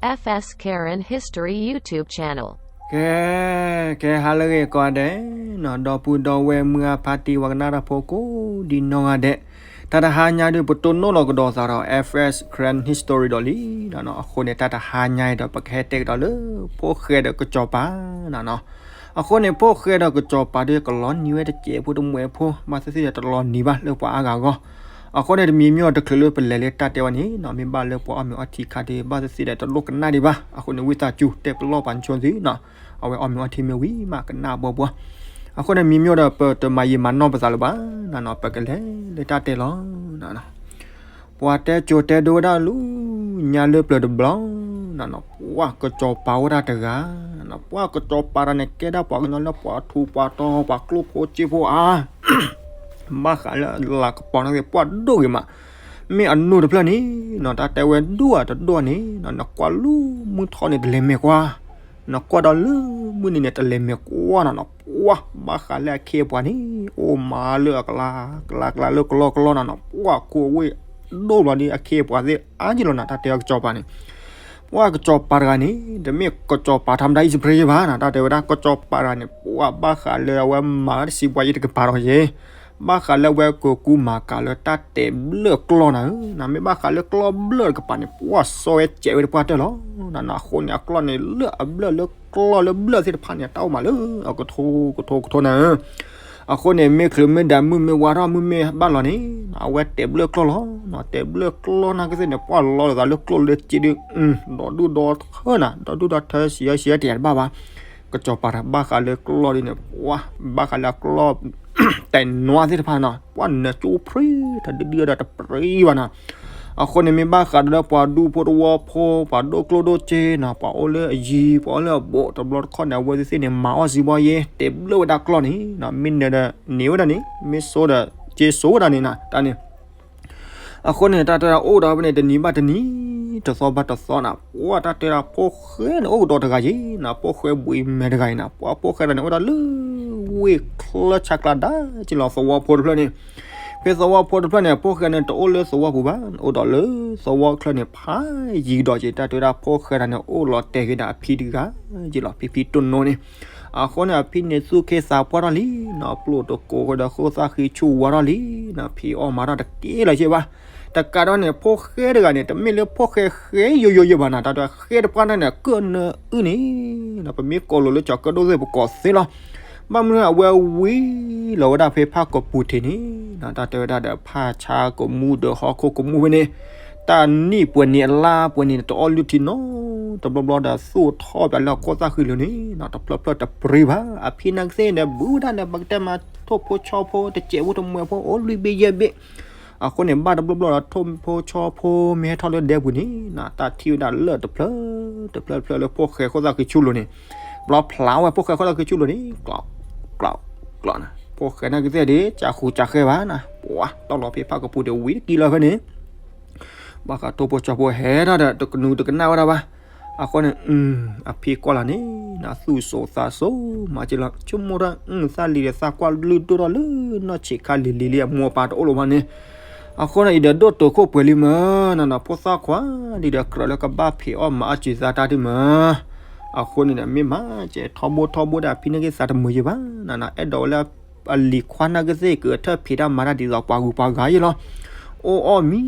F S Karen History YouTube channel. ကဲ, ကဲဟါလၢအဂ့ၤကိးဂၤဒဲး, ဒီပုၢ်ဒီဝဲၢ်မုၢ်အါဖါတံၢ် ပှၤကနၣ်တၢ်ဖိကိးဒံနီၢ်ဂၤဒဲး, တၢ်တဟါညါဒုး ပတိၢ်နီၣ်လီၤကဒီးသးဒီး F S Karen History ဒီးလံ. အဃိန့ၣ် တၢ်တဟါညါအံၤဒီး ပကဟဲတဲကဒီးလၢ ဖိၣ်ဃဲဒီးကစီၤပၤ နီၤ. အဃိန့ၣ် ဖိၣ်ဃဲဒီးကစီၤပၤဒီး ကလီၤနံၤဝဲတစဲးဖိတမှဲးဖိ ဘၣ်သ့ၣ်သ့ၣ်ဒီးတလီၤနံၤဘၣ်လၢပှၤအါဂၤအဂီၢ်. အဃိန့ၣ် တမံၤမ့ၢ်တချုးလၢပလဲၤလၢတၢ်တဲဝဲန့ၣ်နီၤ, မ့ၢ်ဘၣ်လၢပှၤအီၣ်မ့ၤအီထံခါဒီး ဘၣ်သ့ၣ်သ့ၣ်ဒီးတလိၣ်ကနၣ်ဒံးဘၣ်. အဃိန့ၣ် ဝံသးစူၤတဲပလီၢ်ပှၤကၠိသုနီၤ, အဝဲအီၣ်မ့ၤအီထံမ့ၢ်ဝံၤမး ကနၣ်ဘီဘှီ. အဃိန့ၣ် မံၤမ့ၢ်ဒီး ပတမၤယံာ်မၤနီၢ်ပသးလၢၤဘၣ်နီၤ, ပကလဲၤလၢတၢ်တဲလီၤ. ပှၤတဲကိၤတဲဒိဝဲဒၣ်လၢညါလၢပျၢၤတဘျီ, ပှၤကစီၤပၤအိၣ်ဒၣ်တဂၤ, ပှၤကစီၤပၤတဂၤန့ၣ် ကဲဒၣ်ပှၤကညီလၢပှၤထူးပှၤတီၤ ပှၤကျိၣ်ဖိစ့ဖိအါ, ဘၣ်ဃးလၢလၤကပီၤန့ၣ် ပှၤဒိၣ်ဂ့ၤမး, မ့ၢ်အနိၣ်တဖျၢၣ်န့ၣ်, တၢ်တဲဝဲဒိၣ်ဧါတဒိၣ်န့ၣ်, နကွၢ်လၢမုၢ်ထီၣ်န့ၣ် တလဲၤမဲာ်ကွၢ်, နကွၢ်ဒီးလၢမုၢ်နံၤန့ၣ် တလဲၤမဲာ်ကွၢ်နီၤနီၤ, ပှၤဘၣ်ဃးလၢအခ့အပှၤန့ၣ် အိၣ်မးလၢအကလါကလါလၢကလီကလီနီၤနီၤ, ပှၤခိၣ်ဝ့ၢ်ဒိၣ်ဘျီဒီး အခ့အပှၤသ့ၣ်အါကလီၤနီၤ, တၢ်တဲအီၤကစီၤပၤန့ၣ် ပှၤကစီၤပၤတဂၤန့ၣ် တမ့ၢ်ကစီၤပၤထါမတၤအံၤစပရ့ယဘၣ်နီၤ, တၢ်တဲဝဲဒၣ်ကစီၤပၤတဂၤန့ၣ် ပှၤဘၣ်ဃးလၢအဝဲမၤတၢ်တစံးပှၤယံၤတကပၤဒီးယဲ, ဘၣ်ဃးလၢအဝဲကကူမၤကၤလၢတၢ်တဲာ်ဘျၢၣ်ကျီၢ်နၤဧၢ, မ့ၢ်ဘၣ်ဃးလၢကျီၢ်ဘျၢၣ်တကပၤန့ၣ် ပှၤစီဝဲစဲးဝဲတပှၢ်တၢၢ်လီၤ. အဃိန့ၣ် အကျီၢ်န့ၣ်လၢအဘျၢၣ်လၢကျီၢ်လၢဘျၢၣ်သ့ၣ်တဖၣ်န့ၣ် တၢ်အိၣ်မးလၢအကထိကထိကထိနၤဧၢ အဃိန့ၣ် မ့ၢ်ချုးမ့ၢ်ဒၣ်မုၢ်မ့ၢ်ဝါထီၣ်မုၢ်မ့ၢ်ဘၣ်လီၤန့ၣ် အဝဲတဲာ်ဘျၢၣ်ကျီၢ်လီၤ. တဲာ်ဘျၢၣ်ကျီၢ်နာ်ကသ့ၣ်န့ၣ် ပှၤလီၤလီၤသးလၢကျိၣ်လၢစ့ဒုး ဒီဒူၣ်ဒီထၢနၤ, ဒီဒူၣ်ဒီထၢ စံးယဲစံးယဲတယၤတဘၣ်ဘၣ်. ကစီၤပၤတဂၤဘၣ်ဃးလၢကျီၢ်ဒ်န့ၣ် ပှၤဘၣ်ဃးလၢအကျီၢ် တဲာ်နွါသ့ၣ်တဖၣ်နီၤ ပှၤနၢၤကၠိဖရံ တဒုဒုဒီးတပြံဘၣ်နီၤ. အဃိန့ၣ်မ့ၢ်ဘၣ်ဃးဒီးလၢပှၤဒူဖိတဝီဖိ ပှၤဒိၣ်ကျိၣ်ဒိၣ်စ့နီၤ ပှၤအိၣ်လၢအယံၤ ပှၤအိၣ်လၢအဘူး တဘျီတခီၣ်န့ၣ် အဝဲသ့ၣ်သ့ၣ်န့ၣ် မၤအီၣ်စံးဘီယဲ တဲာ်ဘျၢၣ်ဝဲဒၣ်ကျီၢ်န့ၣ် မ့ၢ်နၢၤဒီးန့ၢ်ဝဲဒၣ်န့ၣ် မ့ၢ်စိဒီးစ့စိဝဲဒၣ်န့ၣ်နီၤ တၢ်န့ၣ် အဃိန့ၣ် တၢ်တဲဒၣ်အိၣ်ဒီးဖဲန့ၣ် တနံၤဘၣ်တနံၤ တသီဘၣ်တသီနီၤ ပှၤတၢ်တဲဒၣ်ဖိၣ်ဃဲန့ၣ် အိၣ်ကဒီးတဂၤယဲနီၤ ဖိၣ်ဃဲဘှံးမဲာ်တဂၤအံၤနီၤ ပှၤဖိၣ်ဃဲတဂၤန့ၣ် အိၣ်ဒၣ်လၢ ဝ့ၢ်ချၢဆါကျါဒါက့ၤလီၤ သဝီဖိတဖျၢၣ်န့ၣ် ဖဲသဝီဖိတဖျၢၣ်န့ၣ် ဖိၣ်ဃဲန့ၣ် တအိၣ်လၢသဝီပူၤဘၣ် အိၣ်ဒီးလၢသဝီချၢန့ၣ် ဖးယံၤကဒီးက့ၤ တၢ်တဲဒၣ်ဖိၣ်ဃဲတဂၤန့ၣ် အိၣ်လီၤတဲာ်က့ၤဒီးအဖံတဂၤက့ၤလီၤ ဖံဖံတိၢ်နိန့ၣ် အဃိန့ၣ် အဖံန့ၣ်သူၣ်ခ့သးပှၢ်ထီၣ်လံနီၤ ပျိၢ်တကိးဃီဒီး ဃိၣ်သၣ်ဃံဆူၣ်ဝါထီၣ်လံနီၤ ဖံးအီၣ်မၤထီၣ်တကဲလၢၤက့ၤဘၣ်. တကးဒီးန့ၣ် ဖိၣ်ဃဲတဂၤန့ၣ် တမ့ၢ်လၢဖိၣ်ဃဲဃဲယိယိယဲဘၣ်နီၤ တၢ်တဲဃဲတပှၢ်န့ၣ် ကၢၣ်နၢအုၣ်န့ၣ် ပမ့ၢ်ကိးလိာ်လၢကၠီၤကၢၣ်ဒိၣ်သ့ၣ် ပကိးသ့လီၤ. ဘၣ်မနုၤအဝဲဝံၤလီၤဝဲဒၣ်ဖဲဖၣ်ကပူၤထံးန့ၣ် တၢ်တဲဝဲဒၣ်ဒီးဖၣ်ဆါကမူၣ်ဒီးဟီၣ်ခိၣ်ကမူၣ်ဖဲန့ၣ် တၢ်နံၣ်ပှဲၤနံၣ်အလါပှဲၤနံၣ်န့ၣ် တအီၣ်လုၢ်ထံနီတဘျီဘျီဒီး သူၣ်ထီၣ်ပၠးလၢအခိၣ်သၣ်ဃံလၢာ်န့ၣ် တဖျၢၣ်ဖျၢၣ်တပြံဘၣ်. အဖံနာ်ကသ့ၣ်ဒီး ဘူးဒၣ်န့ၣ် ပကတဲမး ထိၣ်ဖိဆီဖိ တစဲးဖိတမှဲးဖိ အိၣ်လွံၢ်ဘ့ၣ်ယဲၢ်ဘ့ၣ် အဃိန့ၣ် ဘၣ်တဘျီဘျီဒီး ထိၣ်ဖိဆီဖိမ့ၢ်ဟဲထီၣ်လၢဒဲပူၤန့ၣ် တၢ်ထံၣ်ဝဲဒၣ်လၢၢ်တဖျၢၣ် တဖျၢၣ်တဖျၢၣ်လၢဖိၣ်ဃဲခိၣ်သၣ်ဃံဆူၣ်လိၤန့ၣ် ဘျီဖျါဝဲဖိၣ်ဃဲခိၣ်သၣ်ဃံဆူၣ်လိၤန့ၣ် ကျီး ကျီး ကျီးနၤ ဖိၣ်ဃဲနာ်ကသ့ၣ်ဒီး ကးဃူကးဃဲဘၣ်နၤ ပှၤတီၢ်လီၤဖဲဖၣ်ကပူၤဒီးဝံၤတကံလီၤဖဲန့ၣ် ဘၣ်ဃးထိၣ်ဖိဆီဖိဟဲထီၣ်ဒီး တကနူးတကနၣ်ဝဲဒၣ်ဘၣ်. အဃိန့ၣ် အဖံကွၢ်လီၤန့ၣ် သူၣ်စိၤသးစိၤမၤက့ၤလီၤ ဆိကမိၣ်တၢ် သၣ်လံၤဒီးသၣ်ကွၢ်လုၢ်ဒိၣ်ထီၣ်လၢနီၢ်ဆံးခါလံၤလံၤလံ အမိၢ်အပၢ်တအိၣ်လၢၤဘၣ်န့ၣ် အဃိန့ၣ် အံၤဒီးဒိၣ်တုာ်ခိၣ်ပှဲၤလံမၢ် နနီၤ ဖိသၣ်ခွါလံဒီး ကြၢးလၢကဘၣ်ဖံးအီၣ်မၤအီၣ်စူၤသးတၢ်ဒ်မၢ် အဃိန့ၣ်ဒီး မ့ၢ်မၤကဲထီဘိထီဘိဒီး အဖံနာ်က့သးတမုာ်ယဲၢ်ဘၣ် နနီၤ အဲၣ်ဒိးဝဲလၢ အလံၤခွါနာ်ကသ့ၣ် ကထၢၣ်ဖံးတၢ်မၤတၢ်ဒ်သိးပှၤဂုၤပှၤဂၤယဲၢ်လီၤ. အိၣ်အီၣ်မံ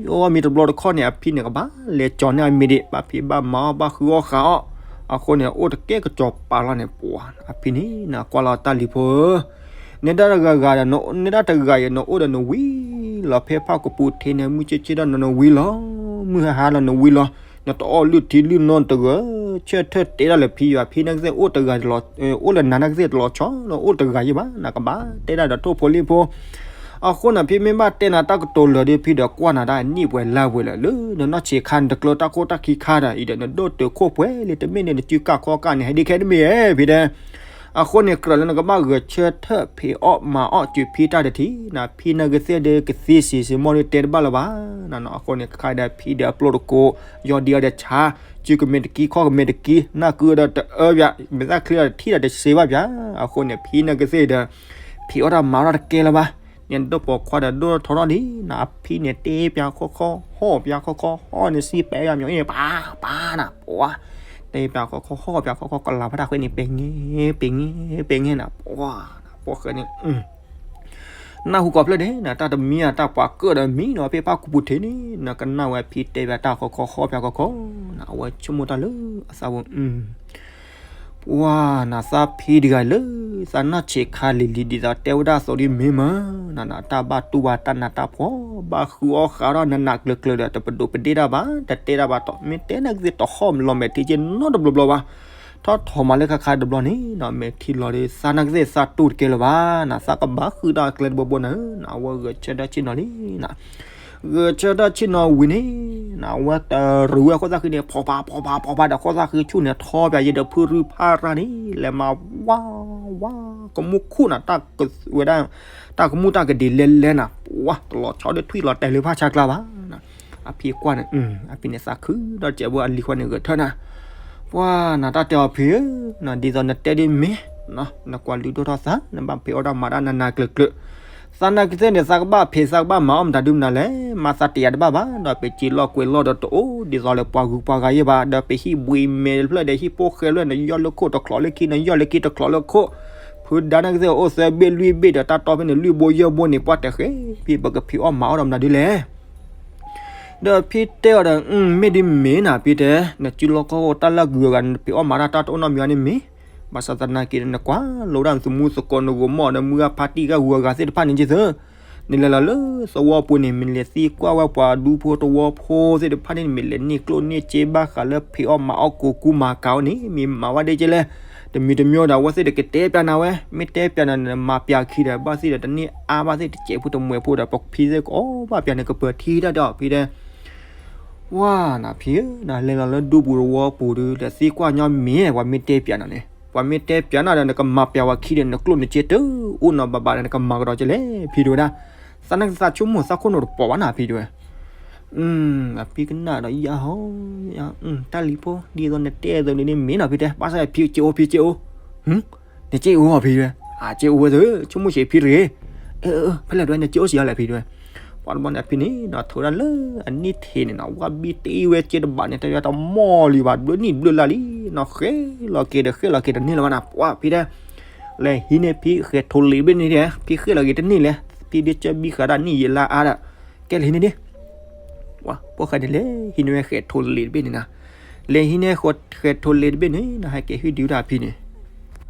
အိၣ်အီၣ်မံတဘျီတခီၣ်န့ၣ် အဖံန့ၣ်ကဘၣ်လဲၤကၠီၤန့ၢ်အမံၤဒံး ဘၣ်ဖံးဘၣ်မၤအီၣ် ဘၣ်ဃုအီၣ်ဃုအီၣ် အဃိန့ၣ် အိၣ်တကဲကစီၤပၤလီၤန့ၣ် ပှၤ အဖံန့ၣ် နကွၢ်လီၤတၢ်လံၤဖိဧၢ နဲဒၣ်တဂၤဂၤဒီး နဲဒၣ်တဂၤအံၤ နအိၣ်ဒီးနဝံၤလီၤ ဖဲဖၣ်ကပူၤထံးန့ၣ် မုၢ်ဆ့ၣ်ဆ့ၣ်ဒီးနနဝံၤလီၤ မုၢ်ဟါဟါလီၤနဝံၤလီၤ နတအီၣ်လုၢ်ထံလုၢ်နိတဂၤ ဆၢထၢၣ်တဲဒၣ်လၢဖံယွၤ ဖံနာ်ကသ့ၣ်အိၣ်တဂၤ အိၣ်လၢနၤနာ်ကသ့ၣ်တလီၤဆီ နအိၣ်တဂၤယဲၢ်ဘၣ် နကဘၣ်တဲဒၣ်ဒီးထိၣ်ဖိလံၣ်ဖိ အဃိန့ၣ် ဖံမ့ၢ်ဘၣ်တဲနၤတၢ်ကတိၤလၢာ်ဒီး ဖံဒီးကွၢ်နၤဒၣ်နံၣ်ပှဲၤလါပှဲၤလၢာ် လၢနနီၢ်ဆံးခါ နတကျၢၤတၢ်ခိၣ်တၢ်ခံခါဒီး အံၤဒီးနဒိၣ်တုာ်ခိၣ်ပှဲၤလံ တမ့ၢ်န့ၣ် နစုကၢ်ခီကၢ်န့ၣ် ဟဲဒ်ခဲတမ့ၢ်ဧါ ဖံတဲ အဃိန့ၣ် ကြၢးလၢနကဘၣ်ဂဲၤဆၢထၢၣ်ဖံးအီၣ်မၤအီၣ်စူၤဖံတၢ်တထံၣ် နဖံနာ်ကသ့ၣ်ဒီး ကသ့စံးစ့ၢ်မီၣ်ဒီးတဲတဘၣ်လၢၤဘၣ် နနီၤ အဃိန့ၣ် ခဲအံၤဒီးဖံဒီးအပျိၢ်တကိး ယီၢ်ဒံအီၤဒီးဆါ စုကမဲာ်တကံ ခီၣ်ကမဲာ်တကံ နၢ်ကုဒီးတအၢပၠး မဲာ်သၣ်ချံဒီးတထံၣ်ဒီးတစ့ဘၣ်ပၠး အဃိန့ၣ် ဖံနာ်ကသ့ၣ်ဒီး ဖံးအီၣ်တၢ်မၤအီၣ်တၢ်တကဲလၢၤဘၣ် န့ၣ်ဒိၣ်ပိာ်ခွါဒီးဒိၣ်ထီထီၣ်လံနီၤ, အဖံန့ၣ်တဲပၠးခီခီ ဟီၣ်ပၠးခီခီ ဟီၣ်န့ၣ်စံးပဲယၤမၠီၤအံၤန့ၣ် ပၢ်ပၢ်နီၤ, ပှၤ တဲပၠးခီခီ ဟီၣ်ပၠးခီခီ ကလၤဖးတၢ်ဃဲန့ၣ် ပဲၤငဲ ပဲၤငဲ ပဲၤငဲနီၤ, ပှၤ ပိာ်ဃဲန့ၣ် နၢ်ဟူကိးဖျၢၣ်ဒဲးနီၤ, တၢ်တမံၤအတၢ်ပှၤကၢၣ်ဒီးမံနီၤ, ဖဲဖးကူပူၤထံးန့ၣ်နီၤ, ကနၣ်ဝဲဖံတဲပၠးတၢ်ခီခီ ဟီၣ်ပၠးခီခီနီၤ, အဝဲဆိကမိၣ်တၢ်လၢအသးဝဲ ပှၤနီၤ, သးဖံတဂၤလၢ သးနီၢ်ဆံးခါလံၤလံၤ ဒ်သိးတဲဝဲဒၣ်အသိးဒ်မ့ၢ်မးနီၤ, တၢ်ဘၣ်တူၢ်ဘၣ်တၢ်နးတၢ်ဖှီၣ် ဘၣ်ဃုအီၣ်ဃးထီၣ်နးနးကျၢၤကျၢၤဒီး တပဒိးပဒ့ၣ်တၢ်ဘၣ်, တတဲတၢ်ဘၣ်တီး မ့ၢ်တဲနကသ့ၣ်တဟီၣ်လီၤမဲာ်ထံက့နီတဘျီဘျီဘၣ်, ထီၣ်ထီၣ်မးလၢခါခါတဘျီန့ၣ်နီၤ, မဲာ်ထံလီၤဒီး သးနကသ့ၣ်သးတူၢ်တကဲလၢၤဘၣ်နီၤ, သးကဘၣ်ဃုတၢ်ကျဲတဘိဘိန့ၣ်နီၤ, အဝဲဂဲၤဆၢထၢၣ်ဆ့ၣ်နီၤလံနီၤ ဂဲၤဆၢထၢၣ်ဆ့ၣ်နီၤဝံၤန့ၣ် အဝဲတရူးဝဲခိၣ်သၣ်ဃံန့ၣ် ဖီဖးဖီဖးဖီဖးဒီး ခိၣ်သၣ်ဃံဆူၣ်န့ၣ် ထီပၠးယဲဒီးဖုရူဖးရၣ်န့ၣ် လဲၤမၤဝါဝါ ကမူၣ်ခိၣ်နီၤ တၢ်ကဝဲဒၣ် တၢ်ကမူၣ်တၢ်ကဒံးလဲၤလဲၤနီၤ, ပှၤတလီၤဆီဒီးထွံၣ်လီၤတဲာ်လၢဖးဆါကျါဘၣ်နီၤ, အဖံကွၢ်န့ၣ် အဖံန့ၣ်သးခုဒီးစဲးဘိအလံၤဃီန့ၣ်ဂဲၤဆၢထၢၣ်နီၤ ပှၤနီၤ တၢ်တဲအီၤဖံဧၢ, ဒ်သိးနတဲဒ်မ့ၢ် နကွၢ်လုၢ်ဒိၣ်ထီၣ်သး နဘၣ်ဖံးအီၣ်တၢ်မၤတၢ်နးနးကျၢၤကျၢၤ, သးနကသ့ၣ်န့ၣ် သးကဘၣ်ဖံးသးကဘၣ်မၤအီၣ်မတၤဒုမနုၤလဲၣ်, မၤသးတယာ်တဘၣ်ဘၣ်, ဒီးပစံးလီၢ်ကွဲးလီၢ်ဒီးတအိၣ်ဒ်သိးလၢပှၤဂုၤပှၤဂၤယဲၢ်ဘၣ်, ဒီးပဟံၣ်ဘှံးမဲာ်တဖျၢၣ်ဒီးဟံၣ်ဖိဃဲဖျၢၣ်န့ၣ် ယီၢ်လၢခိၣ်တချီးလၢခံ နယီၢ်လၢခံတချီးလၢခိၣ်, ဖုဒါနကသ့ၣ်အိၣ်သၢဘ့ၣ်လွံၢ်ဘ့ၣ်ဒီး တၢ်တီဖဲန့ၣ်လွံၢ်ဘိယဲၢ်ဘိန့ၣ် ပှၤတဲဃဲ ဖံပကဖံးအီၣ်မၤအီၣ်ဒီးမနုၤဒ်လဲၣ် ဒီးဖံတဲအီၤဒီး မ့ၢ်ဒ်မ့ၢ်နၤဖံတဲ, နစုလီၢ်ခီၣ်တၢ်လၢအဂုၤအဂၤန့ၣ် နဖံးအီၣ်မၤတၢ်တၢ်တအိၣ်နီတမံၤအီၤန့ၣ်မ့ၢ်, ဘၣ်ဆၣ်သနာ်က့ နကွၢ်လိဒၣ်နသမူသကိး နဂိၤမီၢ် နမုၢ်ဂၢ်ဖါတံၢ်ဂၢ်ဂုၤအဂၤသ့ၣ်တဖၣ်န့ၣ်က့သၢ, နလဲၤလီၤလၢသဝီပူၤန့ၣ် မ့ၢ်လဲၤသံကွၢ်ဝဲပှၤဒူဖိသဝီဖိသ့ၣ်တဖၣ်န့ၣ် မ့ၢ်လဲၤန့ၢ်ကျိၣ်န့ၢ်စ့ဘၣ်ဃးလၢဖံးအီၣ်မၤအီၣ်ကိးကူမၤကၤအီၤန့ၣ် မ့ၢ်မၤဝဲဒ်က့လဲၣ်, တမံၤတမံၤဒီး အဝဲသ့ၣ်တကတဲပၠးနၤဝဲ, မ့ၢ်တဲပၠးနၤန့ၣ် နမၤပၠးခံဒီး ဘၣ်သ့ၣ်ဒီးတန့ၢ်အါဘၣ်သ့ၣ်တစဲးဖိတမှဲးဖိဒီး ပဖံသ့ၣ်ကအီၣ်ဘၣ်ပၠးန့ၣ် ကပၢၤထံတၢ်ဒီးဖံတဲ ဝါနၤဖံဧၢ, နလဲၤလီၤလၢဒူပူၤသဝီပူၤဒီး လဲၤသံကွၢ်ညီမ့ၢ် ပှၤမ့ၢ်တဲပၠးနၤန့ၣ်, ပှၤမ့ၢ်တဲပၠးနၤဒီး နကမၤပၠးဝဲခံဒီး နကျိၣ်နစ့တအိၣ်နီတဘျီဘၣ်ဒီး နကမၤကဒီးက့လဲၣ် ဖံတဲဝဲဒၣ်, သးနကသးဆိကမိၣ်သးခိၣ်နူာ်တပိာ်ဘၣ်နၤဖံတဲဝဲ, အဖံကနၣ်ဒီးယဟီ, တၢ်လံၤဖိ ဒ်သိးနတဲအသိးန့ၣ်မ့ၢ်နီၤဖံတဲ, ဘၣ်ဆၣ်ဖံက့အိၣ်ဖံက့အိၣ်, နက့အိၣ်ဖံတဲဝဲ, အက့အိၣ်ဝဲသ့ၣ် ဆိကမိၣ်ဆံးဖံတဂ့ၤ, ဖဲလဲၣ်တဲဝဲ နက့အိၣ်ဆံးအါလဲၣ်ဖံတဲဝဲ, ပှၤတဘျီန့ၣ် အဖံန့ၣ်နီၤ ထိးဒၣ်လၢအနံၣ်ထံးန့ၣ်နီၤ ဝဲဘံတ့ဝဲစ့တဘးန့ၣ် တၢ်ယွၤတမီၢ်လံဘၣ် ဘျၢနံၣ်ဘျၢလါလံနီၤ ဃဲလီၤက့ၤဒီးဃဲလီၤက့ၤတန့ၢ်လၢၤဘၣ်နၤ ပှၤဖံတဲ, လဲၤဟံးန့ၢ်ဖံဃဲးထိးလ့ၤတဘ့ၣ်န့ၣ်ဒီး ဖံဃဲလီၤက့ၤတန့ၢ်လဲၣ် ဖံဒ်ကၢဘံဃးဒၣ်နံၣ်ယံာ်လါအါဒီး, ကဲလဲၤဟံးန့ၢ်ဒ့ၣ် ပှၤပိာ်ဃဲန့ၣ်လဲၤဟံးန့ၢ်ဝဲဃဲးထိးလ့ၤတဘ့ၣ်န့ၣ်နၤ, လဲၤဟံးန့ၢ်ဃဲးထိးလ့ၤတဘ့ၣ်န့ၣ်နၤ ဟဲက့ၤဟ့ၣ်ဒုးတၢ်ဖံန့ၣ်,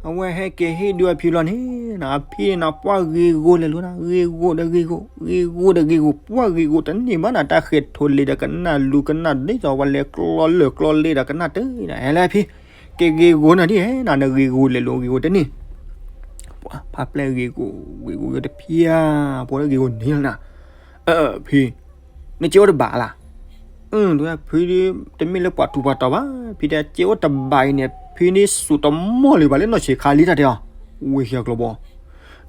အဝဲဟဲက့ၤဟ့ၣ်ဒုးအဖံလီၤန့ၣ်နၤ အဖံန့ၣ်နၤ ပှၤဂ့ၤဂီၤလဲၤလိၤနၤ ဂ့ၤဂီၤဒီးဂ့ၤဂီၤ ဂ့ၤဂီၤဒီးဂ့ၤဂီၤ ပှၤဂ့ၤဂီၤတန့ၢ်ဘၣ်နၤ တၢ်ဃဲးထိးလ့ၤဒီးကနၣ်လူၤကနၣ်ဒ်သိးပှၤလဲၤကျီလၢာ်ကျီလ့ဒီးကနၣ်တၢ်နၤ ဟဲလဲၣ်ဖံ က့ၤဂ့ၤဂီၤနၤဒ်နၤ နဂ့ၤဂီၤလဲၤလိၤဂ့ၤဂီၤတန့ၢ် ပှၤဖါပျဲၢ်ဂ့ၤဂီၤ ဂ့ၤဂီၤတဖံဧါ ပှၤလၢဂ့ၤဂီၤန့ၢ်လီၤနၤ, ဖံ, နက့အိၣ်တဘးလၢ်, ဖံ, တမ့ၢ်လၢပှၤထူးပှၤတီၤဘၣ် ဖံတဲက့အိၣ်တဘးအံၤန့ၣ် ဖံန့ၣ်စူးတမီၢ်လံဘၣ်လၢနီၢ်ဆံးခါလံတၢ်တဲအီၤ, ဝ့ၢ်ဃီကျိၤဘီ,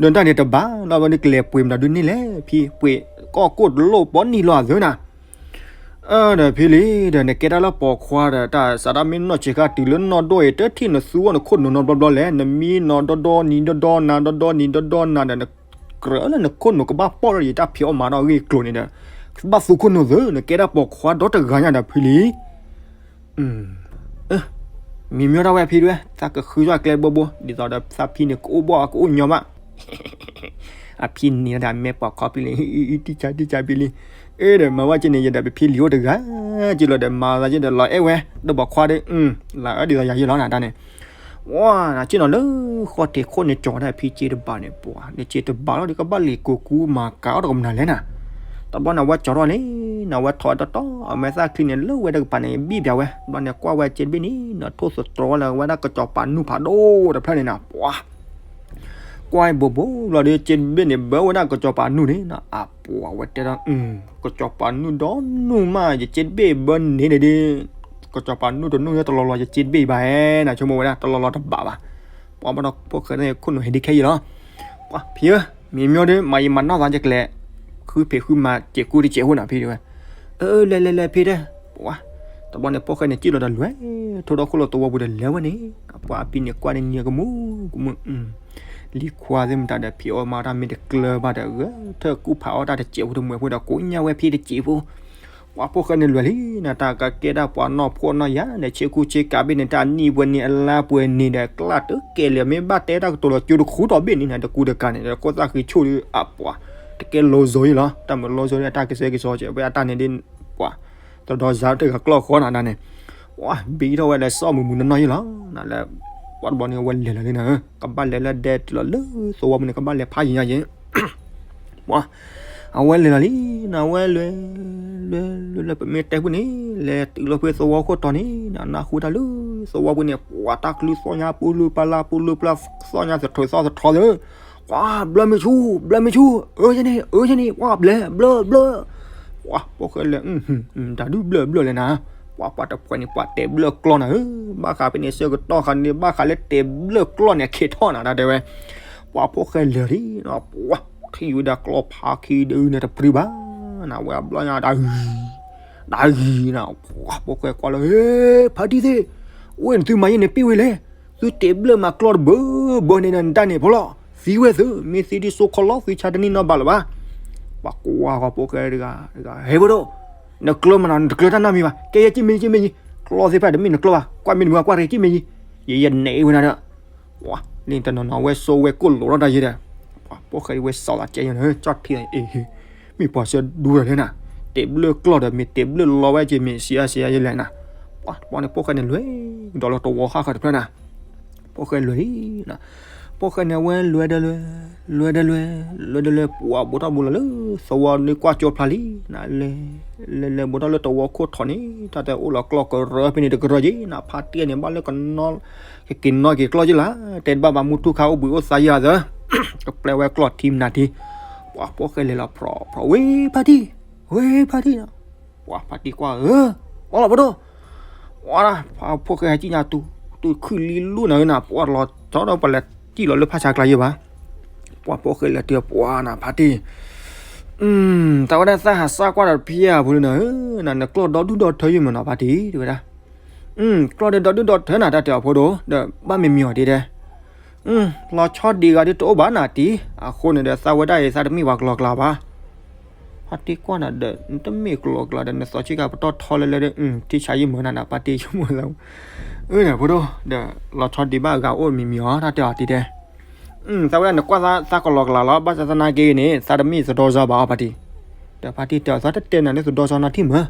ဒီးတၢ်န့ၣ်တဘး ဒီးဝဲန့ၣ်ကလဲၤပှ့ၤမတၤဒုန့ၣ်လဲၣ် ဖံ, ပှ့ၤကီၢ်ကိၣ်တလိၣ်ပီနံၣ်လီၤအသၢနၤ ဒီးဖံလံ ဒီးနကဲတၢ်လၢပိာ်ခွါဒီး တၢ်စးဒၣ်မ့ၢ်နီၢ်ဆံးခါတုၤလၢနီၢ်ဒိၣ်အံၤ တထံၣ်နသူအီၤနခိၣ်နူာ်နီတဘျီဘျီလဲၣ် နမံနီၤဒီဒီနံၤဒီဒီနၤ ဒီဒီနံၤဒီဒီနၤဒီး နကြၢးလၢနခိၣ်နူာ်ကဘၣ်ပီၣ်ထီၣ်ယတၢ်ဖံးအီၣ်မၤဒီးအဂ့ၢ်အကျိၤန့ၣ်ဒီး ဘၣ်သူခိၣ်နူာ်သၢ နကဲတၢ်ပိာ်ခွါဒီတဂၤညါဒီးဖံလံ မံၤမံၤဒၣ်ဝဲအဖံဒၣ်ဝဲ သးကဃုယွၤကျဲဘိဘိ ဒ်သိးဒီးသးဖံန့ၣ် ကအိၣ်ဘီၣ်ကအိၣ်ညီဘၣ် အဖံန့ၣ်ဒီးမဲာ်ပိာ်ခွါဖံလံ တံၢ်ကၢ်တံၢ်ကၢ်ဖံလံ အ့ဒီးမၤဝဲက့န့ၣ် ယဒီးပဖံလံအိၣ်တဂၤ က့လီၤဒီးမၤသးက့ဒီးလီၤအဲၣ်ဝဲ ဒီးပိာ်ခွါဒီး လၢအၢဒ်သိးယၤယ့လီၤနၤတၢ်န့ၣ် ဝါ က့နီၤလၢဃီထံးခိၣ်န့ၣ် ကၠီၤဒၣ်ဖံက့တဘးန့ၣ် ပှၤ နက့တဘးလီၤဒီးကဘၣ်လံၤကိးကူမၤကၤအီၣ်တကမနၤလဲၣ်နၤ တဘျီန့ၣ် အဝဲကၠီၤထီၣ်လံ နဝဲထီၣ်တတီၤ အမဲာ်သၣ်ချံန့ၣ် လၢဝဲတကပၤန့ၣ် ဘံၣ်ပၠးဝဲ တဘျီန့ၣ် ကွၢ်ဝဲက့တဘ့ၣ်န့ၣ် နီၢ်ထိၣ်သတြီဝဲလၢဝဲဒၣ်ကစီၤပၤနူၢ်ဖးဒိၣ်တဖျၢၣ်န့ၣ်နၤ ပှၤ ကွၢ်ဘိးဘိးလီၤဒီး က့တဘ့ၣ်န့ၣ် ဘၢဝဲဒၣ်ကစီၤပၤနူၢ်န့ၣ်နၤ အပှၤဝဲတဲဒီး ကစီၤပၤနူၢ်ဒီနူၢ်မး ယက့တဘ့ၣ်ဘၢန့ၣ်န့ၣ်ဒီး ကစီၤပၤနူၢ်တနူၢ်လၢတလီၤလီၤ ယက့တဘ့ၣ်ဘၣ်နၤ ဆိကမိၣ်ဝဲဒၣ် တလီၤလီၤတဘးဘၣ် ပှၤဘၣ်ဒီးဖိၣ်ဃဲန့ၣ် ခိၣ်နူာ်ဟဲဒ်ခဲအံၤလီၤ ပှၤဖံဧၢ မံၤမၠိဒီး မၤယံာ်မၤနီၢ်သးယကလဲၤ ဃုဖံးဃုမၤ စဲးကူတစဲးအိၣ်နၤဖံတဲဝဲ အၢ လဲၤလဲၤလဲၤဖံတဲ ပှၤ တဘျီန့ၣ် ဖိၣ်ဃဲန့ၣ် စံၣ်လီၤဒီးလဲၤ ထိဒီခိၣ်လီၤသဝီပူၤဒီးလဲၤဝဲန့ၣ် ပှၤအဖံန့ၣ် ကွၢ်န့ၣ် ညီကမူၣ်ကမူၣ် လံၤခွါသ့ၣ်မတၤဒီး ဖံးအီၣ်မၤတၢ်မ့ၢ်တကျၢၤဘၣ်ဒီး ဂဲၤထၢၣ်ကူၣ်ဖးအီၣ်တၢ်တစဲးဖိတမှဲၤဖိဒီး ကိးညါဝဲဖံးတစဲးဖိ ပှၤဖိၣ်ဃဲန့ၣ်လွဲၤလံနၤ တၢ်ကကဲတၢ်ပှၤနီၢ်ဖှီၣ်နီၢ်ယာ်ဒီး ဆ့ကူဆ့ကၤဘ့ၣ်န့ၣ် တၢ်နံၣ်ပှဲၤန့ၣ် အလါပှဲၤန့ၣ်ဒီး ကျၢ်တကဲလၢၤ မ့ၢ်ဘၣ်တဲတၢ်ကတိၤလီၤ ကၠိတခူထီၣ်ဘ့ၣ်န့ၣ်နၤ တကူတကၤန့ၣ်ဒီး ခိၣ်သၣ်ဃံဆိၣ်ဒီး အပှၤ တကဲလီၤစီၤယံၤလီၤ တၢ်မၤလီၤစီၤဒီး တၢ်ကစဲကစီၤကဲးဝဲအတၢ်န့ၣ်ဒ် ပှၤ သဒီစါတဂၤကျီၢ်ဃီနၤဒၣ်န့ၣ် ပှၤဘံထီၣ်ဝဲလၢစီၣ်မုာ်မုာ်နီၢ်နီၢ်ယံၤလီၤ နၤလၢ ပှၤတဘျီန့ၣ် အဝဲလဲၤလီၤလံနၤ ကဘၣ်လဲၤလၢဒဲတုၤလီၤလၢသဝီပူၤန့ၣ် ကဘၣ်လဲၤဖးယံၤညါယံၤ ပှၤ အဝဲလဲၤလီၤလံ နၤဝဲလဲၤ လဲၤ လဲၤလၢပမ့ၢ်တဲဖုန့ၣ် လဲၤတုၤလီၤဖဲသဝီခိၣ်တီန့ၣ် နၤနၢ်ဟူတၢ်လၢသဝီပူၤန့ၣ် ပှၤတၢ်ကလုၢ်သီၣ်ညါပူၤလုၢ်ပျၢ်လၢပူၤလုၢ်ပျၢ် သီၣ်ညါသထြၢးသီၣ်သထြီသၢ ပှၤဘျၢမ့ၢ်ဆူၣ် ဘျၢမ့ၢ်ဆူၣ် အၢယဲန့ၣ် အၢယဲန့ၣ် ပှၤဘျဲ ဘျၢ ဘျၢ ပှၤဖိၣ်ဃဲလဲၤ တၢ်ဒုးဘျၢဘျၢလဲၣ်နၤ ပှၤပှၤတဖှဲးန့ၣ် ပှၤတဲဘျၢကျီၢ်နၤဧၢ ဘၣ်ဃးဖဲန့ၣ်ဆၢကတီၢ်ဃာ်န့ၣ် ဘၣ်ဃးလၢတဲဘျၢကျီၢ်န့ၣ် အခ့ထီၣ်နၤတၢ်တဲဝဲ ပှၤဖိၣ်ဃဲလဲၤလံ ပှၤထံၣ်ဝဲဒၣ်ကျီၢ်ဖးခံဒုန့ၣ်တပျုၤဘၣ် နၤဝဲအဘျီညါတၢ်ဂံၤ တၢ်ဂံၤနၤ ပှၤဖိၣ်ဃဲကွၢ်လၢ ဖါတံၢ်သ့ၣ် အိၣ်နသုမၤယဲၢ်န့ၣ်ပ့ၢ်ဝဲလဲၣ် သုတဲဘျၢမၤကျီၢ်တဘၢဘၢန့ၣ်နတၢ်န့ၣ်ဖိလီၤ သံဝဲသု မ့ၢ်သံဒ်စိခီလီၤ သုဆါတန့ၢ်နီတဘျီလၢၤဘၣ် ပှၤကွၢ်ဃီဖိၣ်ဃဲတဂၤ ဟဲဖိဒိၣ် နကျီၢ်မနုၤ နတကျီၢ်တၢ်နီတမံၤဘၣ် ကဲယဲၢ်ကံၣ်မ့ၢ်ယံၤ ကံၣ်မ့ၢ်ယံၤ ကျီၢ်သ့ၣ်တဖၣ်တမ့ၢ်နကျီၢ်ဘၣ် ကွၢ်မ့ၢ်တမုာ်ကွၢ်ရ့ၣ်ကံၣ်မ့ၢ်ယံၤ ယဲယဲၢ်နဲအံၤဝဲနၤဒီး ပှၤလၢတနီၤနီၤဝဲစိဝဲကိၣ်လိာ်ထီၣ်တၢ်ယဲဒီး ပှၤဖိၣ်ဃဲဝဲစီၤလီၤကဲယဲန့ၣ် ကၠီၣ်ထံအံၤ မ့ၢ်ပှၤဆၢဒူဝဲလဲၣ်နၤ တဲဘျၢကျီၢ်ဒီး မ့ၢ်တဲဘျၢလီဝဲက့ၤ မ့ၢ်စံးအါစံးအါယဲလဲၣ်နၤ ပှၤတဘျီန့ၣ် ဖိၣ်ဃဲန့ၣ်လဲၤ ဒီးလၢတဝီဃၣ်ဃၢၤတဖျၢၣ်နၤ ဖိၣ်ဃဲလဲၤလံ ဖိၣ်ဃဲန့ၣ် အဝဲလဲၤဒီးလဲၤ လဲၤဒီးလဲၤ လဲၤဒီးလဲၤ ပှၤဘူးထီၣ်ဘူးလီၤလၢ သဝီန့ၣ်ကွၢ်ကၠိဖျါလံ နၤလဲၤ လဲၤလဲၤဘူးထီၣ်လၢတဝီခိၣ်ထီၣ်န့ၣ် တၢ်တဲအိၣ်လီၤကျီၢ်ကရၢဖဲန့ၣ်တကရၢက့ၤ နၤဖါတံၢ်န့ၣ် ဘၣ်လၢကနီ ကက့ၤနီၣ်က့ၤကျီၢ်က့ၤလၢ တဲတဘၣ်ဘၣ် မူထူခါအိၣ်ဘှံးအိၣ်သါယၤသၢ ကပျဲဝဲကျီၢ်ထံမနုၤထံ ပှၤဖိၣ်ဃဲလဲၤလီၤဖြီဖြီ ဝ့ၢ်ဖါတံၢ် ဝ့ၢ်ဖါတံၢ် ပှၤဖါတံၢ်ကွၢ်ဧၢ ပှၤလီၤဖိဒိၣ် ပှၤ ပှၤဖိၣ်ဃဲဟဲကံၣ်ညါ တုၤခုၣ်လံလူနၤဧၢနၤ ပှၤလီၤထီၣ်ဒီးပှၤလဲၤကံၣ်လီၤလၢဖးဆါကျါယဲဘၣ် ပှၤဖိၣ်ဃဲလဲၤတုၤပှၤနၤဖါတံၢ် တၢ်ဝဲဒၣ်သးဟးစၢ်ကွၢ်ဒီးဖံယၤဖိလၢနၤဧၢ နၤနကျီၢ်ဒီဒူၣ်ဒီထၢယဲမ့ၢ်နီၤဖါတံၢ် တဲဝဲဒၣ် ကျီၢ်ဒီဒူၣ်ဒီထၢနၤ တၢ်တဲအီၤဖိဒိၣ် ဒီးဘၣ်မ့ၢ်မံၤအီၤဒ်တဲ လီၤဆီဒံးဂၤဒ်တအိၣ်ဘၣ်နၤတံၢ် အဃိန့ၣ်ဒီးသးဝဲဒၣ်အံၤသးတမ့ၢ်ပှၤကလီကလီဘၣ် ဖါတံၢ်ကွၢ်နၤဒီး နတမ့ၢ်ကလီကလီဒီး နသီဆံကပတီၢ်ထီလၢလၢဒီး ထံဆါယဲမ့ၢ်နၤနၤ ဖါတံၢ်ဆိကမိၣ်သး အၢဒီးဖိဒိၣ် ဒီးလီၤဆီဒံးဘၣ်အဂၤအိၣ်မံၤမံၤအီၤ တၢ်တဲအီၤတံၢ်တဲ သးဝဲဒၣ်နကွၢ်သးကလီကလီလီၤ ဘၣ်ဆၣ်သနာ်က့န့ၣ် သးတမ့ၢ်သဒီစါဘၣ်အီၤဖါတံၢ် ဒီးဖါတံၢ်တဲအီၤ သးတတဲနၤလၢသဒီစါနီတထံၣ်မ့ၢ်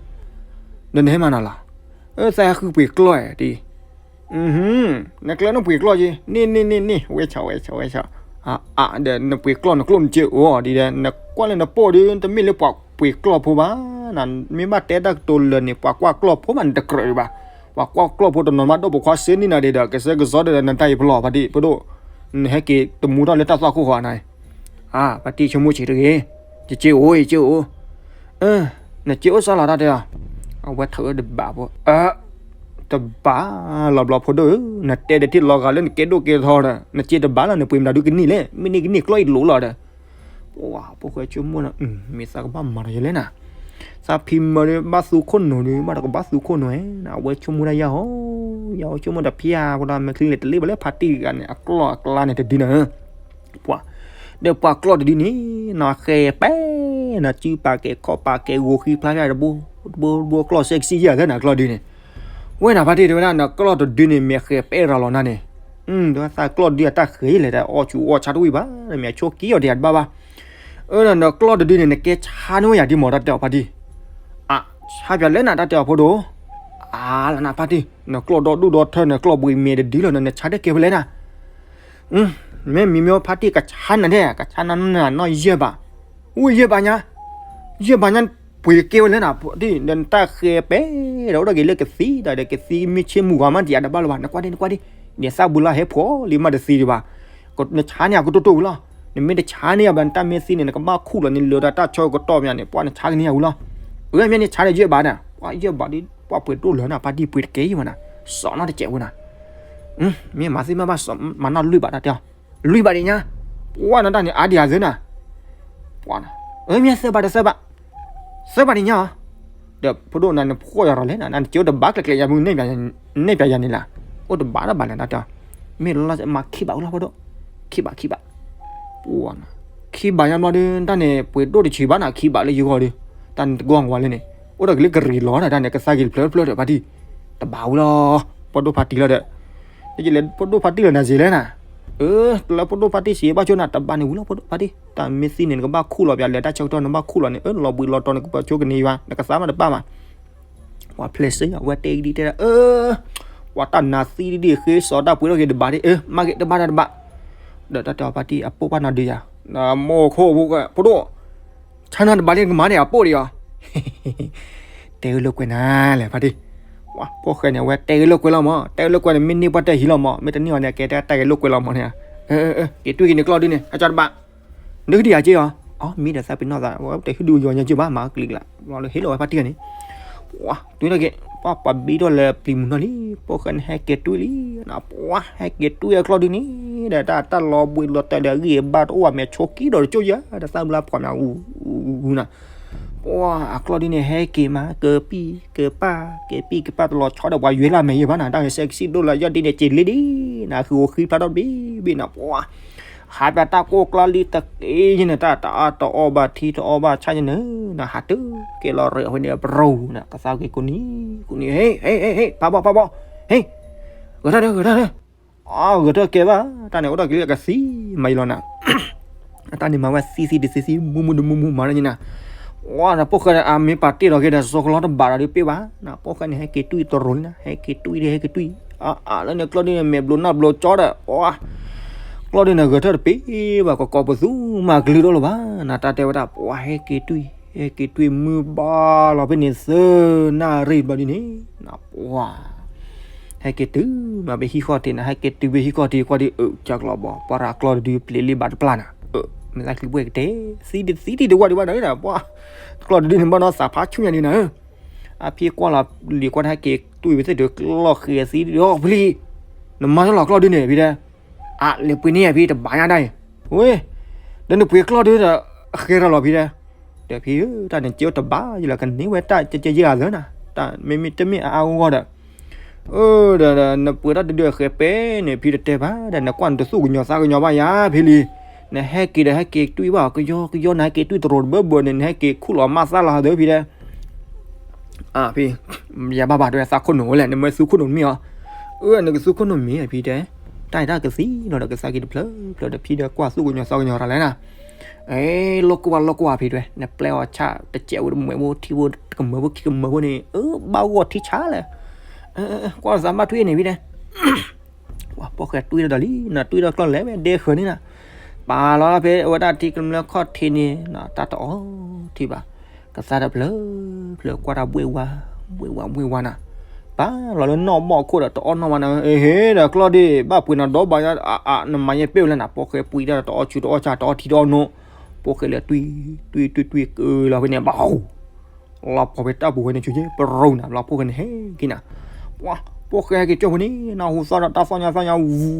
ဒီးနဟဲမၤနၤလီၤ အၢ သးဟဲဃုပှ့ၤကျီၢ်တံၢ် နကျဲနပှ့ၤကျီၢ်က့ၤ န့ၢ်န့ၢ်န့ၢ်န့ၢ် ဝဲဆီ ဝဲဆီ ဝဲဆီ အါ ဒီးနပှ့ၤကျီၢ်နကျိၣ်နစ့အိၣ်ဒ်ဒီး နကွၢ်လၢနပိၢ်ဒီး တမ့ၢ်လၢပှၤပှ့ၤကျီၢ်ဖိဘၣ် နမ့ၢ်ဘၣ်တဲတၢ်ကတိၤလၢာ်န့ၣ် ပှၤကွၢ်ကျီၢ်ဖိမး နတကြၢးဒံးဘၣ် ပှၤကွၢ်ကျီၢ်ဖိတနီၤမး ဒိၣ်ပိာ်ခွါစ့န့ၢ်နၤဒံးဒီး ကစဲကစီဒီး နတၢ်အံၤပလီၢ်ဖါတံၢ် ဖိဒိၣ် နဟဲက့ၤတမူထီၣ်လၢတၢ်သွၣ်ခိၣ်ဃီနၤ အါ ဖါတံၢ်ဆိကမိၣ်ဆံးတဂ့ၤ ယစ့အိၣ် ယစ့အိၣ် နစ့အိၣ်စၢ်လီၤတၢ်တဲအီၤ အဝဲထုးတဘးဖိ တဘးလီၤဘျီဖိဒိၣ်ဧၢ နတဲဒီးထံၣ်လီၤဂာ်လၢနကဲဒိၣ်ကဲထီဒီး နစ့တဘးလီၤ နပှ့ၤမတၤဒုကန့ၢ်လဲၣ် မ့ၢ်န့ၢ်ကန့ၢ်ကျီၢ်အံၤလိၤလီၤဒီး ပှၤဖိၣ်ဃဲဆိကမိၣ်နၤ မ့ၢ်သးကဘၣ်မၤဒီးယဲလဲၣ်နၤ သးဖံမၢဒီးဘၣ်သူခိၣ်နူာ်ဒီး ဘၣ်တကဘၣ်သူခိၣ်နူာ်ဧါ အဝဲဆိကမိၣ်ဒၣ်ယၤဟီ ယၤဟီဆိကမိၣ်ဒီးဖံယၤ ဖိဒီးမဲာ်ချံလဲၤတလ့ၢ်ဘၣ်လၢဖါတံၢ်ဂၤန့ၣ် အကျီၢ်အကျါန့ၣ်တဒုနၤ ပှၤ ဒီးပှၤကျီၢ်တဒုန့ၣ် နဃဲၤပဲ နစုပာ်ကဲၤခီၣ်ပာ်ကဲၤဂိၤဃံဖျါဖျါတဘိ တဘိတဘိကျီၢ်စဲကစံယဲၢ်သၢနၤကျီၢ်ဒုန့ၣ် ဝဲနၤဖါတံၢ်တဲဝဲဒၣ် နကျီၢ်တဒုန့ၣ် မဲာ်ဃဲၤပဲရၤလီၤနၤန့ၣ် သးကျီၢ်ဒုအတၢ်ဃဲၤလဲၣ် တၢ်အီၣ်ဆူၣ်အီၣ်ဆါတဝံၣ်ဘၣ် မ့ၢ်အဆိးက့အီၤတယၤတဘၣ်ဘၣ် အၢ နကျီၢ်တဒုန့ၣ် နကဲဆါန့ၢ်ဝဲယၤဒ်မး တၢ်တဲအီၤဖါတံၢ် အ ဆါပၠးလဲၣ်နၤ တၢ်တဲအီၤဖိဒိၣ် အါလၢနဖါတံၢ် နကျီၢ်ဒီဒူၣ်ဒီထၢ နကျီၢ်ဘှံးမဲာ်တဒုလီၤ နဆါတကဲဖဲလဲၣ်နၤ မ့ၢ်မံၤမ့ၢ်ဖါတံၢ်ကဆါနၤန့ၣ် ကဆါနၤနီၢ်ယဲၢ်ဘး အိၣ်ယဲၢ်ဘးညါ ယဲၢ်ဘးညါ ပှ့ၤတကဲဝဲလဲၣ်နၤ ဒီးနတၢ်ဃဲၤပဲ ဒီးအိၣ်ဒီးက့ၤလၢကသံ ဒီးကသံမ့ၢ်ဆ့မူၤဂၤမး တယၤတဘၣ်လၢၤဘၣ် နကွၢ်ဒ့ နကွၢ်ဒ့ ဒ်သၣ်ဘုလၢဟဲဖှီၣ်လံမးတသံဒံးဘၣ် နဆါန့ၢ်အကတိၢ်တိၢ်ဝံၤလီၤ နမ့ၢ်တဆါန့ၢ်ယၤဘၣ် နတၢ်မ့ၢ်သံန့ၣ် နကဘၣ်ခူၣ်လီၤ နလၢတၢ်တၢ်ဆၢကတီၢ်မးန့ၣ် ပှၤနဆါကန့ၢ်ယၤဝံၤလီၤ အၢ မ့ၢ်န့ၣ်ဆါန့ၢ်ယဲၢ်ဘးန့ၣ် ပှၤယဲၢ်ဘးဒ် ပှၤပှ့ၤတအိၣ်လၢၤနၤ ဖါတံၢ်ပှ့ၤတကဲယံၤမးနၤ စီၣ်နီၣ်တစဲးဝဲနၤ မ့ၢ်မၤသ့မ့ၢ်ဘၣ်စီၣ်မၤနီၣ်လွံၢ်ဘးတၢ်တဲအီၤ လွံၢ်ဘးဒံးညါ ပှၤနတၢ်န့ၣ်အါဒံးအါသၢနၤ ပှၤ အၢ မ့ၢ်သၢဘးဒီးသၢဘး သၢဘးဒံးညါအီၤ ဒီးဖိဒိၣ်နၤ နဖှီၣ်ယၤရီၤလဲၣ်နၤ နစ့အိၣ်တဘးကျဲကျဲယၤမုၢ် နဲၣ်ပၠးယၤန့ၣ်လၢ အိၣ်တဘးတဘးန့ၣ်တၢ်တဲအီၤ မ့ၢ်လီၤမၤခံဘးဝံၤလီၤဖိဒိၣ် ခံဘးခံဘး ပှၤ ခံဘးညါဘျီဒီး တၢ်န့ၣ် ပှ့ၤဒိၣ်တဆံးဘၣ်နၤ ခံဘးလၢယဂီၢ်ဒီး တၢ်န့ၣ်တဂီၢ်ဝဲလဲၣ်န့ၣ် အိၣ်ဒီးကလၢကရံးလီၤနၤ တၢ်န့ၣ် ကသါက့ၤတဖျၢၣ်တဖျၢၣ်ဒီး ဖါတံၢ် တဘၣ်ဝံၤလီၤ ပှၤဒိၣ်ဖါတံၢ်လီၤဒီး ယလဲၤပှၤဒိၣ်ဖါတံၢ်လီၤနၤစ့လဲၣ်နၤ အၢ လၢပှၤဒိၣ်ဖါတံၢ်စ့ဘၣ်ဆိနၤ တဘၣ်န့ၣ်ဝံၤလီၤ ပှၤဒိၣ်ဖါတံၢ် တၢ်မ့ၢ်သံန့ၣ် နကဘၣ်ခူၣ်လီၤ ပျးလဲၤတၢ်ဆၢကတီၢ်နဘၣ်ခူၣ်လီၤန့ၣ် အၢ လီၤဘှံးလီၤတီၤနကပၢၤဆိကန့ၢ်ယွၤ နကသါမးတဘၣ်မး ပှၤဖျဲးစ့ၢ် အဝဲတဲကဒံတဲဒၣ် အၢ ပှၤတၢ်နါသံဒံးဒံး ဃ့စီၤတၢ်ပှ့ၤထီၣ်က့ၤတဘးဒံး အၢ မၤက့ၤတဘၣ်တၢ်တဘၣ် ဒီးတၢ်တဲအီၤဖါတံၢ်အပိၢ်ဘၣ်နၤဒုးယၤ မိၢ်ခိၣ်ဖိ ဖိဒိၣ် ဆါနၤတဘးဒံးကမၤန့ၢ်အပိၢ်ဒံးအီၤ တဲဂ့ၢ်လိာ်ကွဲနၤလဲၣ်ဖါတံၢ် ပှၤဖိၣ်ဃဲန့ၣ် အဝဲတဲဂ့ၢ်လိာ်ကွဲလီၤမး တဲဂ့ၢ်လိာ်ကွဲန့ၣ် မ့ၢ်န့ၢ်ပှၤတဲဟံးလီၤမး မ့ၢ်တန့ၢ်အီၤန့ၣ် ကဲတဲတၢ်ဂ့ၢ်လိာ်ကွဲလီၤမးန့ၣ် က့ၤတွံၢ်က့ၤန့ၣ်ကျီၢ်ဒုန့ၣ် အကၢ်တဘၣ် နကဒံးယၤက့ၤအီၤ အမ့ၢ်ဒီးသးပ့ၤနီၣ်သး တဟ့ၣ်ဒုးယီၤညါက့ၤဘၣ် မၤကလံၤကလး လီၤလၢဟ့ၣ်လီၤဝဲဖါတံၢ်န့ၣ် ပှၤတွံၢ်ထီၣ်က့ၤ ပှၤပှၤဘံထီၣ်လၢပျံၤမုၢ်နီၢ်လံ ဖိၣ်ဃဲန့ၣ် ဟဲက့ၤတွံၢ်လံ ပှၤဟဲက့ၤတွံၢ်အကျီၢ်ဒုန့ၣ် ဒီးတၢ်တၢ်လီၤဘှံးလီၤတီၤဒီး အဂံၢ်အဘါတအိၣ်ဘၣ် မဲာ်ဆိးကံဒီးတကၠိၢ်ယၤ ဒီးသၣ်ဘျါဖှီၣ်မး ဂူဂူနၤ ပှၤအကျီၢ်ဒုန့ၣ် ဟဲက့ၤမး ကပံၢ်ကပၢ် ကပံၢ်ကပၢ်တလီၤဆီဒီး ပှၤယွဲလၢမဲာ်ယဲၢ်ဘၣ်နၤ တၢ်ဂဲၤစဲကစံၣ်ဒိၣ်လၢယီၢ်ဒ်န့ၣ် က့ၤလ့ဒံးနၤ ဃုာ်အိၣ်ဃံဖျါထီၣ်တဘ့ၣ်ဘ့ၣ်နၤ ပှၤ ဟးပျးတၢ်ကိၢ်ကျါလံတက့ၢ်ယဲၢ်န့ၣ် တၢ်တအါတအီၣ်ဘၣ်ထံတအီၣ်ဘၣ်ဆၣ်ယဲၢ်န့ၣ် နဟးတုၤက့ၤလီၤရ့အဝဲန့ၣ် ပရိနၤ ကသါက့ၤကိးနံၤ ကိးနံၤ ဟ့ၣ် ဟ့ၣ် ဟ့ၣ် ဟ့ၣ် ဖးဘီ ဖးဘီ ဟ့ၣ် ဂဲၤထၢၣ်ဒီး ဂဲၤထၢၣ်ဒီး အဂဲၤထၢၣ်ကဲဘၣ် တၢ်န့ၣ် အိၣ်ဒီးကလံၤအကသံမးယလီၤနၤ အတၢ်န့ၣ်မၤဝဲသံသံတသံသံ မူမူတမူမူမၤဒ်န့ၣ်နၤ ပှၤဒီးဖိၣ်ဃဲဒီး အမ့ၢ်ပာ်တ့ၢ်လီၤက့ၤဒီး စီၤကလီတဘးဒီးပ့ၢ်ဘၣ် ပှၤဖိၣ်ဃဲန့ၣ် ဟဲက့ၤတွံၢ်တရိၤလံနၤ ဟဲက့ၤတွံၢ်ဒီး ဟဲက့ၤတွံၢ် အါအါလၢန့ၣ် ကျီၢ်ဒုန့ၣ် မဲာ်ဘျိးနၢ်ဘျိးကၠီဒီး ပှၤ ကျီၢ်ဒုန့ၣ် ဂဲၤထၢၣ်တပ့ၢ်ဘၣ် ကကိးပသူမၤကလုၢ်တအိၣ်လၢၤဘၣ် နတၢ်တဲဝဲဒၣ် ပှၤဟဲက့ၤတွံၢ် ဟဲက့ၤတွံၢ်မုၢ်ဘၣ်လီၤဖဲန့ၣ် သၢနၣ်ရံၣ်ဘျီဒ်န့ၣ် ပှၤ ဟဲက့ၤတုၤမးဖဲဟံၣ်ဃီၣ်ထံးနၤ ဟဲက့ၤတုၤဖဲဟံၣ်ဃီၣ်ထံး ကွၢ်ဒ်အၢ ကၢ်ကျီဘီ ပှၤရၤကျီၢ်တဒုပျံၤလံဘၣ်တပျၢ်နၤ မ့ၢ်သးချံဘှဲၣ်ကတဲ သံတသံတဝဲဒံးဘၣ်နၤ ပှၤ ကျီၢ်တဒုန့ၣ် ဘၣ်နီၢ်သးဖးဆူၣ်ညါဒ်နၤ အဖံကွၢ်လီၤလံၤကွၢ်တၢ်ဟဲက့ၤတွံၢ်ဝဲသ့ၣ်ဒီး ကျီၢ်ဃ့သံဒီးဖံလံ နမၤတၢ်လီၤကျီၢ်ဒုန့ၣ်ဖံတဲ အါ လဲၤပှ့ၤန့ၢ်ယၤဖံတဘးညါဒၣ်အံၤ ဝဲ ဒီးနပှ့ၤကျီၢ်ဒုဒီး အဃဲၤထီၣ်လီၤဖံတဲ ဒီးဖံဧၢ တၢ်န့ၣ်ကဲတဘးယလီၤ ကန့ၢ်ဝဲတၢ်ကဲကဲယလီၤသၢနၤ တၢ်မ့မ့ၢ်တမ့ၢ်အါအါဂီၢ်ဂီၢ်ဒီး အၢ ဒီးနပှ့ၤတၢ်တဒုအဃဲၤပဲန့ၣ် ဖံတတဲဘၣ်ဒီး နကွၢ်နတသူၣ်ကညီၤသးကညီၤဘၣ်ယၤဖံလံ နဟဲက့ၤဒီးဟဲက့ၤတွံၢ်ဘၣ် ကယီကယီ နဟဲက့ၤတွံၢ်တရိၤတဘၢဘၢန့ၣ် နဟဲက့ၤခူၣ်လီၤမၢ်သၣ်လီၤသၢဖံတဲ အဖံ ယၤဘၣ်ဘၣ်တဲဝဲသးခိၣ်နူာ်ဝဲလဲၣ် နမ့ၢ်သူခိၣ်နူာ်တမ့ၢ်အီၤ အၢ နကသူခိၣ်နူာ်မ့ၢ်အဖံတဲ တၢ်အံၤတၢ်ကသံလီၤဒီးကသါက့ၤတဖျၢၣ်ဖျၢၣ်ဒီးဖံဒီးကွၢ်သူၣ်ကညီၤသးကညီၤတၢ်လဲၣ်နၤ အဲ လိၣ်ကွၢ်လိၣ်ကွၢ်ဖံတဲ နပျဲအီၤဆၣ်တစဲးဖိတမှဲးဖိ ထံဖိတကမၢဖိခံကမၢဖိန့ၣ် အၢ ဘၣ်ဂီၢ်ထံဆါလဲၣ် ကွၢ်သးဘၣ်ထွံၣ်န့ၣ်ဖံတဲ ပှၤဖိၣ်ဃဲတွံၢ်ဒီးလံ နတွံၢ်ဒီးကျီၢ်လဲၤဝဲဒဲဃၢၤန့ၣ်နၤ ပာ်လီၤဖဲအဝဲဒၣ်ထံကမျၢၢ်ခီၣ်ထံးန့ၣ် တၢ်တအီထံဘၣ် ကသါတဖျၢၣ်ဖျၢၣ်ကွၢ်တၢ်ဘှ့ၣ်ဝါ ဘှ့ၣ်ဝါဘှ့ၣ်ဝါနၤ ပာ်လီၤလၢနီၢ်ဘီၣ်ခိၣ်ဒီးတအီၣ်နီၢ်ဘၣ်နၤ ဟ့ဒီးကျီၢ်ဒု ဘၣ်ပှ့ၤနၤဒီဘၣ်ညါ အါအါ နမၤယဲၢ်ပဲၢ်ဝဲလဲၣ်နၤ ဖိၣ်ဃဲပှ့ၤတၢ်ဒီးတအီၣ်ဆူးတအီၣ်ဆါ တအီၣ်ထံတအီၣ်နိ ဖိၣ်ဃဲလဲၤတွံၢ် တွံၢ်တွံၢ်တွံၢ်ကလီၤဖဲန့ၣ် ဘၣ် လီၤဖီၣ်ဖဲတၢ်ပူၤဝဲန့ၣ်ဆူက့ ပရိနၤ လီၤဖိၣ်ဃဲန့ၣ်ဟဲက့ၤနၤ ပှၤ ဖိၣ်ဃဲဟဲက့ၤကၠိဖိန့ၣ် နၢ်ဟူသီၣ်ဒီးတၢ်သီၣ်ညါသီၣ်ညါဝူ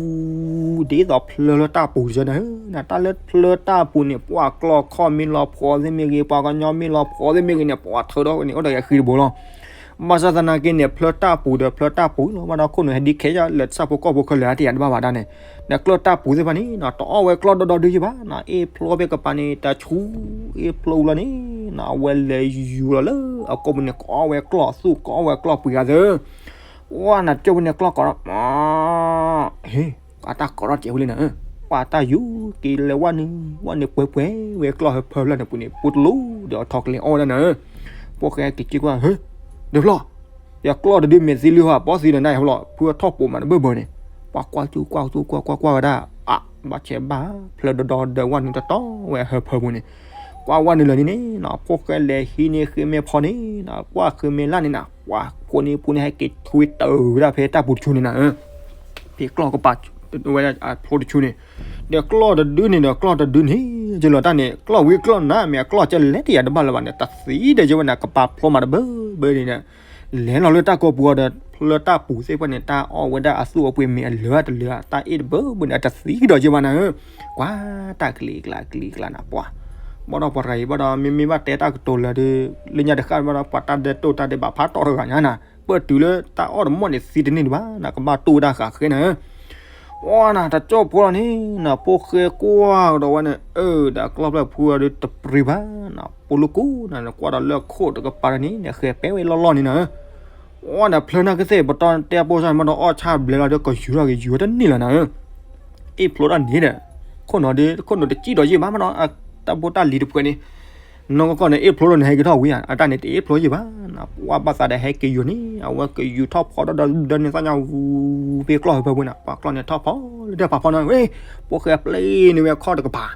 ဒ်သိးဖျၢၣ်လၢတၢ်ပူၤတစၢနၤ နတၢ်လၢဖျၢၣ်တၢ်ပူၤန့ၣ် ပှၤကျီၢ်ခီၣ်မ့ၢ်လီၤဖှီၣ်သ့ၣ်မ့ၢ်ဂ့ၤ ပှၤကညီမ့ၢ်လီၤဖှီၣ်သ့ၣ်မ့ၢ်ဂ့ၤန့ၣ် ပှၤထၢဒီးန့ၣ် အိၣ်ဒီးယဃံတဘိလီၤ ဘၣ်ဆၣ်သနာ်က့န့ၣ် ဖျၢၣ်တၢ်ပူၤဒီးဖျၢၣ်တၢ်ပူၤလီၤ ဘၣ်ဒီးခိၣ်နူာ်ဟဲဒ်ခဲအံၤ လဲၤဆၣ်ဖိကီၢ်ဖိခဲလၢာ်တယၤတဘၣ်ဘၣ်ဒၣ်န့ၣ် ဒီးကျီၢ်တၢ်ပူၤသ့ၣ်တဖၣ်န့ၣ် တအီၣ်ဝဲကျီၢ်ဒီဒီဒုယဘၣ် အ့ၣ်ဖျိဖဲကပၤန့ၣ် တၢ်ဆူ အ့ၣ်ဖျိလီၤန့ၣ် အဝဲလဲၤယူၤလီၤလၢအကိာ်ပူၤန့ၣ် ကအီၣ်ဝဲကျီၢ်သူၣ် ကအီၣ်ဝဲကျီၢ်ပှ့ၤဂၤသၢ ပှၤနကၠိဖိန့ၣ်ကျီၢ်ကီးဒီး ဟ့ၣ် ပှၤတၢ်ကီးထီၣ်စဲးဖိလံနၤ ပှၤတၢ်ယူၤက့ၤလဲၤဝဲနုာ် ဝဲနုာ်ပှဲၤပှဲၤဝဲကျီၢ်ဟၢဖၢဖျၢၣ်န့ၣ်ပူၤန့ၣ် ပူတလူဒီးအထီကလဲၤအီၣ်ဝဲဒၣ်နၤ ဖိၣ်ဃဲက့ၤက့ၤကွၢ် ဟ့ၣ် ဒုးဖျီၣ် ယကျီၢ်တဒုမ့ၢ်သံလံဟီ ပီသံဒီးနၢ်ဟဲဖျီၣ် ဖုအထီၣ်ပိာ်မးတဘၢဘၢန့ၣ် ပှၤကွၢ်ကၠူကွၢ်ကၠူကွၢ်ကွၢ်ကွၢ်ဝဲဒၣ် အါ ဘၣ်ဆဲးဘၣ် ဖျၢၣ်ဒီဒီဒီးဝဲနုာ်တတီဝဲဟၢဖၢပူၤန့ၣ် ကွၢ်ဝဲနုာ်လၢာ်န့ၣ်န့ၣ် ဖိၣ်ဃဲလဲၤဟံးန့ၢ်ဃ့မဲာ်ဖီန့ၣ် ကွၢ်ဃ့မဲာ်လၢ်န့ၣ်နၤ ပှၤဖိန့ၣ်ဖိန့ၣ်ဟဲက့ၤထွံတၢ်ဝဲဒၣ်ဖဲတၢ်ပူၤတဆူန့ၣ်နၤ ဖဲကျီၢ်ကပၤဝဲဒၣ်အဖျိတဆူန့ၣ် ဒီးကျီၢ်တဒုန့ၣ်ဒီးကျီၢ်တဒုန့ၣ် ယလီၤတၢ်န့ၣ် ကျီၢ်ဝံကျီၢ်နၤ မ့ၢ်အကျီၢ်ကဲလဲၣ်တယၤတဘၣ်လၢၤဘၣ်န့ၣ် တသံဒီးယဝဲန့ၣ် ကပၤဖျိမးတဘၢဘၢန့ၣ်ဒီး လဲၤလီၤလၢတၢ်ကိာ်ပူၤအီၤဒီး ဖျၢၣ်တၢ်ပူၤသ့ၣ်တဖၣ်န့ၣ် တၢ်အီၣ်ဝဲဒၣ်အသူၣ်အပှ့ၤမ့ၢ်အလၢတလၢ တၢ်အ့ၣ်တဘၢဘၢန့ၣ် အတသံကဒီးယဝဲနၤဧၢ ကွၢ်တၢ်ကလံၤကျါကလံၤကျါနၤပှၤ ဘၣ်ဒီးပှၤတဂၤအံၤဘၣ်ဒီး မ့မ့ၢ်ဘၣ်တဲတၢ်ကတိၤလၢာ်ဒီး လၢညါတဃၣ်ဘၣ်ဒီး ပှၤတၢ်ဒဲးတိၢ်တၢ်ဒဲးဘးဖးတီၢ်တဂၤညါနၤ ပၢၢ်တုၤလၢတၢ်အီၣ်တမီၢ်န့ၣ်သံတန့ၢ်ဒံးဘၣ်နၤ ကဘၣ်တိၢ်ဝဲဒၣ်ဃးဃဲနၤဧၢ အီနၤ တၢ်ကၠီၣ်ဖိလီၤန့ၣ်နၤ ဖိၣ်ဃဲကွၢ်ကဒီးဝဲန့ၣ် အၢ ဒီးကျီၢ်ဖျၢၣ်ဖုအီၤဒုးတပျံၤဘၣ်နၤ ပိာ်လိာ်ကူနၤ နကွၢ်ဒီးလၢခိၣ်တကပၤန့ၣ် နဃဲၤပဲဝဲလီၢ်လီၢ်န့ၣ်နၤဧၢ. အီနၤ ဖျၢၣ်နၢ်ကသ့ၣ် ပတီၢ်တဲအပိၢ်စၢ်န့ၣ် မ့ၢ်ဒီးအီၣ်ဆၣ်ဘျဲလီၤဒီး ကယူၤထီၣ်က့ၤယူၤဝဲတန့ၢ်လီၤနၤဧၢ. အ့ၣ်ဖျိတၢ်န့ၣ်ဒီး ခိၣ်နီၤဒုး ခိၣ်နီၤတစံၣ်ဒီးယံာ်ဘၣ်မးနီၤ တၢ်ဘိတၢ်လံၤတဖုန့ၣ် နီၢ်ကီၢ်ကီၢ်န့ၣ် အ့ၣ်ဖျိလီၤန့ၣ် ဟဲက့ၤထီၣ်ဝံၤဧါ အတၢ်န့ၣ်တအ့ၣ်ဖျိယံာ်ဘၣ်နၤ ပှၢ်ဘၣ်သးဒီးဟဲက့ၤယူၤန့ၣ် အဝဲကယူၤထီၣ်ဖီဒီးဒီးန့ၣ်သၣ်ညါဝူ ဖဲကျီၢ်ဖဲဖဲပူၤနၤ ပှၤကျီၢ်န့ၣ်ထီၣ်ဖီလၢတၢ်ဖးဖီနီၤ ဝဲ ဖိၣ်ဃဲပျံၤန့ၢ်ဝဲခီၣ်တကပၤ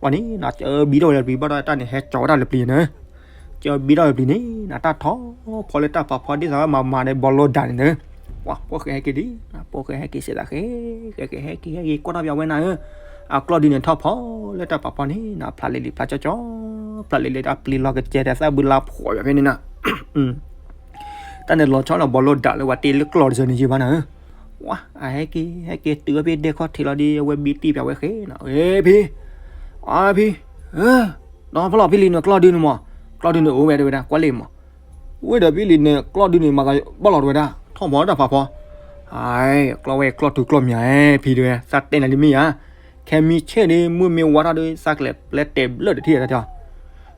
ကျီၢ်န့ၣ်နၤ ကၢဘံထီၣ်ဝဲလၢပျံၤဘၣ်ဒီးတၢ်န့ၣ် ဟဲကၠီၤဝဲဒၣ်လၢပျံၤန့ၣ် ကၢဘံထီၣ်လၢပျံၤန့ၣ်နၤ တၢ်ထီၣ်ဖီလၢတၢ်ဖးဖီဒ်သိးမၤမၤန့ၣ် ဘီလိဒၣ်န့ၣ်နၤ ပှၤဖိၣ်ဃဲဟဲက့ၤဒံးနၤ ဖိၣ်ဃဲဟဲက့ၤစဲးသးဃဲ ဃဲက့ၤဟဲက့ၤဟဲက့ၤကွၢ်ထီၣ်ပၠးဝဲနၤဧၢ အကျီၢ်ဒုန့ၣ်ထီၣ်ဖီလၢတၢ်ဖးဖီန့ၣ်နၤ ဖျးလံၤလံၤဖျးကၠီကၠီ ဖျးလံၤလံၤတၢ်ပျံၤလီၤကစဲးဒီးသၣ်ဘုလါဖှီၣ်ယွၤဖဲန့ၣ်နၤ တၢ်န့ၣ်လီၤဆီလီၤဘီလိဒၣ်လၢပှၤတ့လၢကျီၢ်တစၢန့ၣ်ယံာ်ဘၣ်နၤဧၢ ဝါ အဟဲက့ၤ ဟဲက့ၤတုၤဝဲဖဲဒဲခီၣ်ထံးလီၤဒီး အဝဲဘံတ့ၢ်ပၠးဝဲဃဲနၤ အ့ ဖံ အဖံ ဒီဖီလီၤဖံလံၤန့ၣ်ကျီၢ်ဒုန့ၣ်မး ကျီၢ်ဒုန့ၣ်အိၣ်ဝဲတဲဝဲဒၣ် ကွၢ်လံမး ဝဲဒီးဖံလံၤန့ၣ် ကျီၢ်ဒုန့ၣ် မၤကဘၣ်လီၤတဲဝဲဒၣ် ထီၣ်ဖီတၢ်ဖးဖီ အ့ ကျီၢ်ဝဲကျီၢ်ထူကျီၢ်မး ဖံတဲဝဲ သးတဲနၤလံမ့ၢ်ဧါ ခဲမံဆ့ၣ်ဒီး မုၢ်မ့ၢ်ဝါထီၣ်ဒီး သးကျဲၤဘျၢၣ်တထံၣ်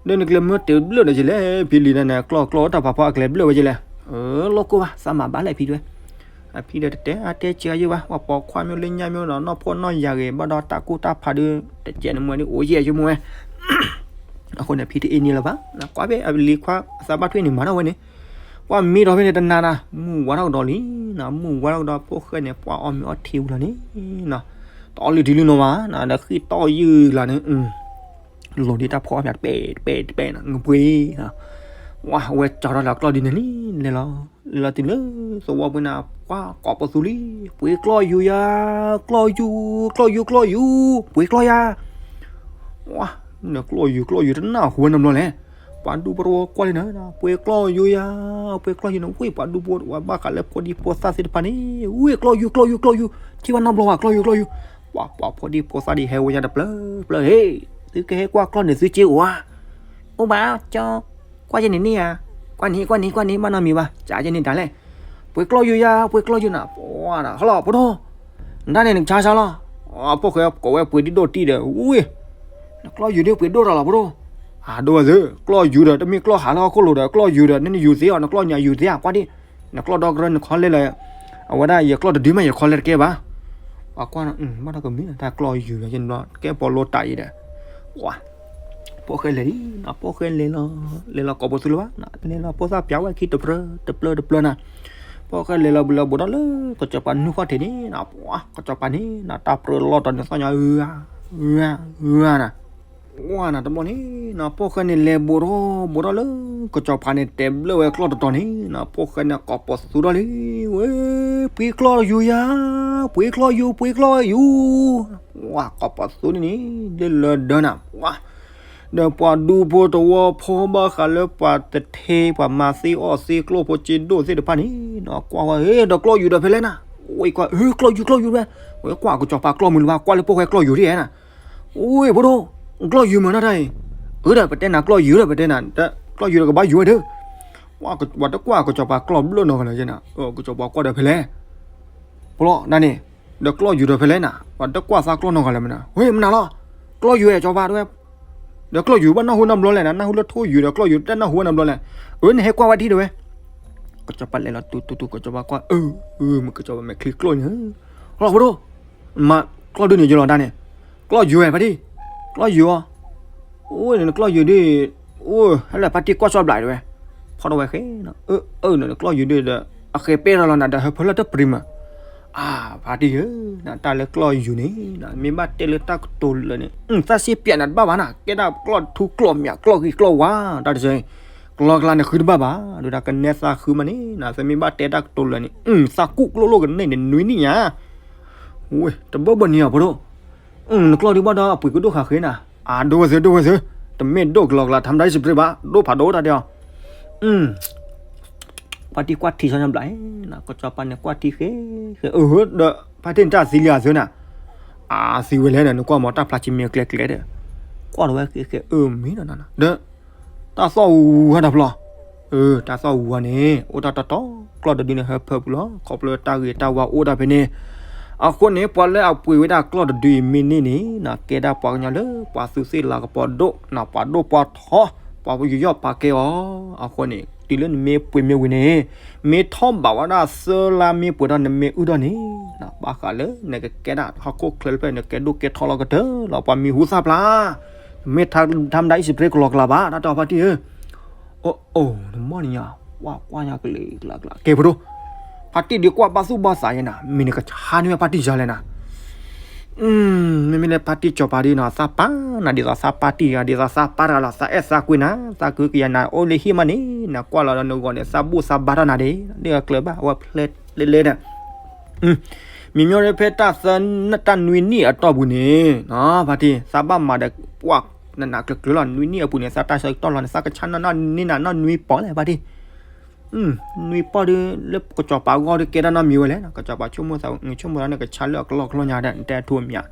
တၢ် ဒီးနကျဲၤမၢတ့ၢ်ဘျၢၣ်ဒီးကလဲၣ် ဖံလံၤန့ၣ် ကျီၢ်ကျီၢ်တၢ်ဖးဖီအကျဲၤဘျၢၣ်ဝဲကလဲၣ် အၢ လိၣ်ကိၢ်ဘၣ် သးမၤဘၣ်လဲၣ်ဖံတဲဝဲ အဖံဒီးတတဲအါတဲစှၤယုၢ်ဘၣ် ပှၤပိာ်ခွါမ့ၢ်လၢညါမ့ၢ်ဒီးနီၢ်ဖှီၣ်နီၢ်ယာ်ဂ့ၤ ဘၣ်ဒီးတၢ်ကူၣ်တၢ်ဖးဒီး တကဲးန့ၣ်မ့ၢ်ဒ်အိၣ်ယဲၢ်ယုၢ်မ့ၢ်ဝဲ အဃိန့ၣ် ဖံတအ့ၣ်န့ၢ်လၢၤဘၣ် ကွၢ်ဖဲအလံၤခွါအသးဘၣ်ထွဲန့ၣ်မၤထီၣ်ဝဲန့ၣ် ကွၢ်မံဒီးဖဲန့ၣ်တနၤနၤ မုၢ်ဝါထီၣ်ကဒီးလံနၤ မုၢ်ဝါထီၣ်ကဒီး ဖိၣ်ဃဲန့ၣ် ပှၤအီၣ်မ့ၤအီထံဝံၤလီၤန့ၣ်နၤ တအီၣ်လုၢ်ထံလုၢ်နိဘၣ်နၤ ဒီးဃံၣ်တီၢ်ယုၢ်လီၤန့ၣ် လိၤဒ်တၢ်ဖီအီၣ်မ့ၤတပဲာ်တပဲာ်တပဲာ်နၤ ငပှ့ၤနၤ ဝါ အဝဲကၠီထီၣ်လၢကျီၢ်ဒုန့ၣ်လံ လဲၤလီၤ လဲၤလီၤတုၤလၢသဝီပူၤနၤ ပှၤကိးပသူလံ ပှ့ၤကျီၢ်ယူၤယၤ ကျီၢ်ယူၤ ကျီၢ်ယူၤ ကျီၢ်ယူၤ ပှ့ၤကျီၢ်ယၤ ဝါ နကျီၢ်ယူၤ ကျီၢ်ယူၤ တနၢ်ဟူဝဲနီတဘျီလဲၣ် ပှၤဒူဖိတဝီကွၢ်လံနၤ ပှ့ၤကျီၢ်ယူၤယၤ ပှ့ၤကျီၢ်ယူၤန့ၣ် ဝံၣ် ပှၤဒူဖိတဝီဘၣ်ဃးလၢဖိဒံဖိသၣ်သ့ၣ်တဖၣ်န့ၣ် ဝံၣ် ကျီၢ်ယူၤ ကျီၢ်ယူၤ ကျီၢ်ယူၤ ထံၣ်ဘၣ်နီတဘျီဘၣ် ကျီၢ်ယူၤ ကျီၢ်ယူၤ ပှၤ ပှၤဖိဒံဖိသၣ်ဒ်ဟဲဝဲညါတပျၢၤပျၢၤ ဟ့ၣ် သုကဟဲကွၢ်ကျီၢ်န့ၣ် သုစ့အိၣ်ဧါ အိၣ်ဘၣ်ကၠီ ကွၢ်က့ၤန့ၣ်န့ၣ်ဧါ ကွၢ်န့ၣ် ကွၢ်န့ၣ် ကွၢ်န့ၣ် ဘၣ်နီတမံၤဘၣ် ကးက့ၤန့ၣ်တၢ်လဲၣ် ပှ့ၤကျီၢ်ယူၤယၤ ပှ့ၤကျီၢ်ယူၤနၤ ပှၤဒၣ် ဟလီၤ ဖိဒိၣ် နတၢ်န့ၣ်နကဆါဆါလီၤ အဖိၣ်ဃဲကိးဝဲပှ့ၤဒံၣ်ဒိၣ်တံၢ်ဒီး ဝံၣ် နကျီၢ်ယူၤဒ်ပှ့ၤဒိၣ်တၢ်လီၤ ဖိဒိၣ် အဒိဝဲသု ကျီၢ်ယူၤဒီး တမ့ၢ်ကျီၢ်ဟးလၢဟီၣ်ခိၣ်လိၤဒီး ကျီၢ်ယူၤဒီး နနယူၤသ့အီၤ နကျီၢ်ညါယူၤသ့ဧါ ကွၢ်ဒံၣ် နကျီၢ်ဒီကရၢနခီလဲလၢ အဝဲဒၣ်ယကျီၢ်တဒုမး ယခီလဲတကဲဘၣ် ပှၤကွၢ်နီၤ ဘၣ်ဒီးကမ့ၢ်တၢ်ကျီၢ်ယူၤ ယကဘျီ ကဲပီၤလိတးအံၤဒီး ဝါ ဖိၣ်ဃဲလဲၤလံ ဖိၣ်ဃဲလဲၤလီၤ လဲၤလီၤကိးပသူလၢၤဘၣ် လဲၤလီၤဖိသၣ်ပၠးဝဲခံတပျၢၤ တပျၢၤတပျၢၤနၤ ဖိၣ်ဃဲလဲၤလီၤဘျီလီၤဘိးဒီးလၢ ကစီၤပၤနူၢ်ခီၣ်ထံးန့ၣ် ပှၤ ကစီၤပၤန့ၣ် နတၢ်ပြၢလီၤတီၤန့ၣ်သီၣ်ညါ ဂၤ ဂၤ ဂၤနၤ ဝါနၤတဘျီန့ၣ် နဖိၣ်ဃဲန့ၣ်လဲၤဘိးထီၣ် ဘိးထီၣ်လၢ ကစီၤပၤန့ၣ် တဲဘျၢၣ်ဝဲကျီၢ်တတီၤန့ၣ် နဖိၣ်ဃဲန့ၣ် ကိးပသူထီၣ်လံ ဝဲ ပှ့ၤကျီၢ်ယူၤယၤ ပှ့ၤကျီၢ်ယူၤ ပှ့ၤကျီၢ်ယူၤ ဝါ ကိးပသူန့ၣ်န့ၣ် ဒ်လၢဒၢနၤ ဝါ ဒီးပှၤဒူဖိတဝီဖိဘၣ်ဃးလၢပှၤတထ့ ပှၤမၤသ့အီၣ်သ့ကျိၣ်ဖိစ့ဒိၣ်သ့ၣ်တဖၣ်န့ၣ် နကွၢ်ဝဲ ဟ့ၣ် ဒီးကျီၢ်ယူၤဒီးဖဲလဲၣ်နၤ ဝဲကွၢ် ဟ့ၣ် ကျီၢ်ယူၤ ကျီၢ်ယူၤဝဲ ဝဲကွၢ်ကစီၤပၤကျီၢ်မုာ်လၢၤဘၣ် ကွၢ်လၢဖိၣ်ဃဲကျီၢ်ယူၤဒ်နၤ အိၣ် ဖိဒိၣ် ကျီၢ်ယူၤမုာ်နၤတၢ်အံၤ အၢ ဒီးပတဲနၤကျီၢ်ယူၤဒီးပတဲနၤ ကျီၢ်ယူၤဒီးကဘၣ်ယူၤဝဲဒၢ ပှၤတကွၢ်ကစီၤပၤကျီၢ်ဘျၢၣ်နီတဂၤလၢၤနၤ ကစီၤပၤကွၢ်ဒီးဖဲလဲၣ် ပလီၢ်ဒၣ်န့ၣ် ဒီးကျီၢ်ယူၤဒီးဖဲလဲၣ်နၤ ပှၤတကွၢ်သးကျီၢ်နီတဂၤလၢၤမနၤ ဝဲမနုၤလီၤ ကျီၢ်ယူၤအဲၣ်ကစီၤပၤတဝဲ ဒီးကျီၢ်ယူၤဘၣ်နၢ်ဟူနီတဘျီလဲၣ်နၤ နၢ်ဟူလၢထိၣ်ယူၤဒီးကျီၢ်ယူၤတနၢ်ဟူဝဲနီတဘျီလဲၣ် အၢ နဟဲကွၢ်ဝဲထံၣ်တဝဲ ကစီၤပၤလဲၤလီၤတူတူတူ ကစီၤပၤကွၢ် အၢ မုၢ်ကစီၤပၤမဲာ်ချံကျိၣ်န့ၣ် လီၤဖိဒိၣ် မၤကျီၢ်ဒုန့ၣ်ယလီၤဒၣ်န့ၣ် ကျီၢ်ယူၤဝဲဖါတံၢ် ကျီၢ်ယူၤအီၤ အိၣ်နကျီၢ်ယူၤဒု အိၣ် ဟဲလၢဖါတံၢ်ကွၢ်ဆီဘျးတဝဲ ဖီၣ်ထီၣ်ဝဲဃဲ အၢ နကျီၢ်ယူၤဒုဒီး အဃဲၤပဲထီၣ်လီၤနၤဒီးဟၢဖၢလၢတပရံၤမး အၢ ဖါတံၢ်ဧၢ နတၢ်လၢကျီၢ်ယူၤန့ၣ် မ့ၢ်ဘၣ်တဲလၢတၢ်ကတိၤလၢာ်န့ၣ် သးစ့ပၠးနၤတဘၣ်ဘၣ်နၤ ကဲဒၣ်ကျီၢ်ထူကျီၢ်မး ကျီၢ်ဂံၢ်ကျီၢ်ဝါ တၢ်တစၢ ကျီၢ်ကျါန့ၣ်ဃုတဘၣ်ဘၣ် ဒီးတၢ်ကနဲသးဃုမးန့ၣ် နသးမ့ၢ်ဘၣ်တဲတၢ်ကတိၤလၢာ်န့ၣ် သးကူၣ်ကျိၣ်လိၣ်ကန့ၢ်န့ၣ်နွံနံၣ်ညါ ဝဲ တဘၣ်ဘၣ်န့ၣ်အီၤဖိဒိၣ် နကျီၢ်ဒုဘၣ်ဒီးအပှ့ၤကဒိၣ်ဃာ်ဃ့နၤ အဒိၣ်ဝဲသ့ၣ်ဒိၣ်ဝဲသ့ၣ် တမ့ၢ်ဒိၣ်ကလီကလီ ထါမတၤစပရ့ဘၣ် ဒိၣ်ဖးဒိၣ်တၢ်တဲအီၤ ဖါတံၢ်ကွၢ်ထံဆီညါဘျး ကစီၤပၤန့ၣ်ကွၢ်ထံဃဲဃဲ အၢ ဒီးဖါတံၢ်န့ၣ်တၢ်သံလံအသၢနၤ အသံဝဲလဲၣ်ဒီး နကွၢ်မ့ၢ်တၢ်ဖျါဆံမ့ၢ်ကျဲကျဲဒီး ကွၢ်လီၤဝဲဃဲဃဲ အၢ မ့ၢ်ဒီးနၤ ဒီး တၢ်သီၣ်ဝူဟဲတၢ်ဖျီ အၢ တၢ်သီၣ်ဝူဝဲန့ၣ် အိၣ်တၢ်တီတီ ကျီၢ်တဒုန့ၣ်ဟၢဖၢပူၤလီၤ ခီဖျိတၢ်ဂ့ၤတၢ်ဝါအိၣ်တၢ်ဖဲန့ၣ် အဃိန့ၣ် ပှၤလၢအပှ့ၤဝဲဒၣ်ကျီၢ်တဒုအံၤမ့ၢ်န့ၢ်န့ၣ် ကဲဒၣ်ပှၤကညီလၢပှၤသူးသ့ၣ်လၤကပီၤဒိၣ်, ပှၤဒိၣ်ပှၤထီ, ပှၤယူးယီၣ်ပာ်ကဲအီၤ. အဃိန့ၣ် တုၤလၢနမ့ၢ်ပှ့ၤမ့ၢ်ဝံၤန့ၣ်, မ့ၢ်ထီၣ်ဘးဝဲဒၣ်သၢလါမ့ၢ်ပှဲၤဒီးနမ့ၢ်အုၣ်ထီၣ်န့ၣ်, ဘၣ်ဃးလၢနကကဲဒၣ်ဟီၣ်ခိၣ်ချၢတဖျၢၣ် နကဲဒိၣ်ကဲထီလီၤကတၢၢ်လီၤ ပှၤမံၤဟူသၣ်ဖျါ, မ့ၢ်ထါမဒါအံၣ်စရ့လးကလီကလးဘၣ် တၢ်တီဖါတံၢ်ဧၢ. အိၣ်အိၣ် နမီၢ်နံၤညါ, ကွၢ်ကွၢ်ညါကလံၤကလးကလး ကဲဖိဒိၣ်, ဖါတံၢ်ဒုးကွၢ်ဘၣ်သူၣ်ဘၣ်သးယဲနၤ, မ့ၢ်နကဆါန့ၢ်ဝဲဖါတံၢ်ယၤလဲၣ်နၤ. မ့မ့ၢ်လၢဖါတံၢ်စီၤပၤဒ်နီၤ သးပၢ်နၤဒ်သိးသးပၢ်တံၢ်ဂၤ ဒ်သိးသးပၢ်တဂၤလီၤ သးအဲၣ်သးကွံနၤ သးကဟုကယာ်နၤ အိၣ်လၢဟံၣ်မးန့ၣ် နကွၢ်လီၤဒီးနဂီၢ်န့ၣ် သးဘူၣ်သးဘါထီၣ်နၤဒ့ၣ် ဒ်အကျၢၤဘၣ် အဝဲဖျဲးလဲလဲဒီး မ့မ့ၢ်ဖဲတၢ်သၢ တၢ်နွံနံၣ်အတီၢ်ပူၤန့ၣ် ဖါတံၢ် သးဘၣ်မၤဒီးပှၢ်နးနးကျၢၤကျၢၤလီၤ နွံနံၣ်အပူၤန့ၣ် သးတၢ်ဆၢကတီၢ်လီၤန့ၣ် သးကဆါနီၢ်နီၢ်န့ၢ်နၤနီၢ်နွံပီၢ်လဲၣ် ဖါတံၢ်. နွံပီၢ်ဒီး လၢကစီၤပၤအဂီၢ်ဒီးကဲဒၣ်နီတမံၤဝဲလဲၣ် ကစီၤပၤဆိကမိၣ်သးနဆိကမိၣ်သးန့ၣ် ကဆါလၢအကလီကလီညါဒီး နတဲထူအမံၤဧါ.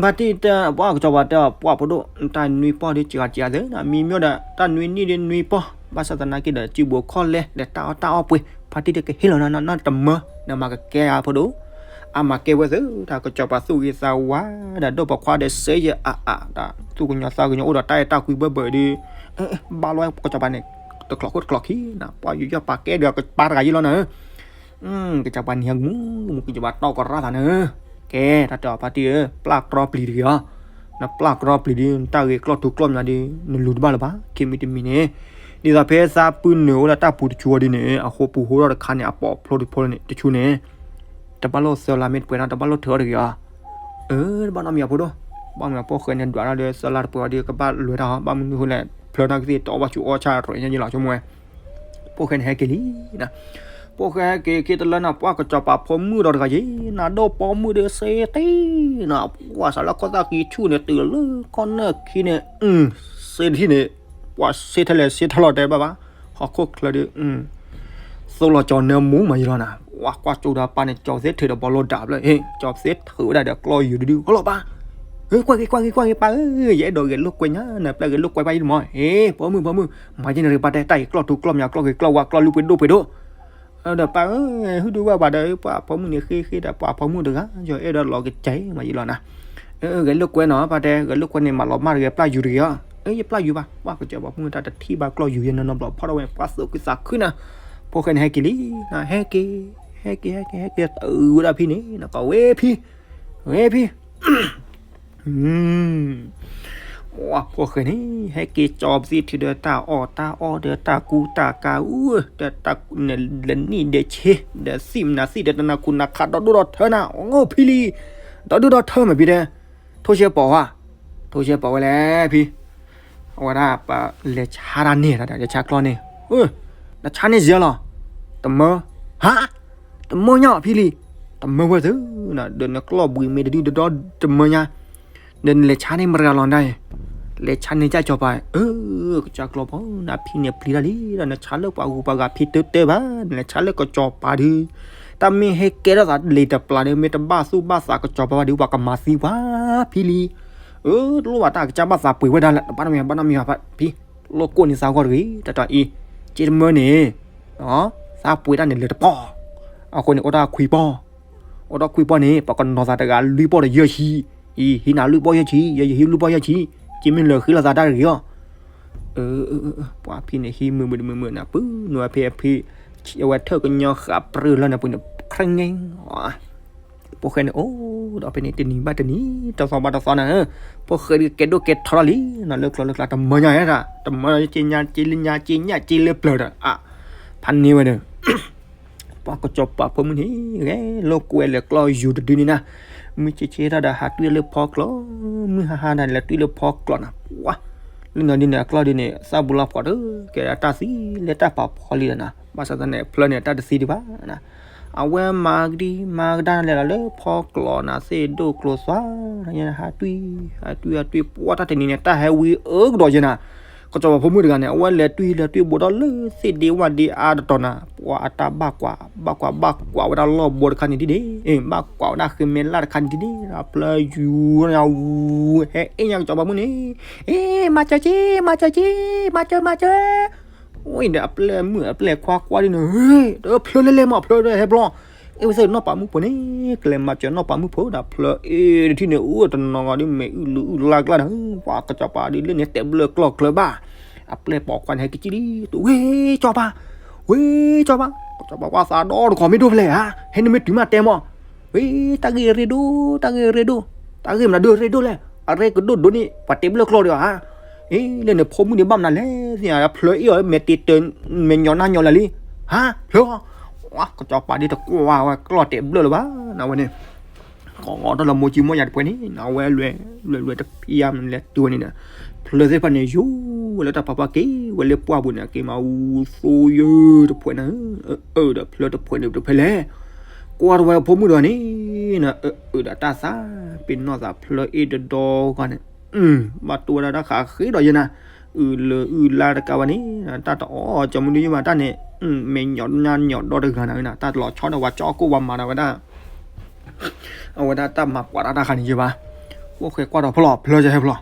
ဖါတံၢ်တဲ ပှၢ်ကစီၤပၤတဲ ပှၢ်ဖိဒိၣ် တၢ်နွံပီၢ်ဒီး စှၤစှၤသ့ မ့မ့ၢ်ဒီး တၢ်နွံနံၣ်ဒီးနွံပီၢ် ဘၣ်ဆၣ်သနာ်က့ဒီး စုဘိးခီၣ်လဲဒီးတၢ်အီၣ်တၢ်အီၣ်ပှ့ၤ ဖါတံၢ်ဒီးကဟ့ၣ်လီၤနၤနီၢ်တမၢ နမၤကကဲဧါဖိဒိၣ်. အမၤကဲဝဲသု တၢ်ကစီၤပၤသူၣ်ဂ့ၤသးဝါ ဒီးဒိၣ်ပိာ်ခွါဒီးစ့ယဲအအါ တၢ်သူၣ်ကညီၤသးကညီၤအိၣ်ဒီးတၢ်အဲၣ်တၢ်ကွံဘၢဘၢဒီး ဘၣ်လီၤကစီၤပၤန့ၣ် တချီးခိၣ်တချီးခံနၤ ပှၢ်ယူးယီၣ်ပာ်ကဲဒီးကပၤတဂၤယ့လီၤနၤ. ကစီၤပၤနံၤဟဲမူ ကစီၤပၤတီၢ်ကရၢ်သးနၤ. ကဲ တၢ်တဲအီၤဖါတံၢ်ဧၢ ပျၢ်ကြီပျံၤတဂ့ၤအီၤ နပျၢ်ကြီပျံၤဒီး နတၢ်ဂ့ၤကျီၢ်ထူကျီၢ်မးဒီး နလူၤတဘၣ်လၢၤဘၣ် ခံမံၤတမံၤန့ၣ် ဒ်သိးဖဲသးပုၢ်နုာ်အိၣ်လၢတၢ်ပူၤတဆူအီၤဒ်န့ၣ် အဃိပူၤဟိထီၣ်တခါန့ၣ် အပိာ်ဖျိတဖျိန့ၣ် တဆူန့ၣ် တဘၣ်လိၣ်သၢလါမ့ၢ်တပှဲၤနီၤ တဘၣ်လိၣ်ထုးအီၤတဂ့ၤအီၤ. အၢ တဘၣ်နီတမံၤအဖိဒိၣ် ဘၣ်မနုၤအဖိၣ်ဃဲန့ၣ် ဒွးတၢ်လၢသၢလါတပှဲၤအီၤဒီး ကဘၣ်လွဲၤတၢ်အီၤ ဘၣ်မနုၤဃိလဲၣ် ဖျၢၣ်နီၢ်ကသံၣ်တအီၣ်ဘၣ်ဆူးအီၣ်ဆၣ်ရဲၣ်ညါယ့လီၤ ဆိကမိၣ်ဝဲ ဖိၣ်ဃဲန့ၣ်ဟဲက့ၤလံနၤ. ဖိၣ်ဃဲဟဲက့ၤခံတလၢနၤ ပှၢ်ကစီၤပၤဖိမုၣ်ဒီးတဂၤယ့ နၤဒိၣ်ပိာ်မုၣ်ဒီးစ့တံၢ်နၤ ပှၢ်စးလၢခီၣ်သၣ်ဃံဆူၣ်န့ၣ် တုၤလၢခီၣ်နၢၣ်ခံန့ၣ် စ့တံၢ်န့ၣ် ပှၢ်စ့ထဲလဲၣ်စ့ထဲလီၤတဲဘၣ်ဘၣ် ဟီၣ်ခိၣ်ချၢဒီး သိလီၤကၠီၤနၢမူမးယ့လီၤနၤ ပှၢ်ကွၢ်ကၠိဒီးပၢ်န့ၣ် ကၠီၤသ့ထုးဒီးဘီလိဒၣ်ဖျၢၣ် ကၠီၤသ့ထုးဝဲဒၣ်ဒီးကျီၢ်ယူၤတဒု ဟလီၤပၢ် ကွၢ်က့ၤကွၢ်က့ၤကွၢ်က့ၤပၢ်ဧၢ ယအဲၣ်ဒိးဂဲၤလိာ်ကွဲညါ နပျဲၢ်ဂဲၤလိာ်ကွဲဘၣ်ယံမး ဟ့ၣ် ပိာ်မုၣ်ပိာ်မုၣ် မၤယဲန့ၣ်ရံၣ်ပၢ်တဲ တၢ်အံၤကျီၢ်ထူကျီၢ်မး ကျီၢ်ဂ့ၤကျီၢ်ဝါကျီၢ်လုၢ်ပှ့ၤဒိၣ်ပှ့ၤဒိၣ် ဒီးပၢ်ဧၢ ဟုၣ်ဒုးဝဲဘၣ်ဒီး ပှၢ်ပိာ်မုၣ်န့ၣ်ဃ့ဃ့ဒီးပှၢ်ပိာ်မုၣ်တဂၤ ယအဲၣ်ဒိးလီၤကစဲးမးယ့လီၤနၤ ဂဲၤလိာ်ကွဲနီၤ ပၢ်တဲ ဂဲၤလိာ်ကွဲန့ၣ် မၤလီၤမၢ်တဂ့ၤ ပျၢ်ယူၤတဂ့ၤအီၤ ယပျၢ်ယူၤဘၣ် ပှၢ်ကစၢ်ပိာ်မုၣ်တၢ်တထံၣ်ဘၣ်ကျီၢ်ယူၤယဲနီၤနီၤဘျီ ဖီၣ်ထီၣ်ဝဲ ပှၢ်သူၣ်ခုသးခုနၤ ဖိၣ်ဃဲန့ၣ်ဟဲက့ၤလံ ဟဲက့ၤ ဟဲက့ၤ ဟဲက့ၤ ဟဲက့ၤ တုၤဝဲဒၣ်ဖံန့ၣ် နကဝဲဖံ ဝဲဖံ ဖိၣ်ဃဲန့ၣ် ဟဲက့ၤကၠီၤပသံၣ်ထုးဒီးတၢ်အီၣ်တၢ်အီဒီးတၢ်ကူတၢ်ကၤအူ ဒီးတၢ်လဲၤနံၣ်ဒဲးဆ့ ဒီးသံၣ်မနၤသံၣ်ဒီးတနၤခူနၤခး ဒီဒူၣ်ဒီထၢနၤ အိၣ်ဖံလံ ဒီဒူၣ်ဒီထၢမးဖံတဲ ထိၣ်ဆဲပီၤဧါ ထိၣ်ဆဲပီၤဝဲလဲၣ်ဖံ အဝဲဒၣ်ပလဲၤဆါတၢ်န့ၣ် လဲၤဆါကျီၢ်န့ၣ် နဆါန့ၢ်စ့ၢ်လီၤ တမၢ ဟါ တမၢညါဖံလံ တမၢဝဲသု ဒီးနကျီၢ်ဘှံးမ့ၢ်တဒုဒီဒီတမၢညါ ဒီးနလဲၤဆါန့ၢ်မတၤတဂၤလီၤနၤ လဲၤဆါန့ၢ်ကၠီၤပၤ အၢ ကစၢ်ကျီၢ်ဖိ နဖံန့ၣ်ပျံၤတၢ်လံ ဒီးနဆါလၢပှၤဂုၤပှၤဂၤဖံတၢ်တၢ်ဘၣ် နလဲၤဆါလၢကစၢ်ပၤဒု တၢ်မ့ၢ်ဟဲကဲထီၣ်သးလံာ်တပျၢ်ဒီး မ့ၢ်တဘၣ်သူၣ်ဘၣ်သးကစၢ်ပၤဘၣ်ဒု ပှၤကမၤသံပှၤဖံလံ အၢ တလိၣ်ဘၣ်တၢ်ကစၢ်ဘၣ်သးပှ့ၤဝဲဒၣ်လၢ တဘၣ်နီတမံၤ ဘၣ်နီတမံၤဘၣ်ဖံ လိၣ်ကိၣ်န့ၢ်သးဂီၢ်တဂ့ၤ တၢ်တၢ်အံၤ က့တမၢန့ၣ် သးပှ့ၤတၢ်န့ၣ်လၢတပီၢ် အဃိန့ၣ် အိၣ်တၢ်ခွံပီၢ် အိၣ်တၢ်ခွံပီၢ်န့ၣ် ပှၤကနီၤသးတဂၤလွံၢ်ပီၢ်ဒီးယဲၢ်ဆံ အံၤ ဟံးနၤလွံၢ်ပီၢ်ယဲၢ်ဆံ ယဲယဟံးလွံၢ်ပီၢ်ယဲၢ်ဆံ က့မ့ၢ်လၢာ်ဃ့လိာ်သးတၢ်တဂ့ၤအီၤ ပှၤဖံန့ၣ်ဟံးမုာ်မုာ်တမုာ်မုာ်နၤ ပုၢ်နုာ်ဝဲဖဲအဖံ အဝဲထၢၣ်ကညီဃာ်ပြၢလီၤန့ၣ် ပှၤန့ၣ် ခရ့ငဲ ဖိၣ်ဃဲန့ၣ် အိၣ်ဒီးဖဲန့ၣ် တနံၤဘၣ်တနံၤ တသီဘၣ်တသီနၤ ဖိၣ်ဃဲဒုးကဲဒိၣ်ကဲထီထီၣ်လံ နလၢကျိၤလၢကျါ တမၢညါဒၣ် တမၢက့ညါက့လၢညါက့ညါက့လၢပျၢၤဒီး အ ဖးန့ၢ်ဝဲဒီး ပှၤကစၢ်ပၤဖိမုၣ်န့ၣ် ဂဲၤလိာ်ကွဲလဲၤကျီၢ်ယူၤတဒုန့ၣ်နၤ မုၢ်ဆ့ဆ့တၢ်ဒီးဟးတွံၢ်လၢဖီကျိ မုၢ်ဟါဟါတၢ်လဲၤတွံၢ်လၢဖီကျိနၤ ပှၤ လၢနီၤဒ်န့ၣ် အကျီၢ်ဒ်န့ၣ် သၣ်ဘူးလီၤဖှီၣ်တကဲဒၣ်တၢ်သံလၢတၢ်ပာ်ဖီလံဒီးနၤ ဘၣ်ဆၣ်သနာ်က့ ဖျၢၣ်န့ၣ် တၢ်တသံဒံးဘၣ်နၤ အဝဲမၤကဒံမၤကဒါလဲၤလီၤလၢဖီကျိနၤ သ့ၣ်ဒိၣ်ကျိၤသွါ ဟးတွံၢ် ဟးတွံၢ် ဟးတွံၢ် ပှၤတၢ်တနံၤန့ၣ် တၢ်ဟဲဝံအၢကဒီးယဲနၤ ကစၢ်ပၤဖိမုၣ်တဂၤန့ၣ် အဝဲလဲၤတွံၢ် လဲၤတွံၢ်ဘိးဒီးလၢသ့ၣ်ဒ့ဝၣ်ဒ့အါတတီၤနၤ ပှၤအတၢ်ဘၣ်ကွၢ် ဘၣ်ကွၢ် ဘၣ်ကွၢ်ဝဲဒၣ်လီၢ်ဘိတခါန့ၣ်ဒ်န့ၣ် ဘၣ်ကွၢ်ဝဲဒၣ်ဃ့မဲလၢ်တခါန့ၣ်ဒ်န့ၣ် ဖျၢၣ်ယူၤ ဟဲအ့ၣ်ညါကစၢ်ပၤဖိမုၣ်န့ၣ် အ့ မၤစၢၤက့ မၤစၢၤက့ မၤစၢၤ မၤစၢၤ အိၣ်ဒီးအပျဲၢ်မုၣ်အပျဲၢ်ခွါကွၢ်ဒ်န့ၣ် ဒီးဖျၢၣ်လဲၣ်လဲၣ်မး ဖျၢၣ်ဒီးဟဲဘျီ အ့ၣ်ဝဲသ့ၣ်နီၢ်ပၤမုၣ်ဖိန့ၣ် ကလဲၤမၤစၢၤနီၢ်ပၤမုၣ်ဖိဒီး ဖျၢအ့ၣ်တထံၣ်န့ၣ် အိၣ်တနီၤဂီၤဒီး မ့ၢ်အုၣ်လုၢ်အုၣ်လါကျါန့ၣ် ပှၤကစီၤပၤဒ်လဲၣ်န့ၣ် တဲဘျၢၣ်ကျီၢ်ချၢဘၣ်. အပျဲၢ်ပိာ်ခွါန့ၣ် ဟဲက့ၤကံၣ်လံ ဝ့ၢ်ကစီၤပၤ, ဝ့ၢ်ကစီၤပၤ, ကစီၤပၤကွၢ်သးဒီတခီမ့ၢ်ဒိၣ်ဖဲလဲၣ်ဧါ, ဟဲန့ၣ်မ့ၢ်တုၤမးတဲမီၢ်, ဝ့ၢ် တၢ်ဂ့ၢ်ရ့ဒိၣ်, တၢ်ဂ့ၢ်ရ့ဒိၣ်, တၢ်ဂ့ၢ်မနုၤဒိၣ်ရ့ဒိၣ်လဲၣ်, အရ့ကဒိၣ်ဒိၣ်န့ၣ် ပှၤတဲဘျၢၣ်ကျီၢ်ဒီးဧါ အ့ လၢန့ၣ်ဖိမုၣ်န့ၣ်ဘၣ်မနုၤလဲၣ်သ့ၣ်ညါ ဖျၢအ့ၣ်အီၤ မဲာ်တ့တၢၤ မဲာ်ညီနါညီလၢာ်လံ, ဟါ ဖျၢအီၤ, ကစီၤပၤဒ်တကွၢ်ဝဲကျီၢ်တဲဘျၢၣ်လၢၤဘၣ် နဝဲန့ၣ်, ကိးထီၣ်လၢမိၢ်ကၠံမိၢ်ယၤတပှဲၤန့ၣ် နဝဲလွဲလွဲလွဲတဖျါမနုၤလဲၣ်တုၤဝဲန့ၣ်ဒီး, ဖျၢသ့ၣ်တဖၣ်န့ၣ် ယူၤဝဲလၢတၢ်ဖးဖီၣ်က့ၤဝဲလၢပှၢ်ပူၤန့ၣ် အက့ၤမၤအူသိယၢတဖှဲးန့ၣ်, အၢ ဒီးဖျၢတဖှဲးန့ၣ်တဖဲလဲၣ်, ကွၢ်ထီၣ်ဝဲဖိမုၣ်ဒီးန့ၣ်, အၢ ဒီးတၢ်သး ပ့ၤနီၣ်သးဖျၢအ့ၣ်တဒီဂၤန့ၣ်, ဘၣ်တိၢ်ဝဲဒၣ်တၢ်ဃးဃ့ဒီးယဲနၤ, အုၣ်လၢအုၣ်လါတကးဘၣ်န့ၣ်, တၢ်တအီၣ်ကၠီမုၢ်ဒုယမးတၢ်န့ၣ်, မ့ၢ်ညီနါညီဒီတဂၤနၤ, တၢ်တလီၤဆီဒီးပှၤကၠီကိၣ်ပှၤမၤဒီးဝဲဒၣ် အဝဲဒၣ်တၢ်မၤပှၤတၢ်တခါန့ၣ်ယဲဘၣ်, အိၣ်ဃဲကွၢ်ဒီးဖျီၣ် ဖျီၣ်ယဲဟဲဖျီၣ်,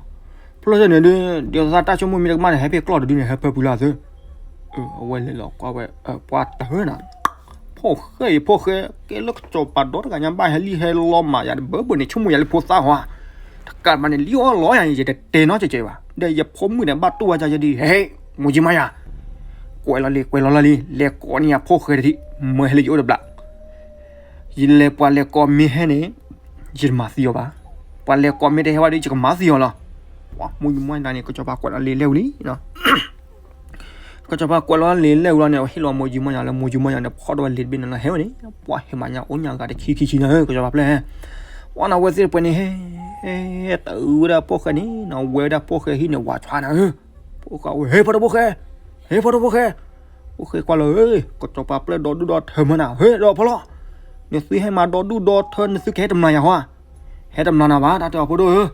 ဖျီၣ်ယဲန့ၣ်ဒုး ဒ်သိးတၢ်ဆိကမိၣ်မ့ၢ်တကမၣ်န့ၣ် ဟဲဖဲကျီၢ်တဒုန့ၣ် ဟဲဖၢပူၤလၢအသၢ, အဝဲလဲၤလီၤကွၢ်ဝဲ, ပှၤတၢၢ်နၤ, ဖိၣ်ဃဲအံၤ ဖိၣ်ဃဲ ကဲလၢကစီၤပၤဒီတဂၤညါဘၣ်ဟဲလံဟဲလီမးယၤတဘၢဘၢန့ၣ် ဆိကမိၣ်ယၤလၢဖိသၣ်ဟီဧါ, တကးမးန့ၣ် လံအီၣ်လီယၤန့ၣ် ယတတဲနီတစဲးဘၣ်, ဒီးယဖိမုၣ်န့ၣ် ဘၣ်တိၢ်ဝဲဒၣ်ယဲဒ် ဟဲ မိၢ်ကၠံမါယၤ, ကွဲးလီၤလံ ကွဲးလီၤလီၤလံ လဲၤကိးန့ၢ်ယၤဖိၣ်ဃဲတထံၣ် မၢဟဲလၢယအိၣ်တဘျီ ယလဲၤပှၤလဲၤကိးမ့ၢ်ဟဲန့ၣ်, ယတမၤသံအီၤဘၣ်, ပှၤလဲၤကိးမ့ၢ်တဟဲဝဲဒီး ယကမၤသံအီၤလီၤ, မိၢ်ကၠံမါယၤန့ၣ် ကစီၤပၤကွဲးလီၤလံလဲၣ်ဝံၤလံ ကစီၤပၤကွဲးလီၤလံလဲၣ်ဝံၤလီၤန့ၣ် ဟ့ၣ်လီၤမိၢ်ကၠံမါယၤလၢ မိၢ်ကၠံမါယၤန့ၣ် ဖီၣ်ထီၣ်ဝဲလံာ်တဘ့ၣ်န့ၣ်လီၤ ဟဲဝဲန့ၣ်, ပှၤဟဲမၤညါအိၣ်ညါဂၤတဆံခံဆံန့ၣ် ကစီၤပၤဖျဲၣ်ဟဲ, ပှၤန့ၣ်အဝဲသ့ၣ်တပှဲၤန့ၣ် ဟဲ, ဟဲတအုဝဲဒၣ်ဖိၣ်ဃဲန့ၣ် နဝဲဒၣ်ဖိၣ်ဃဲဟံၣ်န့ၣ် ဝးဆှါနၤဧၢ, ဖိၣ်ဃဲဝဲ ဟဲဖီၣ်ထီၣ်ဖိၣ်ဃဲ, ဟဲဖီၣ်ထီၣ်ဖိၣ်ဃဲ, ဖိၣ်ဃဲကွၢ်လီၤဧၢ, ကစီၤပၤပျဲၢ်ဒီဒူၣ်ဒီထၢမၢနၤ ဟဲဒီးဖီၣ်လီၤ, နသုဟဲမၤဒီဒူၣ်ဒီထၢ နသုကဟဲတမျၢ်ယၤဟီဧါ ဟဲတမျၢ်နၤဘၣ် တၢ်တဲအီၤဖိဒိၣ်ဧၢ,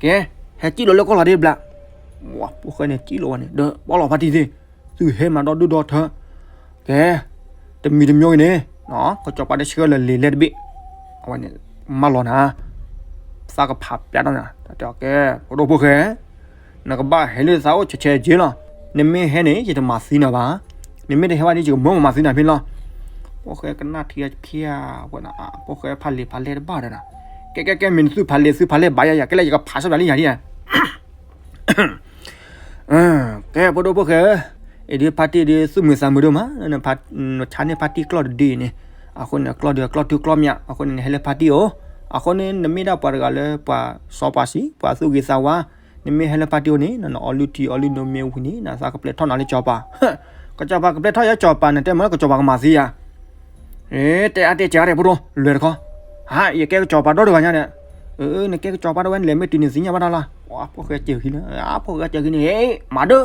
ကဲ, ဟဲစံၣ်လီၤလၢကီၢ်လီၤဒ်တဘျီ, ဝဲ ဖိၣ်ဃဲန့ၣ်စံၣ်လီၤဝဲန့ၣ် ဒီးပီၣ်လီၤဖါတံၢ်သ့ၣ်, သုဟဲမၤဒီဒူၣ်ဒီထၢ, ကဲ, တမံၤတမံၤဂ့ၤန့ၣ်, ကစီၤပၤဒဲဆှၢလၢလံာ်လဲၣ်တဘ့ၣ်, အဝဲန့ၣ်, မၢလီၤနၤ, သးကဖးပျါထီၣ်နၤ, တၢ်တဲအီၤကဲ, ဖိဒိၣ်ဖိၣ်ဃဲ နကဘၣ်ဟဲလၢသးအိၣ်ဆဲးဆဲးက့လီၤ, နမ့ၢ်ဟဲန့ၣ် ယတမၤသံနၤဘၣ်, နမ့ၢ်တဟဲဘၣ်န့ၣ် ယကမၢမၤသံနၤဖဲန့ၣ်လီၤ, ဖိၣ်ဃဲကနၣ်ထံအဖျါ, ဖိၣ်ဃဲဖးလံာ်ဖးလဲၢ်တဘၣ်ဒီးနၤ, ကဲကဲကဲ မ့ၢ်နသုဖးလံာ်သုဖးလဲၢ်ဘၣ်ယၤယၤ ကဲလၢယကဖးဆၢဘျးလံယၤဒ်ယၤ ကဲ ဖိဒိၣ်ဖိၣ်ဃဲဧၢ, အံၤဒ်ဖါတံၢ်ဒ်သူၣ်မုာ်သးမုာ်ဒိၣ်မး, နဆါန့ၢ်ဖါတံၢ်ကျီၢ်တဒုအံၤန့ၣ်, အဃိန့ၣ် ကျီၢ်ဒုးကျီၢ်ထူကျီၢ်မျး, အဃိန့ၣ် နဟဲလၢဖါတံၢ်အိၣ်, အဃိန့ၣ် နမ့ၢ်ဒၣ်ပှၤတဂၤလၢပှၤစီပှၤဆှံ, ပှၤသူၣ်ဂ့ၤသးဝါ, နမ့ၢ်ဟဲလၢဖါတံၢ်အိၣ်န့ၣ် နအီလုၢ်ထံအီလုၢ်နိမ့ၢ်ဝံၤန့ၣ် နသးကပျဲထီၣ်နၤလၢကစီၤပၤ, ကစီၤပၤကပျဲထီၣ်ယၤကစီၤပၤ နတဲမ့ၢ်လၢကစီၤပၤကမၤသံယၤ တဲအါတဲကဲအါတဲဖိဒိၣ် လွဲၢ်တခီ, ဟါ ယကဲကစီၤပၤဒီတဂၤညါဒီး, နကဲကစီၤပၤဒ်ဝဲန့ၣ်လဲၣ် မ့ၢ်တုၤန့ၣ်သ့ၣ်ညါဘၣ်တၢ်လီၤ, ဖိၣ်ဃဲစၢၤခံန့ၣ်, ဖိၣ်ဃဲစၢၤခံန့ၣ်, မၤဒၢ,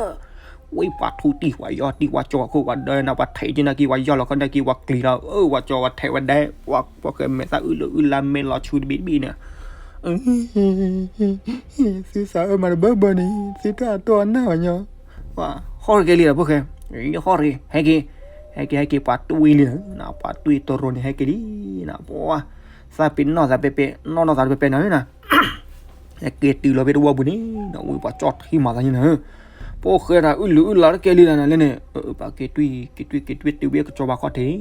ဝံပှၤထူတံၢ်ပှၤယီၢ်တံၢ်ပှၤကၠီၤခိၣ်ပှၤဒၢနၤ ပှၤထဲးက့ၤနၤက့ၤ ပှၤယီၢ်လီၤခီနၤက့ၤ ပှၤကျံၤလီၤ, ပှၤကၠီၤပှၤထဲးပှၤဒဲ, ပှၤဖိၣ်ဃဲမဲာ်သၣ်အုၣ်လၢအုၣ်လါမဲာ်လီၤဆူတဘ့ၣ်တဘ့ၣ်န့ၣ် သုသးအၢမၤတဘၢဘၢန့ၣ် သုတၢ်အတီအနၢ်ဘၣ်ညီ, ဟီၣ်ရ့ကဲလံဒီးဖိၣ်ဃဲ, ဟီၣ်ရ့ ဟဲက့ၤ, ဟဲက့ၤ ဟဲက့ၤ ပှၤတွံၢ်လံ, ပှၤတွံၢ်တရိၤန့ၣ် ဟဲက့ၤလံ, ပှၤ, သးပ့ၤနီၣ်သးပဲပဲ နီၣ်နီၣ်သးတပဲပဲနၤ, ဟဲက့ၤတုၤလီၤဖဲတဝီပူၤန့ၣ်, ဝံပှၤကၠီၣ်ထံမၤသးန့ၣ်နၤ, ဖိၣ်ဃဲတၢ်အုၣ်လုၢ်အုၣ်လါတကဲလံနၤလဲၣ်န့ၣ်, ပှၤက့ၤတွံၢ် က့ၤတွံၢ် က့ၤတွံၢ်တုၤဝဲကစီၤပၤခီၣ်ထံး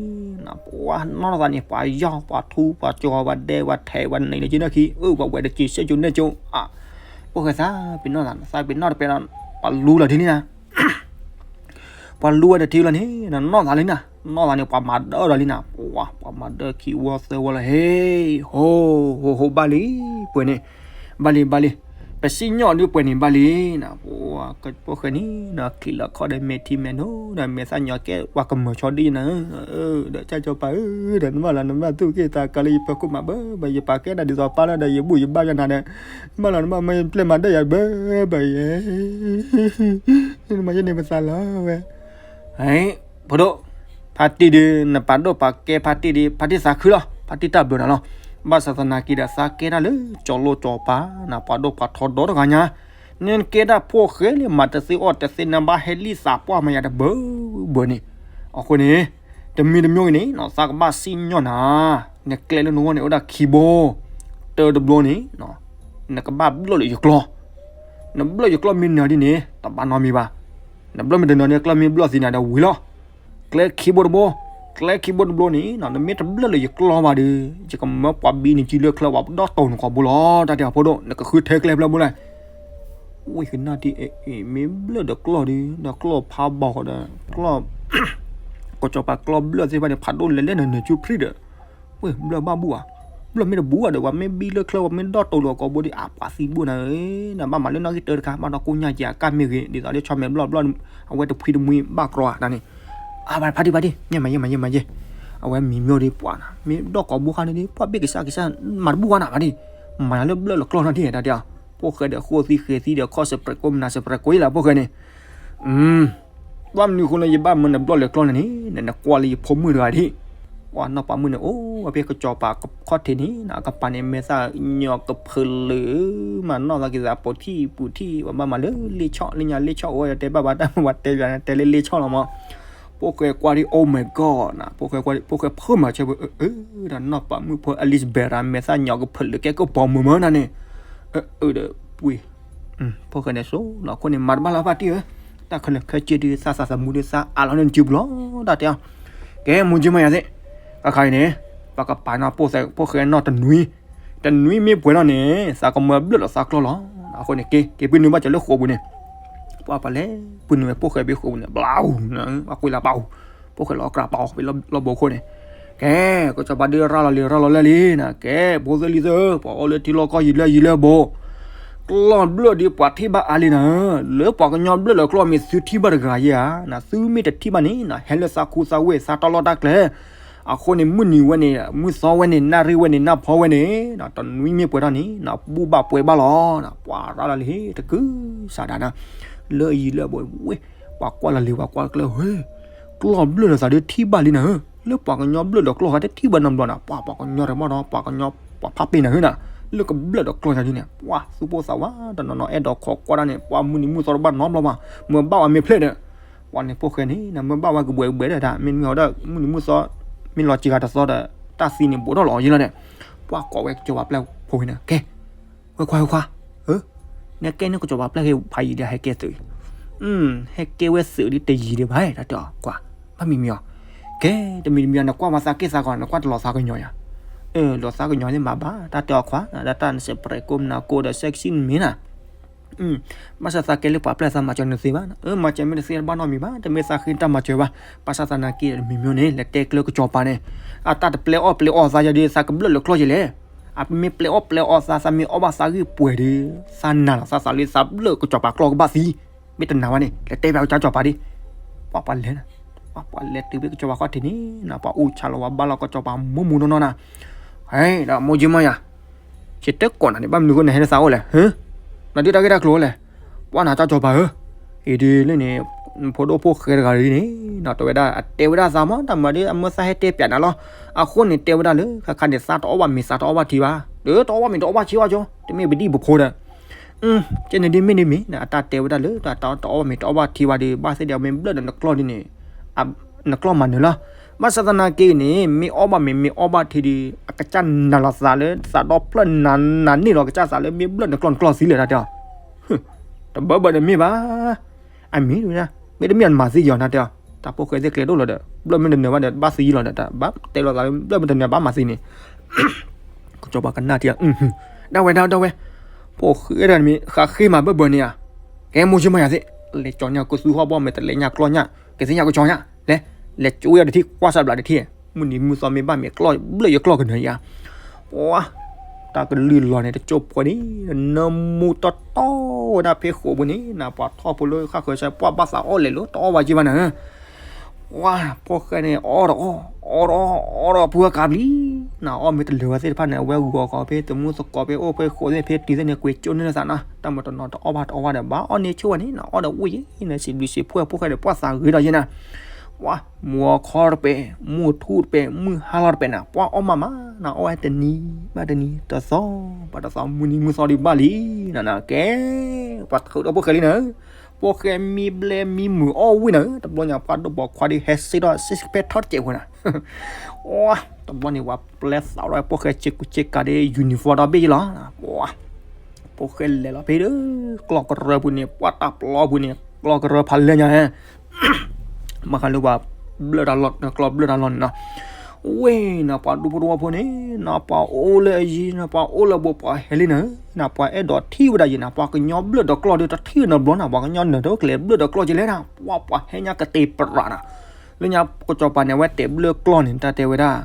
ပှၤနီၣ်သးန့ၣ် ပှၤယီၢ် ပှၤထူ ပှၤကၠီၤ ပှၤဒဲ ပှၤထဲး ပှၤနဲးန့ၣ်က့ၤနၢ်ခံ အၢ ပှၤဝဲတက့ၤစဲကၠိနဲကၠိ, ဖိၣ်ဃဲသးပ့ၤနီၣ်သး သးပ့ၤနီၣ်တပဲဒီး ပှၤလူလီၤထံလံနၤ, ပှၤလူဝဲတထံလီၤန့ၣ် နီၣ်သးလံနၤ, နီၣ်သးန့ၣ် ပှၤမၤဒၢဒီးလံနၤ, ပှၤ ပှၤမၤဒၢခံဝီသၢဝီလီၤ ဟ့ၣ် ဟိ ဟိ ဟိ ဘၣ်လံ, ပှဲၤန့ၣ်, ဘၣ်လံ ဘၣ်လံ, ပစံၣ်ညီၣ်ဒုးပှဲၤန့ၣ်ဘၣ်လံနၤ, ပှၤ ဖိၣ်ဃဲန့ၣ် ချံးလီၤခီၣ်ဒီးမဲာ်ထံမဲာ်နိဒီး မဲာ်သၣ်ညီကဲ ပှၤကမၢၤဆီဒ်နၤဧၢ, ဒီးကၢ်ကၠီၤပၤဧၢ, ဒီးနဘၣ်လီၤနဘၣ်သူၣ်က့ၣ်သးကါလၢယဖီခိၣ်မးဘၣ်ဘၣ် ယပာ်ကဲနၤဒ်သိးပၢ်လၢဒီးယဘူၣ်ယဘၣ်ယနၤဒီး, နဘၣ်လီၤနဘၣ်မ့ၢ်ပျဲၢ်မၤဒၢယၤဘၣ်ဘၣ်ယဲ, နမၤယဲန့ၣ်ပသးလီၤဝဲ ဖိဒိၣ်, ဖါတံၢ်ဒုး နပာ်ဒိၣ်ပာ်ကဲဖါတံၢ်ဒုး ဖါတံၢ်သးခုလီၤ ဖါတံၢ်တၢ်ဘျုးနၤလီၤ, ဘၣ်ဆၣ်သနာ်က့ဒီးသးကဲတၢ်လၢကၠီၤလိၣ်ကၠီၤပၤ နပာ်ဒိၣ်ပာ်ထီဒီတဂၤညါ, နကဲဒၣ်ဖိၣ်ဃဲလၢမၤတသ့အီၣ်တသ့ နဘၣ်ဟဲလံသးပှၢ်မၤယၤတဘၢဘၢန့ၣ်, အဃိန့ၣ်, တမံၤတမံၤဂ့ၤန့ၣ် သးကဘၣ်စံၣ်ညီၣ်နၤ, နကျဲလၢနဂီၢ်န့ၣ်အိၣ်ဒၣ်ခံဘိ, တၢတဘျီန့ၣ် နကဘၣ်ဘျၢၣ်လၢယကျီၢ်, နဘျၢၣ်ယကျီၢ်မ့ၢ်နၢၤဒ်န့ၣ် တဘၣ်နီတမံၤဘၣ်, နဘျၢၣ်မ့ၢ်တနၢၤန့ၣ် ကျီၢ်မ့ၢ်ဘျၢၣ်သ့နၤဒီးဝံၤလီၤ, ကျဲခံဘိတဘိ, ကျဲ ကျဲခံဘိတဘိန့ၣ် နမ့ၢ်တဘျၢၣ်လၢယကျီၢ်ဘၣ်ဒီး ယကမၢပှၤဘံနကံလၢချၢ ပှၤဒီၣ်တိာ်နကိာ်ဘိလီၤ တၢ်တဲအီၤ ဖိဒိၣ် နကဃုထၢကျဲဖျၢၣ်ဘိလဲၣ်. ဝ့ၢ်ကနၣ်တံၢ် မ့ၢ်ဘျၢၣ်ဒီးကျီၢ်ဒီး ဒီးကျီၢ်ဖးဘီၣ်ဃီဒီး ကျီၢ် ကစီၤပၤကျီၢ်ဘျၢၣ်သ့ၣ်တဖၣ်န့ၣ် ဖးဒိၣ်လဲၤလဲၣ်နနၢၤကၠူဖရံဒီး ဝ့ၢ်ဘျၢၣ်ဘၣ်ဘူၣ်ဧါ. ဘျၢၣ်မ့ၢ်တဘူၣ်ဧါဒီး ပှၤမ့ၢ်ဘံလၢချၢ ပှၤမ့ၢ်ဒီၣ်တိာ်လၢအကိာ်ဘိဒီး အပှၤသံဘူၣ်နၤဧၢ, နဘၣ်မၤလၢနီၣ်ဂံၢ်တၢတခါ ဘၣ်ဒီးကိၣ်ညါက့ၤအကၣ်မ့ၢ်ဂ့ၤ ဒ်သိးလၢဆီမဲာ်ဘျီၣ်ဘျီၣ် အဝဲတဖှံတမှံဘၣ်ကြီဧါတၢ်န့ၣ်. အါ ဖါတံၢ်ဖါတံၢ် ယဲၢ်မးယဲၢ်မးယဲၢ်မးယဲၢ်, အဝဲမံၤမျိၣ်ဒီးပှၤနၤ မ့ၢ်ဒီၣ်ကိာ်ဘိခါန့ၣ်ဒီး ပှၤဘ့ၣ်ကစၢ်ကစၢ် မၤတဘူၣ်ဝဲနၤဘၣ်ဒံး, မၤနၤလၢဘျၢၣ်လၢကျီၢ်နီၣ်တံၢ်တၢ်တဲအီၤ, ဖိၣ်ဃဲဒီးဃိသံဃဲသံဒီးခီၣ်စပရဲးကိးမနၤ စပရဲးကိးယလၢဖိၣ်ဃဲန့ၣ် ဘၣ်မနုၤအဃိလၢယဘၣ်မၢနဘျီၣ်လဲၤကျီၢ်န့ၣ်န့ၣ် နကွၢ်လၢယဖိမုၣ်တဂၤဒၣ်, ပှၤနီၢ်ပၤမုၣ်န့ၣ် အိၣ်ဝဲဖဲကစီၤပၤခီၣ်ထံးန့ၣ် အကပၤန့ၣ်မဲာ်သၣ်ညီကဖၢလၢာ် မၤနီၣ်သးက့ၤသး ပူၤထံၣ်ပူၤထံၣ် ပှၤဘၣ်မၤလၢလ့ဆီၣ် လၢညါလ့ဆီၣ်အိၣ်ဝဲ တဲဘၣ်ဘၣ်တၢ်မၤတဲယၤ တဲလၢလ့ဆီၣ်လီၤမး, ဖိၣ်ဃဲကွၢ်ဒ် Oh my God နၤ ဖိၣ်ဃဲကွၢ်ဒ် ဖိၣ်ဃဲဖၢမၤဆၢဖိ အၢ ဒီးနီၢ်ပၤမုၣ်ဖိ Elizabeth မဲာ်သၣ်ညီကဖၢလၢာ်ကဲကပီၤမုာ်မၢနၤန့ၣ်, အၢ ဒီးပှ့ၤ ဖိၣ်ဃဲန့ၣ်ဆိလီၤ အဃိန့ၣ် မၤတဘၣ်လၢၤဖါတံၢ်ဧၢ, တၢ်ခဲလၢာ်ခဲဆ့ဒုး သးသးသမူဒုး သးအးလီၤန့ၢ်နစုပူၤလီၤ တၢ်တဲအီၤ, ကဲ မိၢ်ကၠံမါယၤသ့ၣ်, အခါအံၤန့ၣ် ပကပာ်နီၢ်ဖိၣ်ဃဲနီၢ်တနွံ, တနွံမ့ၢ်ပှဲၤထီၣ်န့ၣ် သးကမၢဘျၢၣ်ဒီးသးကျီၢ်လီၤ, အဃိန့ၣ် က့ၤ က့ၤပုၢ်နုာ်ဘၣ်စၢၤလၢဃိာ်ပူၤန့ၣ်, ပှၤပှၤလဲၤပုၢ်နုာ်ဝဲဖိၣ်ဃဲဖဲဃိာ်ပူၤန့ၣ် ဘျါအူ, အကွံာ်လၢပာ်အူ, ဖိၣ်ဃဲလီၤအကြၢးပာ်အူဖဲလီၢ်ဘိခိၣ်န့ၣ်, ကဲ ကစီၤပၤဒုးရၤလီၤလံ ရၤလီၤလၢာ်လံနၤ, ကဲ ဖိသၣ်လံၤသၢ ပှၤအိၣ်လၢထံလီၢ်ကီၢ်ယံၤလၢယံၤလၢဘိ ကျီၢ်ဘျၢၣ်ဒီးပှၤထံၣ်ဘၣ်အါလံနၤ, လၢပှၤကညီဘျၢၣ်လၢကျီၢ်မ့ၢ်သုထံၣ်ဘၣ်တဂၤယဲဧါ, သုမ့ၢ်တထံၣ်ဘၣ်န့ၣ် ဟဲလၢသးခူသးဝ့ၢ်သးတီလီတၢ်ကျဲ, အဃိန့ၣ် မုၢ်နံၤဝဲန့ၣ် မုၢ်သီဝဲန့ၣ် နၣ်ရံၣ်ဝဲန့ၣ် နၢ်ဖီဝဲန့ၣ်, တနွံမ့ၢ်ပှဲၤထီၣ်န့ၣ် ဘူၣ်ဘၣ်ပှဲၤဘၣ်လီၤ, ပှၤရၤလီၤလံ တကုၤစးဒၣ်နၤ, လၢယံၤလၢဘိဝ့ၢ်, ပှၤကွၢ်လီၤလံၤ ပှၤကွၢ်ကျၢၢ်ဝဲ ကျီၢ်ဘျၢၣ်လၢသးဒုးထံၣ်ဘၣ်လံနၤဧၢ, လၢပှၤကညီဘျၢၣ်ဒီးကျီၢ်ဃါတထံၣ်ဘၣ်နီတဘျီနၤ, ပှၤပှၤကညီတမီၢ်ဒီး ပှၤကညီပှၤဖးပ့ၤနၤဧၢနၤ, လၢကဘျၢၣ်ဒီးကျီၢ်ညါဒုးန့ၣ် ပှၤသူၣ်ပိၢ်သးဝး တနီၤနီၤအဲၣ်ဒိးခိးကွၢ်တၢ်န့ၣ် ပှၤမုၢ်နံၤမုၢ်သီတဘၣ်နီတဘျီဘၣ်, မၢဘၣ်ဝဲမ့ၢ်ဖျဲၣ်ဒီး, ပှၤန့ၣ်ဖိၣ်ဃဲန့ၣ် မၢဘၣ်ဝဲကဘှဲးကဘှဲးဒီးတၢ် မ့တမ့ၢ်အီၤဒီး မုၢ်နံၤမုၢ်သီ မ့ၢ်လီၤစှၤတသီဒီး တၢ်သံန့ၣ်ဘူးထီၣ်လီၤယံလီၤန့ၣ်, ပှၤကိးဝဲကစီၤပၤပျဲၢ်ဖိန့ၣ် ကဲ ဝဲခွါဝဲခွါ, နကဲန့ၣ်ကစီၤပၤပျဲၢ်ဟဲဖးယံၤဒီးဟဲကဲသုး, ဟဲကဲဝဲသုးဒ်တယံၤဒံးဘၣ် တၢ်တဲအီၤ ကွၢ်, ဘၣ်မံၤမံၤအီၤ, ကဲ တမံၤတမံၤအီၤ နကွၢ်ဝဲသးက့ၢ်သးကီး နကွၢ်တလီၤသးကညီၤယၤ, လီၤသးကညီၤသ့ၣ်မၤဘၣ် တၢ်တဲအီၤခွါ တၢ်နစပရဲးကိးမနၤကိးဒီး sexy နမ့ၢ်နၤ ဘၣ်ဆၣ်သးကဲလၢပှၤပျဲၢ်သးမၤစၢၤနသ့ဘၣ်, မၤစၢၤမ့ၢ်တသ့တဘၣ်နီတမံၤဘၣ်, တမ့ၢ်သးဃ့တၢ်မၤစၢၤဘၣ်, ဘၣ်ဆၣ်သနာ်က့ဒီးတမံၤမံၤန့ၣ် လဲၤတဲကျၢၤကစီၤပၤန့ၣ်, အတၢ်တပျဲအီၣ်ပျဲအီသးယၤဒီး သးကဘျၢၣ်လၢကျီၢ်ယဲလဲၣ်, အမ့ၢ်ပျဲအီၣ်ပျဲအီသး သးမ့ၢ်အီၣ်ဘၣ်သးဂံၢ်ပှဲၤဒီး သးနာ်လီၤသးသးလၢသးဘျၢၣ်ကစီၤပၤကျီၢ်ကဘၣ်သံ, မ့ၢ်တနာ်ဝဲန့ၣ် လဲၤတဲဘၣ်ကစၢ်ကစီၤပၤဒ်, ပှၤပှၤလဲၤနၤ, ပှၤပှၤလဲၤတုၤဖဲကစီၤပၤခီၣ်ထံးန့ၣ် ပှၤအိၣ်ဆါလီၤဝဲဘၣ်လီၤကစီၤပၤမူမူနီၢ်နီၢ်နၤ, ဟဲ ဒီးမိၢ်ကၠံမါယၤ ယတဲကိးနၤန့ၣ် ဘၣ်မနုၤအဃိနဟဲလၢသးအိၣ်လဲၣ်, ဟၢ, နဒုးတၢ်ဂ့ၢ်တၢ်ကျိၤလဲၣ်, ပှၤနၤကၠီကၠီပၤဧၢ, အံၤဒ်လၢန့ၣ်, ဖိဒိၣ်ဖိၣ်ဃဲတဂၤဒ်န့ၣ်, တဲဝဲဒၣ် အတဲဝဲဒၣ်သးမ့ၢ် တၢ်မၤဒ်အမၢသးဟဲတဲပျးနၤလီၤ, အဃိန့ၣ်တဲဝဲဒၣ်လၢ ခါခါန့ၣ် သးတအီၣ်ဘၣ်မ့ၤ သးတအီၣ်ဘၣ်ထံဘၣ်, ဒီးတအီၣ်ဘၣ်မ့ၤတအီၣ်ဘၣ်ထံဘၣ်ကၠီ, တမ့ၢ်ပဒံၣ်ပဖိဒီး ကဲန့ၣ်ဒ်မ့ၢ်ဒ်မ့ၢ် အတၢ်တဲဝဲဒၣ်လၢ တၢ်တအီၣ်ဘၣ်မ့ၤတအီၣ်ဘၣ်ထံဘၣ်ဒီး ဘၣ်သ့ၣ်ဒီးမ့ၢ်ဘျၢၣ်ဒီးနကျီၢ်ဒ်န့ၣ်, နကျီၢ်မၤနၢၤလီၤ, ဘၣ်ဆၣ်သနာ်က့န့ၣ် မ့ၢ်အီၣ်ဘၣ်မ့ၤ မ့ၢ်အီၣ်ဘၣ်ထံဒီး အကစၢ်နာ်လီၤသးလၢ သးဒီဖျၢၣ်နၤန့ၣ်လီၤ ကစၢ်သးလၢမ့ၢ်ဘျၢၣ်နကျီၢ် နကျီၢ်သံလဲၣ် တၢ်တဲအီၤ, တဘၢဘၢန့ၣ်မ့ၢ်ဘၣ်, အမ့ၢ်, မ့တမ့ၢ်အနမၤသံယီၤ တၢ်တဲအီၤ, တၢ်ဖိၣ်ဃဲသ့ၣ်ကျဲဒိၣ်လီၤဒီး ဘျၢၣ်မ့ၢ်တနၢၤဘၣ်ဒီး ဘၣ်သံယံလီၤဒီး တၢ်ဘၣ်တဲလီၤသးလၢ ဘျၢၣ်မ့ၢ်တနၢၤဘၣ်မၤသံန့ၣ် ကစီၤပၤကနၣ်ထံဧါ, ဒၣ်ဝဲဒၣ်ဒၣ်ဝဲ, ဖိၣ်ဃဲဒၣ်မ့ၢ်ဃးဃ့မၤဘၢၣ်ဘၢၣ်န့ၣ်ဧါ, ကဲမိၢ်ကၠံမါယၤသ့ၣ်, လဲၤကၠီညါကသူဟီၣ်ဘီၣ် မ့ၢ်တလဲၤညါကျီၢ်ညါ, ကသ့ၣ်ညါကကၠီညါ, လဲၤ, လဲၤကၠိဝဲဒၣ်တထံၣ် ကွၢ်စၢ်ဘျးတထံၣ်, မုၢ်နံၤမုၢ်သီမ့ၢ်ဘၣ်မ့ၢ်ကျီၢ် ဘျၢၣ်ယကျီၢ်ကနၢၤယၤ, ပှၤ တၢ်ကလုၢ်လီၤန့ၣ် တကၠိၢ်ပှဲၤန့ၣ်, နၢမူတီတီဝဲဒၣ်ဖဲဃိာ်ပူၤန့ၣ် နပှၤထီၣ်ဖိလၢဃၣ်ဃၢၤဆၢ ပှၢ်ဘၣ်သးအီၣ်လဲၣ်လိၤ တအီၣ်ဘၣ်က့ဘၣ်နၤ, ပှၤ ဖိၣ်ဃဲန့ၣ် အီၣ်ဒီးအီၣ်, အီၣ်ဒီးအီၣ်, အီၣ်ဒီးပှၤကါဘျံး, နအီၣ်မ့ၢ်တလၢာ်ဝဲသ့ၣ်တဖၣ်န့ၣ် အဝဲဂီၤကီးဖဲသမူသကိးဖဲအိၣ်ဖဲဃိာ်သ့ၣ်ဖဲတုၤသ့ၣ်န့ၣ် ကွံာ်ကၠိန့ၢ်လၢသးနၤ, တၢ်မၤတနီၤတအီၣ်ဘၣ်တအီၣ်ဘၣ်ဒီး ဘၣ်အီၣ်န့ၢ်ဆိဝဲန့ၣ် နအီၣ်ဒီးဝံၣ်ယဲၢ် နစံးဘျုးစံးဖှိၣ်ဖိၣ်ဃဲဒီး ပှၢ်သးဂ့ၤဒီးယဲၢ်နၤ ပှၤ မူအခီတပဲာ်, မူထူတပဲာ်, မုၢ်ဟါလီၤတပဲာ်နၤ, ပှၤအီၣ်မးမး, နအီၣ်ဝဲတနံၤဘၣ်တနံၤ, တသီဘၣ်တသီ, မုၢ်နံၤမုၢ်သီဒံးဘၣ်လံ, နနကဲ, ပှၤထုးဒီးဖိၣ်ဃဲလံနၤ, ဖိၣ်ဃဲမံဘျဲမံမုာ်အီၣ်ဝံၣ်နၤ, တဘျီညါပှၤဒိၣ်ပိာ်ခွါဒ်ဟဲစ့ၢ်ထီၣ် six pack ထီၣ်တစဲးဖိနၤ, တဘျီန့ၣ် ပှၤပျဲသးဒီးဖိၣ်ဃဲစ့ကူစ့ကၤဒီး uniform ဒီဘ့ၣ်လီၤ, ဖိၣ်ဃဲလဲၤလီၤဖဲဒီး ကျီၢ်ကရၢပူၤန့ၣ် ပှၤတၢ်ပျီပူၤန့ၣ် ကျီၢ်ကရၢဖးလဲၢ်ညါ, ဘၣ်ဃးလၢပှၤ ဘျၢၣ်တၢ်လီၢ် ကျီၢ်ဘျၢၣ်တၢ်လီၢ်န့ၣ်နီၤ. ဝဲနီၤ ပှၤဒူဖိတဝီဖိန့ၣ်နီၤ ပှၤအိၣ်လၢအယံၤနီၤ ပှၤအိၣ်လၢအဘူး ပှၤဟဲလံန့ၣ်နီၤ ပှၤအဲၣ်ဒိးထံၣ်ဝဲဒၣ်ယဲနီၤ ပှၤကညီဘျၢၣ်ဒီးကျီၢ်ဒီးတထံၣ်နီတဘျီနီၤ ပှၤကညီနၢၤတအိၣ်ကျဲဘျၢၣ်ဒီးကျီၢ်ကလဲၣ်နီၤ ပှၤ ပှၤဟဲညါကတဲပရးနီၤ. လၢညါကစီၤပၤန့ၣ် အဝဲတဲဘျၢၣ်ကျီၢ်န့ၣ် တၢ်တဲဝဲဒၣ်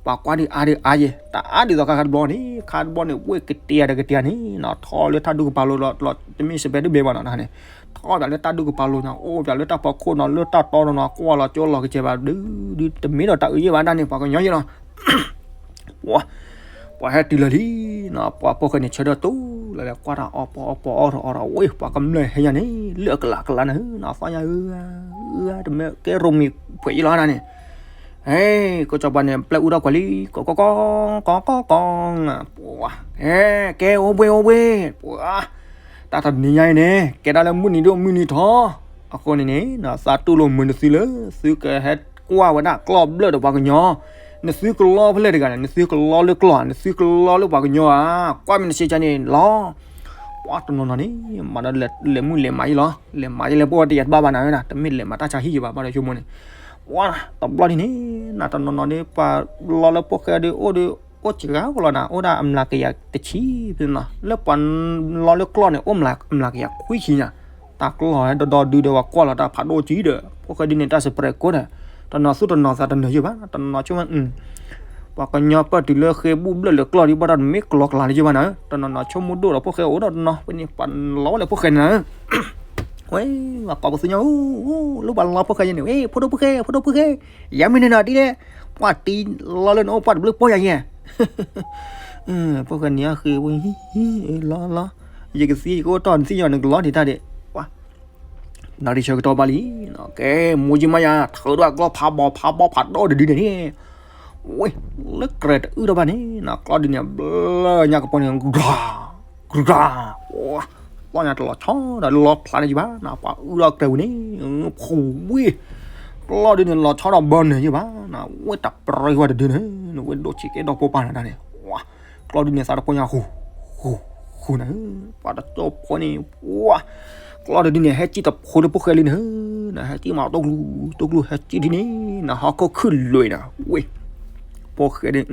ပှၤကွၢ်ဒုးအါဒုးအါယဲ တအါဒ်သိးခါခါတဘျီန့ၣ် ခါတဘျီန့ၣ် ဝဲကတဲယၤဒီးကတဲယၤန့ၣ်နီၤ ထီၣ်လၢတၢ်ဒူၣ်ကပၤလိၤဒီး တမ့ၢ်စပဲတဘ့ၣ်ဘၣ်နီၤန့ၣ် ထီၣ်ပၠးလၢတၢ်ဒူၣ်ကပၤလိၤနီၤ အိၣ်ပၠးလၢတၢ်ဖီခိၣ်နီၤ လၢတၢ်တီနီၤနီၤ ကွၢ်လီၤကၠိလီၤကစဲးဘၣ်ဒုး ဒုးတမ့ၢ်ဒီးတၢ်အုးယဲၢ်ဘၣ်ဒၣ်န့ၣ် ပှၤကညီယဲၢ်နီၤ ပှၤ ပှၤဟဲတုၤလၢလံနီၤ ပှၤဖိၣ်ဃဲန့ၣ် ဆၢထၢၣ်တူၢ်လီၤလၢ ကွၢ်တၢ်အီၣ်ပီအီၣ်ပီအီၣ်ထီၣ်အီၣ်ထီၣ် ဝဲ ပှၤကမျၢၢ်ဟဲညါန့ၣ် လၢအကလးကလးန့ၣ်နီၤ သီၣ်ညါဧၢ ဧၢ တမ့ၢ်ကဲရိမ့ၤဖှဲးယဲၢ်လီၤဒၣ်န့ၣ် ဟဲ ကစီၤပၤန့ၣ် ပျဲၢ်အူထီၣ်ကွၢ်လံ ကီကီကီ ကီကီကီ ပှၤ ဟဲ ကဲအိၣ်ဘှ့ၣ်အိၣ်ဘှ့ၣ် ပှၤ တၢ်တနံၤညါအံၤန့ၣ် ကဲဒၣ်လၢမုၢ်နံၤဒိၣ်မုၢ်နံၤထီ အဃိန့ၣ်န့ၣ် သးတူၢ်လိာ်မုာ်နသုလၢ သုကဟဲကွၢ်ဝဲဒၣ်ကျီၢ်ဘျၢၣ်ဒီးပှၤကညီ နသုကလီဖဲလဲၣ်တဂၤန့ၣ် နသုကလီလၢကျီၢ် နသုကလီလၢပှၤကညီဧါ ကွၢ်မ့ၢ်နစ့ၢ်ကီးန့ၣ်လီၤ ပှၤတနီၤနီၤန့ၣ် မၤဒီးလဲၤမုၢ်လဲၤမၤယဲၢ်လီၤ လဲၤမၤယဲၢ်လၢပှၤတယၤတဘၣ်ဘၣ်နၤ တမ့ၢ်လဲၤမၤတၢ်ဆါဟံၣ်ယဲၢ်ဘၣ် ဘၣ်ဒီးဆိကမိၣ်န့ၣ် ပှၤတဘျီဒ်န့ၣ် နတနီၤနီၤန့ၣ် ပှၤလီလၢဖိၣ်ဃဲဒုးအိၣ်ဒီး အိၣ်စှၤဂၤလီၤနၤ အိၣ်ဒၣ်အမျးကယၤတဆံဖဲနီၤ လၢပှၤလီလၢကျီၢ်န့ၣ် အိၣ်အမျးကယၤခွံဆံညါ တၢ်ကျီၢ်ဟဲဒီဒီဒုဒီးပှၤကွၢ်လီၤတၢ်ဖးဒိၣ်ကံဒီး ဖိၣ်ဃဲဒ်န့ၣ် တၢ်စပရဲးကိးဒီး တနီၤသူၣ်တနီၤသးတနၢၤယဲၢ်ဘၣ် တနီၤဆိကမိၣ် ပှၤကညီပၢၢ်တုၤလၢဃ့ဘူၣ်ဘျၢၣ်လၢကျီၢ်ဒ်ဘၣ်ဒီး တမ့ၢ်ကလီကလီလၢယဲၢ်ဘၣ်နၤ တနီၤနီၤဆိကမိၣ်ဒိၣ်ဒီးဖိၣ်ဃဲအိၣ်ဒီးတနီၤ ဖဲန့ၣ်ပှၤလီဝဲလၢဖိၣ်ဃဲနၤ ဝဲ ပှၤကိးပသူညါ လၢပှၤလီဖိၣ်ဃဲယဲၢ်န့ၣ် ဝဲ ဖိဒိၣ်ဖိၣ်ဃဲ ဖိဒိၣ်ဖိၣ်ဃဲ ယမ့ၢ်န့ၣ်နီၤ ဒ်လဲၣ် ပှၤတံၤလီလၢနအိၣ်ပှၢ်တဘျုးပီၢ်ယၤယဲၢ် ဖိၣ်ဃဲန့ၣ်အဃ့ဝဲ လီလီ ယကသံယကအိၣ်တီၢ်နသံၣ်ညီၣ်နကလီဒံးတၢ်ဒံး ပှၤ နီၢ်ရံၣ်ဆၢကတီၢ်ဘၣ်လံ ကဲ မိၢ်ကၠံမါယၤ ထုးဒီးကျီၢ်ဖးဘီဖးဘီဖးဒိၣ်တဒုန့ၣ်န့ၣ် ဝဲ လၢကြဲးတအုၣ်ထီၣ်ဘၣ်န့ၣ် ကျီၢ်ဒုန့ၣ် ဘျၢညါကပီၤန့ၣ် ကြၤ ကြၤ သီၣ်ညါတလီၤဆီဒီးလီဖျးန့ၢ်ယဘၣ်နၤ ပှၤအုၣ်ထီၣ်ကြဲးဝံၤန့ၣ် ဖူဝံၤ ကျီၢ်ဒုန့ၣ် လီၤဆီဒီးဘၢနၢၤယဘၣ်နၤ ဝဲတပြၢဝဲတဒုန့ၣ် ဝဲဒိၣ်ဆံးကဲဒီဖိပၢ်နၤဒၣ်န့ၣ် ကျီၢ်ဒုန့ၣ် သးတဖိညါ ဃူ ဃူ ဃူနၤ ပှၤတကၠိဖိန့ၣ် ပှၤ ကျီၢ်တဒုန့ၣ် ဟဲစံၣ်တဖိလၢဖိၣ်ဃဲလံနၤ နဟဲစံၣ်မး တိၢ်ကျူ တိၢ်ကျူ ဟဲစံၣ်ဒ်န့ၣ် နဟီၣ်ခိၣ်ခုၣ်လွံၢ်နၤ ဝဲ ဖိၣ်ဃဲဒ်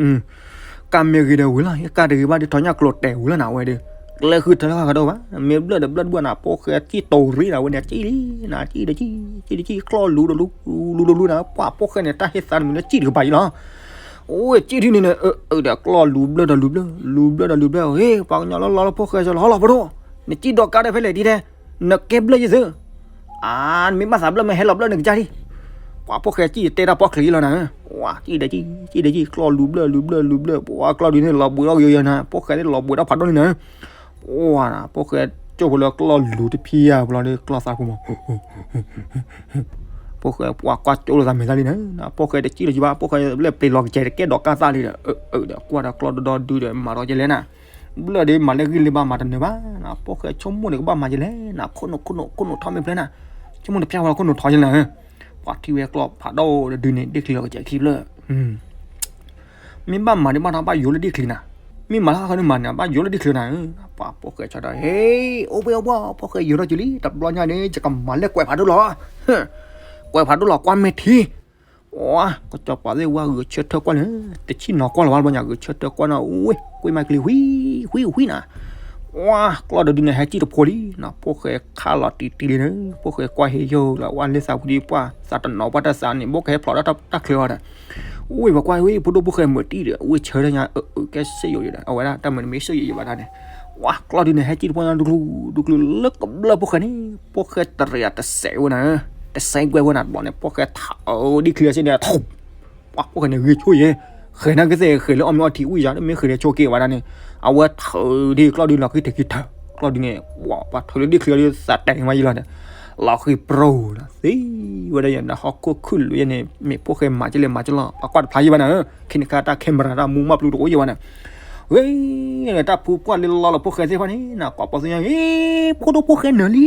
ကၢ်မ့ၢ်ဂ့ၤဒီးဝံၤလီၤ ကၢ်တဂ့ၤဘၣ်ဒ်ထီၣ်ညၣ်ကျိၤတဲာ်ဝံၤလီၤနၤ ဝဲဒ် ကျဲဃုထၢလၢဃာ်ကဒီးဘၣ် မ့ၢ်ဘျၢၣ်ဒီးဘျၢၣ်တဘျၢၣ်နၤ ဖိၣ်ဃဲစံၣ်တိၤရံနၤ ဝဲန့ၣ် စံၣ်လံ နစံၣ်ဒီးစံၣ် စံၣ်ဒီးစံၣ် ကျီၢ်လူၤဒီးလူၤ လူၤဒီးလူၤနၤ ပှၤဖိၣ်ဃဲန့ၣ် တၢ်ဟ့ၣ်သးနမုၢ်လၢစံၣ်တကပၤအံၤလီၤ အိၣ်ဝဲစံၣ်ဒ်န့ၣ်န့ၣ် အၢ အၢ ဒီးကျီၢ်လူၤဘျၢၣ်ဒီးလူၤဘျၢၣ် လူၤဘျၢၣ်ဒီးလူၤဘျၢၣ် ဟ့ၣ် ပှၤကညီလၢလီလၢဖိၣ်ဃဲစၢလီၤ ဟီလီၤပဒိၣ် နစံၣ်ဒီးကါဒီးဖဲလဲၣ်ဒ်လဲၣ် နကဲဘျၢၣ်ယသု အါ နမ့ၢ်ဘၣ်သးဘျၢၣ်မ့ၢ်ဟဲလီၤဘျၢၣ်နကစၢ်ဒံး ပှၤဖိၣ်ဃဲစံၣ်တဲတၢ်ပီၣ်ချံလီၤနၤ ပှၤစံၣ်ဒီးစံၣ် စံၣ်ဒီးစံၣ် ကျီၢ်လူၤဘျၢၣ်လူၤဘျၢၣ်လူၤဘျၢၣ် ပှၤကျီၢ်ဒုန့ၣ်လီၤဘှံးထီၣ်ကယီယီနၤ ဖိၣ်ဃဲန့ၣ်လီၤဘှံးထီၣ်ဖးဒိၣ်န့ၣ်နၤ ပှၤ ဖိၣ်ဃဲကၠိၢ်ဖိလၢကျီၢ်လူၤတဖံးဧါ ပလီၤလၢကျီၢ်သးပူၤမး ဖိၣ်ဃဲပှၤကွၢ်ကၠိၢ်လိာ်သးမဲာ်သၣ်လံနၤ ဖိၣ်ဃဲတစံၣ်လီၤယဘၣ် ဖိၣ်ဃဲလၢပျ့ၤလီၤကစဲးတကဲဒီးကါသၣ်လံဒီး အၢဒီးကွၢ်ဒီးကျီၢ်ဒီဒီဒုဒီးမၤဒီးကလဲၣ်နၤ ဘျၢၣ်ဒ်မၤလၢဂံၢ်လၢဘါမၤတနၢၤဘၣ်နၤ ဖိၣ်ဃဲဆိကမိၣ်န့ၣ်ကဘၣ်မၤကလဲၣ်နၤ ခိၣ်နူာ်ခိၣ်နူာ်ခိၣ်နူာ်ထီၣ်မ့ၢ်ဖျဲနၤ ဆိကမိၣ်တဖျါဝဲလီၤခိၣ်နူာ်ထီၣ်ယဲၢ်နၤ ပှၤထံၣ်ဝဲကျီၢ်ဖးဒိၣ်တဒုန့ၣ် ဒ့ၣ်ချံလီၤကစဲးခံဘျၢၣ် မ့ၢ်ဘၣ်မၤဒ်ဘၣ်ထီၣ်ဘၣ်ယိာ်လၢဒ့ၣ်ချံနၤ, မ့ၢ်မၤလၢဟီၣ်ခိၣ်န့ၣ်မၤန့ၣ် ဘၣ်ယိာ်လၢဒ့ၣ်ချံနၤဧၢ, ပှၤဖိၣ်ဃဲဆီဒီး ဟ့ အိၣ်ဘှ့ၣ်အိၣ်ဘှီၣ် ဖိၣ်ဃဲယိာ်ထီၣ်က့ၤလံ, တဘျီညါန့ၣ် ယကမၤလၢကွဲးဖးဒိၣ်လီၤ, ကွဲးဖးဒိၣ်လီၤကွၢ်မ့ၢ်ထံ, ပှၤ ကစီၤပၤသ့ၣ်ဝဲဂဲၤဆၢထၢၣ်ကွၢ်လၢ တဆံၣ်နီၤကွၢ်လၢၤဘၣ်တဘျီညါ ဂဲၤဆၢထၢၣ်ကွၢ်န့ၣ် ဝ့ၢ် ကွ့ၢ်မၤကလံၤ ဝှံ ဝှံ ဝှံနၤ, ပှၤ ကျီၢ်တဒုန့ၣ် ဟဲစံၣ်တဖိလံနီၤ, ဖိၣ်ဃဲခးလီၤတံၢ်တံၢ်လံန့ၣ် ဖိၣ်ဃဲကွၢ်ဟ့ၣ်ယိာ်လၢဝဲလၢသးဝံၤဒီး ပှၤသးတနီၤပှၤတၢ်သးန့ၣ် ဘိၣ်ကဟဲဖျိးဒီးတၢ်ချၢအီၤဒီး ဝ့ၢ်ပှၤကွၢ်ဝ့ၢ် ဖိဒိၣ်ဖိၣ်ဃဲမုာ်တံၢ်ဒီး ဝ့ၢ်ဆၢထၢၣ်ညါ အၢ အၢ ကဲစ့ယိာ်ဒီး အဝဲဒၣ်တၢ်မုာ်တမ့ၢ်စ့ယိာ်ယိာ်ဘၣ်တၢ်န့ၣ်, ပှၤ ကျီၢ်ဒုန့ၣ် ဟဲစံၣ်တဖိညါ ဒူကျူ ဒူကျူလၢကဘျၢၣ်ဖိၣ်ဃဲန့ၣ် ဖိၣ်ဃဲတရံးတစဲးဝဲနၤ, တစဲးကွဲးဝဲနၤတဘျီန့ၣ် ဖိၣ်ဃဲထးအၢဒ့ၣ်ချံအစ့န့ၣ် ထူး ပှၤ ဖိၣ်ဃဲန့ၣ်ဂ့ၤဆိၣ်ယဲၢ်, ဃဲၤနၤကသ့ၣ်ဃဲၤလၢအီၣ်မ့ၤအီထံဝံၤယၤ တမ့ၢ်ဃဲၤလၢဆိက့ဝဲဒၣ်န့ၣ်, အဝဲထုးဒ့ၣ်ကျီၢ်ဒုလီၤဃံၤတကံၤထၢၣ်, ကျီၢ်ဒုန့ၣ် ပှၤထုးလၢဒ့ၣ်ချံအီၤဒုသးတဲာ်မးယံၤလီၤဒီး လီၤဃံၤပြိၤဒီး သံဝဲဒၣ်ယဲၢ်နဟီၣ်ခိၣ်ခုၣ်လွံၢ်ယဲၢ်န့ၣ် မ့ၢ်ဖိၣ်ဃဲမၤကလဲၣ်မၤကလီၤ ပှၤကွၢ်တဖျါယံၤဘၣ်နၤ, ခဲန့ၣ်ခါတၢ် camera တၢ်မူမၢ်ပျူၤတအိၣ်ယံၤဘၣ်နၤ ဝဲ တၢ်ဖုပှၢ်လၢလီလီၤဖိၣ်ဃဲသ့ၣ်တဖၣ်န့ၣ် နကွၢ်ပှၤသ့ၣ်ညါ အ့ ဖိဒိၣ်ဖိၣ်ဃဲနၢၤလံ,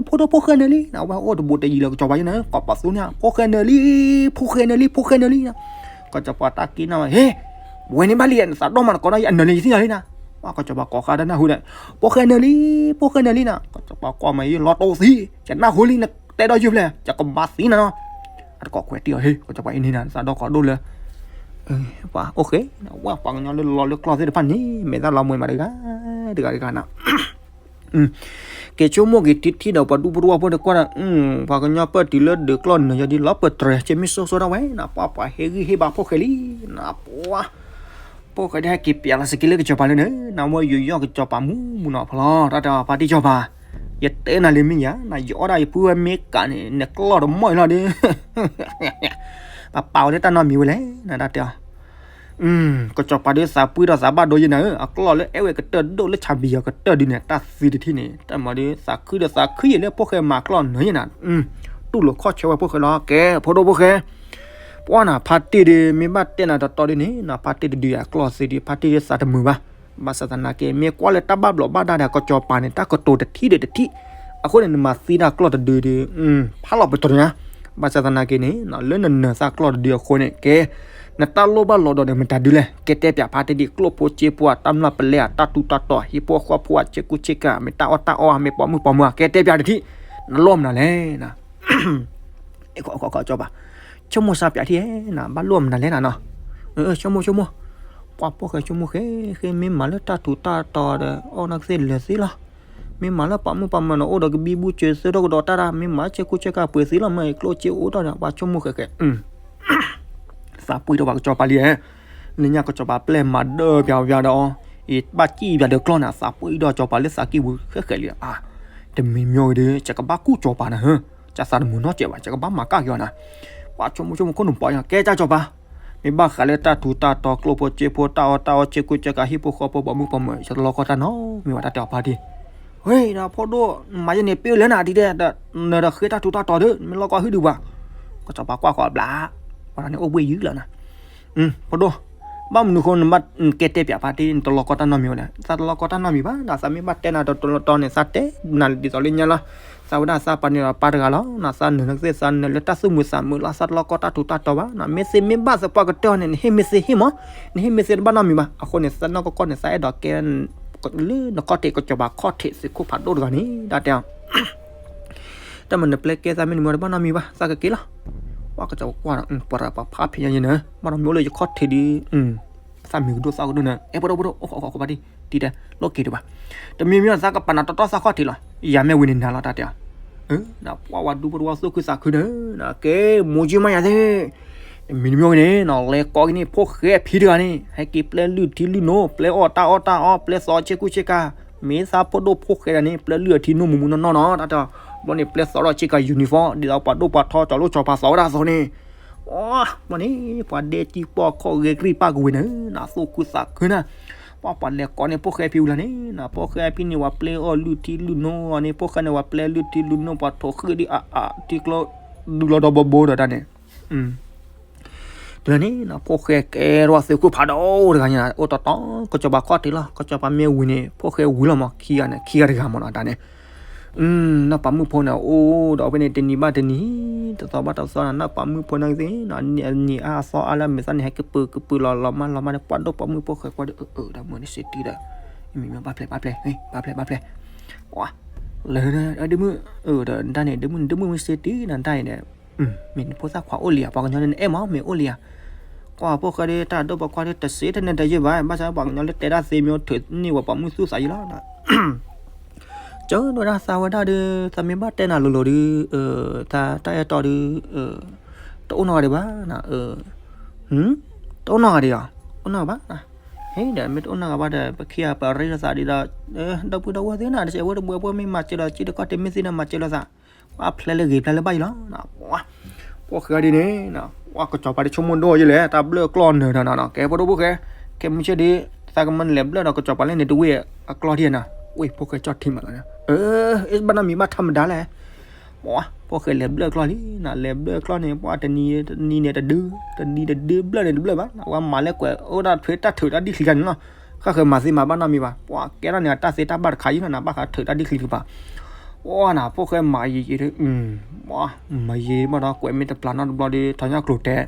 ဖိဒိၣ်ဖိၣ်ဃဲနၢၤလံ, နဝဲအိၣ်တဘူးတယံၤလၢကစီၤပၤယဲၢ်နၤ ကွၢ်ပှၤသ့ၣ်ညါ ဖိၣ်ဃဲနၢၤလံ, ဖိၣ်ဃဲနၢၤလံ ဖိၣ်ဃဲနၢၤလံ, ကစီၤပၤတၢ်က့ၤနၢ်ဝဲ ဟ့ ဝဲန့ၣ်ဘၣ်လံ နသးဒိၣ်မးနကိးနၢ်ယံၤ အနၢၤလံယသ့ၣ်ညါလံနၤ, ပှၤ ကစီၤပၤကိးဃာ်တၢ်နၢ်ဟူဒီး ဖိၣ်ဃဲနၢၤလံ, ဖိၣ်ဃဲနၢၤလံနၤ, ကစီၤပၤကွၢ်မးယံၤ လီၤတိၢ်သံ, ယနၢ်ဟူလံ နတဲဒီးယုၢ်ဖျဲၣ် ယကမၤသံနၤနီၤ အတကိးခွဲးတံၢ်အီၤဟ့ၣ် ကစီၤပၤအံၤန့ၣ်နၤ သးဒီကီးဒိၣ်လၢ ပှၤအိၣ်ဃ့ ဝဲပှၤကညီလၢလီၤလၢကျီၢ်သ့ၣ်တဖၣ်န့ၣ် မဲာ်သၣ်လီၤမွဲမးတဂၤ တဂၤတဂၤနၤ က့ၤဆိကမိၣ်က့ၤထံထံဒီးပှၤဒူပရူၢ်ဖိတကွၢ်ဒီး ပှၤကညီပၢၢ်တုၤလၢဒုးကျီၢ်နၢၤယီၤဒ်လီၤပတြၢၤ က့ၤမ့ၢ်စိစိဒၣ်ဝဲနၤ ပှၤပှၤဟ့ၣ်ဂံၢ်ဟ့ၣ်ဘါဖိၣ်ဃဲလံ နၤပှၤ ဖိၣ်ဃဲဒ်ဟဲက့ၤပျးလီၤစက့လၢကစီၤပၤလၢန့ၣ် နဝဲယိယီၢ်ကစီၤပၤမူမူနီၤဖီလီၤ တၢ်တဲအီၤဖါတံၢ်ကစီၤပၤ ယတဲနၤလံမ့ၢ်ယၤ နယအီၣ်ဒၣ်ယပုၢ်ဝဲၢ်မ့ၢ်ကးန့ၣ် နကျီၢ်တမီၢ်အံၤလီၤဒုး ပပာ်ဝဲလၢတၢ်နီတမံၤဝဲလဲၣ် နတၢ်တဲအီၤ ကစီၤပၤဒုးသးပှံၢ်ဒီးသးဘၣ်ဒိယဲနၤဧၢ အကျီၢ်လၢအဲၣ်ဝဲကတၢၢ်ဒိၣ်လၢဆၣ်ဘံယီၤကတၢၢ်ဒုးန့ၣ် တၢ်သံတထံၣ်န့ၣ် တၢ်မၤဒုးသးခုဒီးသးခုယဲၢ်လၢဖိၣ်ဃဲမၤကျီၢ်နၢၤယဲနၤ တူၢ်လိာ်ခီၣ်ဆၢဝဲဖိၣ်ဃဲလီၤ ကဲ ဖိဒိၣ်ဖိၣ်ဃဲ ပှၤနၤဖါတံၢ်ဒုး မ့ၢ်ဘၣ်တဲနၤတတီဒုးန့ၣ် နဖါတံၢ်တဒုးအကျီၢ်သံဒုး ဖါတံၢ်သးတမုာ်ဘၣ် ဘၣ်ဆၣ်သနာ်က့ မ့ၢ်ကွၢ်လၢတၢ်ဘၣ်ဘျီးဘၣ်ဒါဒီးကစီၤပၤန့ၣ် တၢ်ကတိၤတထံၣ်ဒီးတထံၣ် အဃိန့ၣ် နမၤသံတၢ်ကျီၢ်တဒုဒုး ဖးလီၤပတြၢၤညါ ဘၣ်ဆၣ်သနာ်က့န့ၣ် လၢနနၢၤသးကျီၢ်တဒုအဃိန့ၣ် ကဲ နတၢ်လိၣ်ဘၣ်လီၤဒီးန့ၣ်မတၤဒုလဲၣ် ကဲတဲပၠးဖါတံၢ်ဒံး ကျိၣ်ဖိစ့ဖိအတၢ်မျၢ်ပလဲအတၢ်ထူးတၢ်တီၤ ဟံၣ်ဖိဃီဖိအဆ့ကူဆ့ကၤ မ့ၢ်တၢ်အီၣ်တၢ်အီမ့ၢ်ပိာ်မုၣ်ပိာ်မၢၤ ကဲတဲပၠးတထံၣ် နလိၣ်မနုၤလဲၣ် န ကစီၤပၤ ဆိကမိၣ်စၢ်ပၠးထံၣ်ဧါ နဘၣ်လိၣ်မနုၤလဲၣ်နနီၤ ဆိကမိၣ်ဆိကမိၣ် ပှၤဖိၣ်ဃဲဆိကမိၣ်ဃဲဃဲ မ့ၢ်မၤလၢတၢ်ထူးတၢ်တီၤဒီး အီၣ်နီၢ်ကသ့ၣ်လၢာ်သ့လီၤ မ့ၢ်မၤလၢပိာ်မုၣ်ပိာ်မၢၤန့ၣ် အိၣ်ဒီးကဘံဘူစၢၤသၢထီၣ်ကဒီးတၢ်ဒၣ် မ့ၢ်မၤဆ့ကူဆ့ကၤပှ့ၤသ့လီၤ မ့ၢ်ကျိၣ်စ့အိၣ်ထီၣ်ဒီး ပှၤဆိကမိၣ်ဃဲဃဲ သးပှံၢ်ဒီးပှၤကစီၤပၤလံဧါ လၢညါကစီၤပၤပျဲၢ်မၤဒၢပၠးပၠးဒီး ယဘၣ်စံၣ်ပၠးဒီးကျီၢ်န့ၣ် သးပှံၢ်ဒီးကစီၤပၤလၢသးကံၢ်ပူၤဃဲဃဲလံဧါ တမံၤမံၤဂ့ၤဒီး ယကဘၣ်ကူၣ်ကစီၤပၤနၤဧၢ ကစၢ်သးတမုာ်နီတစဲးဘၣ် ယကဘၣ်မၤကၣ်က့ၤအီၤနၤ ပှၤဆိကမိၣ်ဆိကမိၣ်ခိၣ်နူာ်ပီယီၤ ကဲကစီၤပၤ မ့ၢ်ဘၣ်ဃးလၢတၢ်ထူးတၢ်တီၤကျိၣ်ဖိစ့ဖိ တၢ်အီၣ်တၢ်အီဆ့ကူဆ့ကၤ ဟံၣ်ဖိဃီဖိပိာ်မုၣ်ပိာ်မၢၤ ယတလီၤကီတၢ်နီတမံၤဘၣ် တၢ်တဲအီၤဖါတံၢ် ဝဲဒီးဖိဒိၣ် မၤယဲန့ၣ်ပ့ၢ်လၢနၤဒ်တဲ နတဃ့တၢ်ထူးတၢ်တီၤဒီး မ့ၢ်လီၤကီဟုၣ်ဒုးပှၤ ကစီၤပၤကွၢ်ဃီဘျး ပှၤန့ၣ်အိၣ်ဘှ့ၣ်ယုၢ်လီၤနၤ ဖိဒိၣ် ဘၣ်မနုၤဃိနဘၣ်ကဲတဲပၠးဖါတံၢ် နတလီၤကီတၢ်နီတမံၤဝဲလဲၣ် သးတလီၤကီတၢ်နီတမံၤဘၣ် သးမ့ၢ်ဘၣ်တဲနၤတတီန့ၣ် သးတဲနၤဒ်သိးလၢညါလီၤ သးဝဲဒၣ်သးပှၤန့ၣ်ဒီးပၢ်တဂၤလီၤ သးနၢၤနကသ့ၣ် သးနၢၤလၢတၢ်သူၣ်မုာ်သးမုာ်လီၤ သးတလီၤကီတၢ်ထူးတၢ်တီၤဘၣ် မ့ၢ်သ့မ့ၢ်ဘၣ်သပှၢ်ကတၢၢ်န့ၣ် နဟ့ၣ်မ့ၢ်သ့ဟ့ၣ်မး နဟ့ၣ်မ့ၢ်သ့တဘၣ်နီတမံၤဘၣ် အဃိန့ၣ် သးနီၢ်ကီၢ်ကီၢ်န့ၣ် သးအဲၣ်ဒိးကဲ လၢနကီၢ်ထံးကစီၤပၤခီၣ်ထံးသုးခိၣ်ဖးဒိၣ်တဂၤန့ၣ် တၢ်တဲအီၤ တၢ်မၤနပျဲကဲသးမ့ၢ်နမီၤတဘၣ်နီတမံၤဘၣ် သးကက့ၤလီၤ ပှၤကစီၤပၤကွၢ်ဒီး ပှၤရၤပှၤဖးဖံးညါယဲန့ၣ် ဘၣ်ဒီးမ့ၢ်အိၣ်လၢယခီၣ်ထံးဒီး သးမံၤကဒိၣ်သးကဒိၣ်န့ၣ် အဲၣ်ပဒိၣ်ပဒိၣ် အိၣ်ခိးခိးခိးဘၣ်ဒံး တံၤတဲ လိၣ်က့ၤတဘၣ် တမံၤမံၤသးကပာ်နၤတီတီသးခီၣ်ထံးလီၤ ယၤမ့ၢ်ဝံၤန့ၣ်နၤလီၤတၢ်တဲအီၤ နပှၤဝဲဒူပဒူဝဲသူၣ်ခုသးခုန့ၣ် ကဲ မိၢ်ကၠံမးယၤသ့ၣ် တမံၤတမံၤဝဲန့ၣ် နလဲၤကိးက့ၤန့ၣ် ဖိၣ်ဃဲဖံတဂၤန့ၣ် ဟဲက့ၤပျဲလုၢ်ထံလုၢ်နိ ပျဲအီၣ်တၢ်အီၣ်တၢ်အီ ပျဲသီဆ့ကူဆ့ကၤ မ့ၢ်သးဖိဒိၣ်ဖိၣ်ဃဲဒၣ်န့ၣ် ပျဲလုၢ်အထံနိမူမူနီၢ်နီၢ်နီၤ တၢ်တဲအီၤ ဘျီန့ၣ် ပျဲသီထီၣ်ဆ့ကၤ uniform ဒ်သိးပှၤဒိၣ်ပှၤထီကၠီၤလိၣ်ကၠီၤပၤသီဝဲဒၣ်အသိးန့ၣ် အီ ဘျီန့ၣ် ပှၤဒဲကံပီၢ်ခီၣ်ဂဲၤကရံၣ်ပၢ်ကဝ့ၤန့ၣ် နသူၣ်ခုသးခုန့ၣ် ပှၤပှၤလဲၤကိးန့ၣ် ဖိၣ်ဃဲဖံဝံၤလီၤန့ၣ် နဖိၣ်ဃဲဖံန့ၣ် ပှၤပျဲအီၣ်လုၢ်ထံလုၢ်နိအီၤန့ၣ် ဖိၣ်ဃဲန့ၣ် ပှၤပျဲလုၢ်ထံလုၢ်နိ ပှၤထိးဃ့ၢ်ဒ်အါအါ ထံကျိ ဒူလီၤဒီဘိဘိဒီးတၢ်န့ၣ် တုၤလၢန့ၣ် ဖိၣ်ဃဲကဲထီၣ်သုးခိၣ်ဖးဒိၣ်တဂၤန့ၣ် အိၣ်တီတီ ကစီၤပၤခီၣ်ထံးလီၤ ကစီၤပၤမ့ၢ်ဝံၤန့ၣ် ဖိၣ်ဃဲဝံၤလီၤမး ခံဂၤန့ၣ် ခံဂၤတဂၤမးနီၤ တၢ်န့ၣ် နီၢ်ပၤမုၣ်ဖိန့ၣ် အိၣ်ဒီးဖဲန့ၣ် တနံၤဘၣ်တနံၤ တသီဘၣ်တသီနီၤ နီၢ်ပၤမုၣ်ဖိန့ၣ်သ့ၣ် နံၤအါအသီအါလၢအမဲာ်သၣ်န့ၣ် ဟဲကပုာ်ကပုာ်လီၤလီၤမးလီၤမးန့ၣ် ပှၤဒိၣ်ပၤမုၣ်ဖိၣ်ဃဲကွၢ်ဒီး အၢ အၢ ဒီးမုၢ်န့ၣ်စ့တံဒီး မံၤမံၤဘၣ်ဖျဲးဘၣ်ဖျဲး ဘၣ်ဖျဲးဘၣ်ဖျဲး လၢ ဒ့မုၣ် အၢ ဒီးတၢ်န့ၣ် ဒ့မုၣ် ဒ့မုၣ်မ့ၢ်စ့တံ နတၢ်အံၤဒီး မ့ၢ်နဖိသၣ်ခွါအိၣ်လံဧါ ပှၤကညီန့ၣ် နအဲၣ်မး မ့ၢ်အိၣ်လံဧါ ကွၢ်ဖိၣ်ဃဲဒ်တၢ်ဒိၣ်ပှၤခွါဒ် တစ့တန့ၢ်တယဲၢ်ဘၣ် ဘၣ်ဆၣ်ပှၤကညီလၢတဲဒၣ်သ့မ့ၢ်အိၣ်ထုးန့ၢ်ဝဲပှၤမုၢ်သူၣ်သးယံၤလီၤ ကၢဒိၣ်ဒၣ်သးဝဲဒၣ်ဒီး သးမ့ၢ်ဘၣ်တဲနၤလိၤလိၤဒီး တၢ်အဲၣ်တီဒီး တအိၣ်နီတဂၤဒံးဘၣ် တအိၣ်နီတဂၤဒံးဧါ အိၣ်နီတဂၤဘၣ် ဟ့ၣ်ဒီးမ့ၢ်တအိၣ်နီတဂၤဘၣ်ဒီး ပခံဂၤပရ့လိာ်သးဒ်ဒီး ဒီပုၢ်ဒီဝဲၢ်သ့ၣ်နၤ တစဲးဝဲတဘှဲဘှဲမ့ၢ်မၤစၢၤလီၤ က့တကီၢ်တမ့ၢ်သ့ၣ်နၤ မၤစၢၤလိာ်သး ပှၤဖျဲးလၢဂ့ၤဖျဲးလၢဘၣ်ယံၤလီၤ ဖိၣ်ဃဲဒ်န့ၣ် ပှၤကစီၤပၤဒ်ဆိကမိၣ်ဒိၣ်ယဲလဲၣ် တၢ်ဘျၢၣ်ကျီၢ်နၢၤဒီးနီၤ ကဲဖိဒိၣ်ဖိၣ်ဃဲ ကဲမုၢ်ဆ့ၣ်ဒ် သးကမၢနလဲၤဘျၢၣ်ဒီးကစီၤပၤလၢန့ၣ်တဝ့ၢ်အကျီၢ်ဒ်နီၤ ဝ့ၢ်ဖိၣ်ဃဲကၠီၣ်ထံမးလီၤ ဘၣ်နီတမံၤဘၣ်ထီမဒါလဲၣ် ပှၤ ဖိၣ်ဃဲလဲၤဘျၢၣ်ကျီၢ်လံနီၤ လဲၤဘျၢၣ်ကျီၢ်န့ၣ် ပှၤတနံၤတနံၤန့ၣ်တဒု တနံၤတဒုဘျၢၣ်န့ၣ်တဘျၢၣ်ဘၣ် အဝဲမၤလၢကွဲးအိၣ်ဒၣ်ထွဲတၢ်ထုးတၢ်ဒ်ချံခါန့ၣ်လီၤ ဃၣ်ဃၢၤမၤသ့မၤဘၣ်နီတမံၤဘၣ် ပှၤကဲထီၣ်န့ၣ် အတၢ်သ့တၢ်ဘၣ်တခါယံၤလီၤနီၤ ဘၣ်ဃးထုးတၢ်ဒ်ချံတကပၤ ပှၤနီၤ ဖိၣ်ဃဲမၤယံၤယံၤဒီး မၤယံၤဘၣ်ဒီး ကွဲးမ့ၢ်တပျၢ်နီတဘျီဒီး ထီၣ်ညၣ်ကျိၤတဲာ်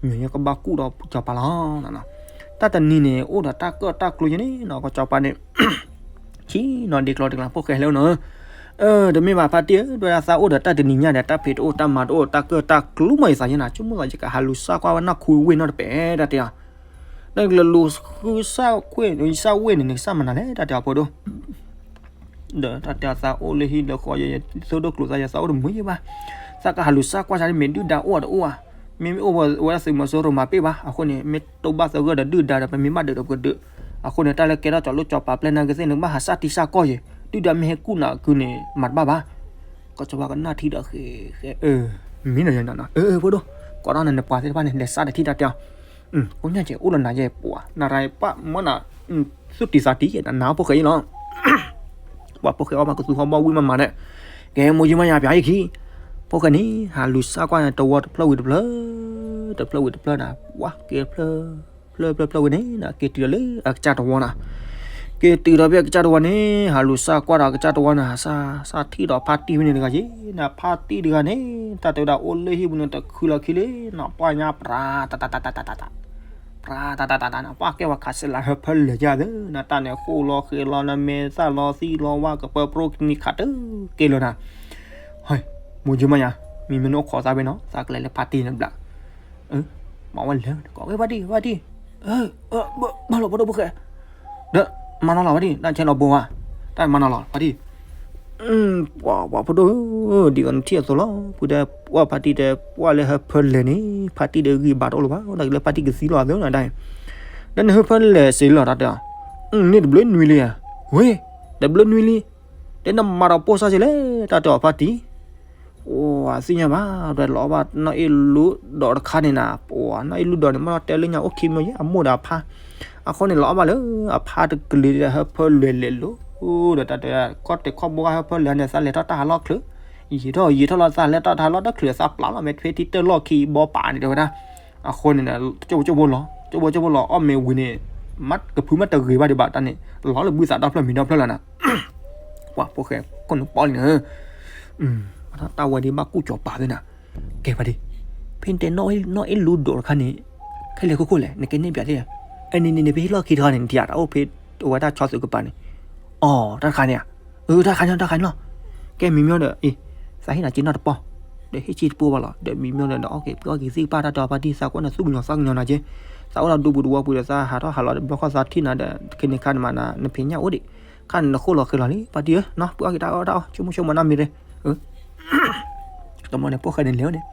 မ့ၢ်ယကဘၣ်ကူၣ်ဒီးစီၤပၤလီၤ တၢ်တနံၤန့ၣ် အိၣ်ဒီးတၢ်ကၢၣ်တၢ်ကျူယဲန့ၣ်နီၤ ကစီၤပၤန့ၣ် ဆံနီၤ ဒ့ကျီတကျါ ဖိၣ်ဃဲလဲၣ်နီၤ တမ့ၢ်ဘၣ်ဖါတံၢ်ဧၢ, ဒ်သးအိၣ်ဒီးတၢ်တနံၤညါဒီး တၢ်ဖံးတအိၣ် တၢ်မၤတအိၣ် တၢ်ကၢၢ်တၢ်ကျူမ့ၢ်ယသးယဲနၤ, ဆိကမိၣ်သးယကဟးလူၤစၢ်ကွၢ်ဝဲနီၢ်ခူဝ့ၢ်နီၢ်တပဲာ် တၢ်တဲအီၤ, နကလဲၤလူၤဃုစၢ်ကွၢ် ယစၢ်ဝ့ၢ်န့ၣ် နကစၢ်မၤနၤလဲၣ် တၢ်တဲအီၤဖိဒိၣ် ဒီးတၢ်တဲအီၤ သးအိၣ်လၢဟံၣ်လၢဃီ ယသိၣ်ဒိၣ်ကျိၤသး ယသးအိၣ်တမုာ်ယဲဘၣ်, သးကဟးလူၤစၢ်ကွၢ်စၢ်န့ၣ် မ့ၢ်ဒုၣ်ဒါအိၣ်အတအိၣ်ဧါ, မ့မ့ၢ်အိၣ်ဝဲဒၣ်သုးမီၤစိရိၤမၤပ့ၢ်ဘၣ်, အဃိန့ၣ် မ့ၢ်တိၢ်ဘၣ်သဂၢၢ်ဒီးဒုၣ်ဒါဒီး ပမ့ၢ်ဘၣ်ဒုးဒီးပကဒုး, အဃိန့ၣ် တၢ်လၢကဲထီၣ်ကၠီၤလိၣ်ကၠီၤပၤပျဲၢ်နာ်က့သ့ၣ် နကဘၣ်ဟးစၢ်တံၢ်စၢ်ကီၢ်ယဲ, ဒုၣ်ဒါမ့ၢ်ဟဲကူၣ်နၤကုန့ၣ် မၤတဘၣ်ဘၣ်, ကီၢ်ကၠီၤပၤကနၣ်ထံဒီးဃဲၤဃဲၤ အၢ မ့ၢ်နီၤယဲနီၤ အၢ ဖိဒိၣ်, ကိးထီၣ်န့ၣ် နပှၤသ့ၣ်တဖၣ်န့ၣ် လဲၤစၢ်တထံၣ်တၢ်တဲအီၤ ကိညၣ်ကဲအိၣ်လၢနၤယဲပှၤ နရၤပၣ်မ့ၢ်နၤ, သူၣ်တံၤသးတံၤယဲ နနၤဖိၣ်ဃဲအံၤလီၤ, ပှၤဖိၣ်ဃဲအီၣ်မးကသူဟီဘီဝံၣ်မးမးဒီး, ကဲမိၢ်ယုၢ်မါယၤပၠးအံၤခံ, ဖိၣ်ဃဲန့ၣ် ဟးလူၤစၢ်ကွၢ်န့ၣ် တဝီတဖျၢၣ်ဝံၤတဖျၢၣ်, တဖျၢၣ်ဝံၤတဖျၢၣ်နၤ, ပှၤကဲဖျၢၣ်, ဖျၢၣ်ဖျၢၣ်ဖျၢၣ်ဝံၤန့ၣ် က့ၤတုၤဒီးလၢအကစၢ်တဝီနၤ က့ၤတုၤဒီးဖဲအကစၢ်တဝီန့ၣ် ဟးလူၤစၢ်ကွၢ်ဒီးအကစၢ်တဝီန့ၣ် ဟးစၢ် စၢ်ထံၣ်ဒီးဖါတံၢ်ဖဲန့ၣ်တဂၤယဲ, နဖါတံၢ်တဂၤန့ၣ် တၢ်တဲဝဲဒၣ်အိၣ်လၢဟံၣ်ပူၤန့ၣ် တခုလီၤခံလံ, နပှၢ်ညါပြၤ တၢ်တၢ်တၢ်တၢ်တၢ် ပြၤတၢ်တၢ်တၢ်တၢ်န့ၣ် ပှၢ်ကဲဝဲခးစဲးလၢဟၢဖၢလဲၤယၤသ့ၣ်နၤ, တၢ်န့ၣ်ဃိၣ်လီၤဃ့လီၤ နမဲာ်သၣ်လီၤသံလီၤဝါ ကပၢပြိကနံၤခးတက့ၢ်လၢနၤ, ဟဲ, မိၢ်ယုၢ်မါယၤ, မံၤမ့ၢ်နအိၣ်ခိးသးဖဲနီၤ သးကလဲၤလၢဖါတံၢ်န့ၣ်ဘျး မၤဝဲလဲၤ ကိးဝဲဖါတံၢ် ဖါတံၢ်, ဘၣ်လီၤဖိဒိၣ်ဖိၣ်ဃဲ, ဒီး မၤနီၤလီၤဖါတံၢ် တၢ်ဆဲးလီၤဘိဝါ, တၢ်မၤနီၤလီၤဖါတံၢ်, ပှၤပှၤဖိဒိၣ်, ဒ်သိးနထံၣ်အသိးလီၤ ဖုတဲ ပှၢ်ဖါတံၢ်တဲ ပှၢ်လၢဟၢဖၢလဲၤန့ၣ် ဖါတံၢ်ဒီးဂံၢ်ဘါတအိၣ်လၢၤဘၣ် တၢ်ကလၢဖါတံၢ်ကသံလီၤအသးနၤဒၣ်, ဒီးနဟၢဖၢလဲၤစ့လီၤ တၢ်တဲအီၤ, န့ၣ်တဘျုးနွံလံဧါ, ဝ့ၢ်, တဘျုးနွံလံ, တဲနမၤဒီးပိၢ်စၢ်စ့လဲၣ် တၢ်တဲအီၤဖါတံၢ် အိၣ် အသ့ၣ်ညါဘၣ် ဒီးလီၤအီၣ်ဘၣ်နီၢ်အ့ၣ်လူဒီးတခါန့ၣ်နၤ, ပှၤနီၢ်အ့ၣ်လူဒီးန့ၣ် မ့ၢ်တဲလၢညါအိၣ်ခံမံၤယဲ အမိၢ်ဒီးအဖါ, အဃိန့ၣ် လီၤအီၣ်ဘၣ်လၢအဖါတကလုာ်ဒီးဟၢဖၢလဲၤလဲၤလိၤ, ဒီးတၢ်တဲ ကီၢ်တဲာ်ခီၣ်ဘိဂၤဟၢဖၢလဲၤန့ၣ် သးလဲၤထီၣ်တၢ်ဟးလီၢ်ချုး, ယံာ်ထီၣ်ယံာ်ထီၣ်လီၤ သးလဲၤထီၣ်တၢ်ဟးလီၢ်တချုး သးပျၢ်လီၤ မ့ၢ်ထွ့ထံတၢၢ်လီၢ်ခံဘီပာ်န့ၣ်တဲဝဲဒၣ်, အဃိန့ၣ် ကၠိဖိကၠိဖိလီၤ ကၠိဖိကၠိဖိလီၤ အီၣ်မ့ၤဝံၤန့ၣ် ကဖုမ့ၢ်တဂ့ၤဘၣ်ဒံးဘၣ်တၢ်န့ၣ် လီၤလၢဘုသးဒီဖျၢၣ်မံၤဒီဖျၢၣ်လီၤနၤ, ပှၤဖိၣ်ဃဲခိၣ်နူာ်ပီၣ်လံနၤ, တၢ်ဝဲဒ်ဘၣ်ကူၣ်ကၠီၤပၤသ့နၤ, ကဲဖါတံၢ်, ဖဲနတဲနီၢ်အ့ၣ်လူဒီးတခါန့ၣ်, ခဲလၢာ်ခိၣ်ခိၣ်လဲၣ် နကဲန့ၣ်ပၠးသ့, အန့ၣ်န့ၣ်န့ၣ် ဖဲဟ့ၣ်လီၢ်ခံတခါန့ၣ် နထံၣ်အတၢ်အိၣ်ဖဲ အဝဲတၢ်ဆီသုးကပၤန့ၣ်, အီ တၢ်တခါန့ၣ်ဧါ, အၢ တၢ်တခါန့ၣ် တၢ်တခါန့ၣ်လီၤ, ကဲမံၤမ့ၢ်ဒီး အံၤ, သးဟ့ၣ်နၤက့ၤနီၣ်တပီၢ်, ဒီးဟ့ၣ်က့ၤတပီၢ်ဘၣ်လီၤ ဒီးမံၤမ့ၢ်ဒီး ဒီးအီၣ်က့ၤပှ့ၤအီၣ်က့ၤသ့ၣ်ကပၢ်တၢ်တဲအီၤဖါတံၢ် သးကွၢ်နၤသူၣ်ကညီၤသးကညီၤနၤက့, သးအိၣ်ဒီးဒူပူၤတဝီပူၤဒီး သးဟးထီၣ်ဟးလီၤဒီးဘျီခီၣ်သးထံၣ်နၤဒီး ခဲန့ၣ်ခါန့ၣ်မး နဖံးညၣ်အိၣ်ဒံး, ခါန့ၣ်နဃိၣ်လီၤဃ့လီၤလံ ဖါတံၢ်ဧၢ, နီၢ်ပှ့ၤအီၣ်က့ၤတၢ်အီၣ်တၢ်အီ ဆိကမိၣ်ဆိကမးနီတမံၤရ့ တမီန့ၣ် ဖိၣ်ဃဲန့ၣ်လဲၤဝဲန့ၣ်,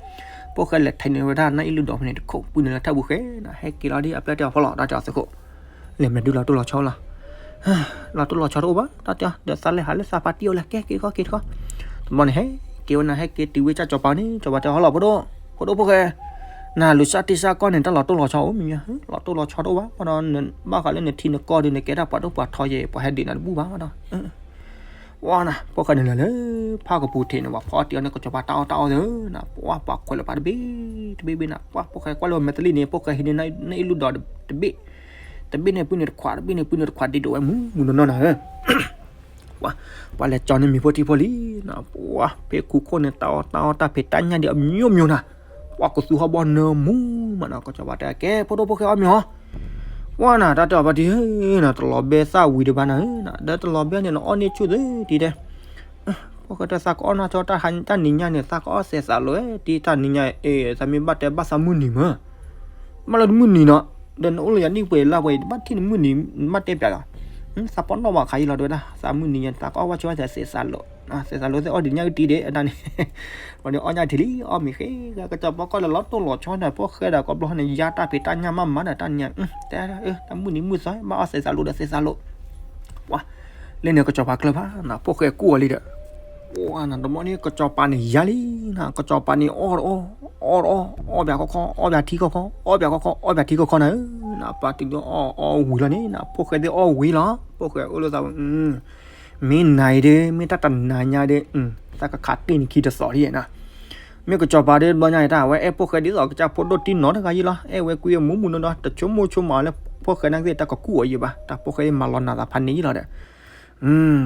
ဖိၣ်ဃဲလဲၤထဲးန့ၢ်ဝဲဒၣ်နီၢ်အ့ၣ်လူဒီးဖဲန့ၣ် တခိၣ်ပှံၤန့ၣ်လၢထၢၣ်ပူၤဃဲနၤ ဟဲက့ၤလီၤဒ်အပျဲၢ်တဲအီၤဖီလီၤ တၢ်တဲအီၤသုးခိၣ်, လဲၤမ့ၢ်ဒုးလီၤတိၢ်လီၤဆီလီၤ, လီၤတိၢ်လီၤဆီတအိၣ်ဘၣ် တၢ်တဲအီၤ ဒီးသးလဲၤဟးလၢသးဖါတံၢ်အအိၣ်လဲၣ် ကဲက့ၤခီက့ၤတခီ, တမီန့ၣ်ဟဲက့ၤဝဲနၤ ဟဲက့ၤတုၤဝဲကၢ်ကၠီၤပၤန့ၣ် ကၠီၤပၤတဲအီၤဟီလီၤဖိဒိၣ်, ဖိဒိၣ်ဖိၣ်ဃဲ, နလူၤစၢ်တံၢ်စၢ်ကီၢ်န့ၣ် တၢ်လီၤတိၢ်လီၤဆီအိၣ်မံၤမံၤ, လီၤတိၢ်လီၤဆီတအိၣ်ဘၣ် ဘၣ်ဃးလၢနထံနကီၢ်ဒီး နကဲတၢ်ပှၤဒိၣ်ပှၤထီယဲ ပှၤဟဲဒုးနၤတဘူၣ်ဘၣ်ဒီး ဝါနၤ ဖိၣ်ဃဲန့ၣ်လဲၤလၢ ဖးကပူၤထံးန့ၣ် ပှၤဖီအီၣ်တ့ၢ်အီၣ်န့ၣ် ကစီၤပၤတၢ်အီၣ်တၢ်အီသ့ၣ်နၤ ပှၤပှၤခွဲးလၢပှၤတဘ့ၣ် တဘ့ၣ်ဘ့ၣ်နၤ ပှၤဖိၣ်ဃဲကွၢ်လၢမဲာ်တလံၣ်န့ၣ် ဖိၣ်ဃဲဟံးန့ၢ်နီၢ်အ့ၣ်လူဒီးတဘ့ၣ် တဘ့ၣ်န့ၣ်ပုၢ်န့ၣ်တခွး တဘ့ၣ်န့ၣ်ပုၢ်န့ၣ်တခွး ဒ့ဒိးဝဲမူမူနီၢ်နီၢ်နၤဧၢ ပှၤ ပှၤလဲၤကၠီန့ၢ်မံၤဖိထံဖိလံနၤ ပှၤဖဲခူခိၣ်န့ၣ် တၢ်အီၣ်တၢ်အီတၢ်ဖံးတၢ်ညၣ်ဒ်အမျိုးမျိုးနၤ ပှၤကသူဟီၣ်ဘီနၢမူမးနၤ ကစီၤပၤတဲကဲ ဖိဒိၣ်ဖိၣ်ဃဲအီၣ်မ့ၤဟီ ပှၤနၤ တၢ်တဲအီၤပှၤတံၢ်ဧၢနၤ တလီၤဘဲသၣ်ဝံၤတဘၣ်နၤဧၢနၤ ဒီးတလီၤဘဲန့ၣ် နအီၣ်န့ၢ်ဆူၣ်သ့တံၢ်တဲ ဖိၣ်ဃဲတဲသးကအီၣ်နီၢ်ကီၢ်တၢ်နံၤညါန့ၣ် သးကအီၣ်သဲးသးလိာ်ဝဲ တံၢ်တၢ်နံၤညါအံၤ သးမ့ၢ်ဘၣ်တဲဘၣ်သးမုၢ်နံၤမၢ် ဘၣ်လၢတမုၢ်နံၤနီၤ ဒီးနအိၣ်လၢယၤနံၣ်ပှဲၤလါပှဲၤအံၤ တဘၣ်ထံၣ်နမုၢ်နံၤ နဘၣ်တဲပၠးလီၤ သးပီၣ်နီၣ်ဘၣ်ခါအံၤလီၤ တဲဝဲဒၣ် သးမုၢ်နံၤညါ သးကအီၣ်ဘၣ်ဆိဝဲသးသဲးသးလိာ် သဲးသးလိာ်သ့ၣ်အီၣ်ဒံးညါကတံၢ်ဒံး အတၢ်န့ၣ် ပှၤန့ၣ်အီၣ်ညါထံၣ်လံ အီၣ်မ့ၤဃ့ ကစီၤပၤကီၢ်လၢလီၤတိၢ်လီၤဆီန့ၣ် ဖိၣ်ဃဲဒီးကိးဘျီန့ၣ် ယါတၢ်ဖံးတၢ်ညၣ်မးမးဒီးတၢ်နံၤညါ တဲ တၢ်မုၢ်နံၤမုၢ်သီ ဘၣ်အီၣ်သဲးသးလိာ်ဒီးသဲးသးလိာ် ပှၤ လၢန့ၣ်ကစီၤပၤကျၢၤဘၣ်နၤ ဖိၣ်ဃဲကူၣ်အီၤလံဒီး ပှၤနၤ တဘျီန့ၣ် ကစီၤပၤန့ၣ်ယါလံနၤ ကစီၤပၤန့ၣ်အီၣ်တအီၣ် အီၣ်တအီၣ် အီၣ်ပၠးခီခီ အီၣ်ပၠးထံခီခီ အီၣ်ပၠးခီခီ အီၣ်ပၠးထံခီခီနၤဧၢ နၤ ပှၤတုၤလၢအီၣ်အီၣ်ဝံၤလီၤန့ၣ်နၤ ဖိၣ်ဃဲသ့ၣ်အီၣ်ဝံၤလီၤ ဖိၣ်ဃဲအိၣ်လၢသး မ့ၢ်နၤအံၤဒီး မ့ၢ်တၢ်တနၤညါဒီး သးကခးတ့ၢ်နခံတသီးဒ်နၤ မ့ၢ်ကစီၤပၤဒီးတဘျီညါအံၤ တၢ်အဝဲအဲၣ်ဖိၣ်ဃဲဒ်သိးကစၢ်ဖိဒိၣ်တံၢ်နီတဂၤယံၤလီၤ အဲၣ်ဝဲကွံအမူးမူးနီၢ်နီၢ် တဆိကမိၣ်ဆိကမးလၢ ဖိၣ်ဃဲနာ်က့သ့ၣ်တၢ်ကကူၣ်အီၤယံၤဘၣ် တၢ်ဖိၣ်ဃဲမၤလီၤနၤသးဖးန့ၢ်ယံၤလီၤဒီး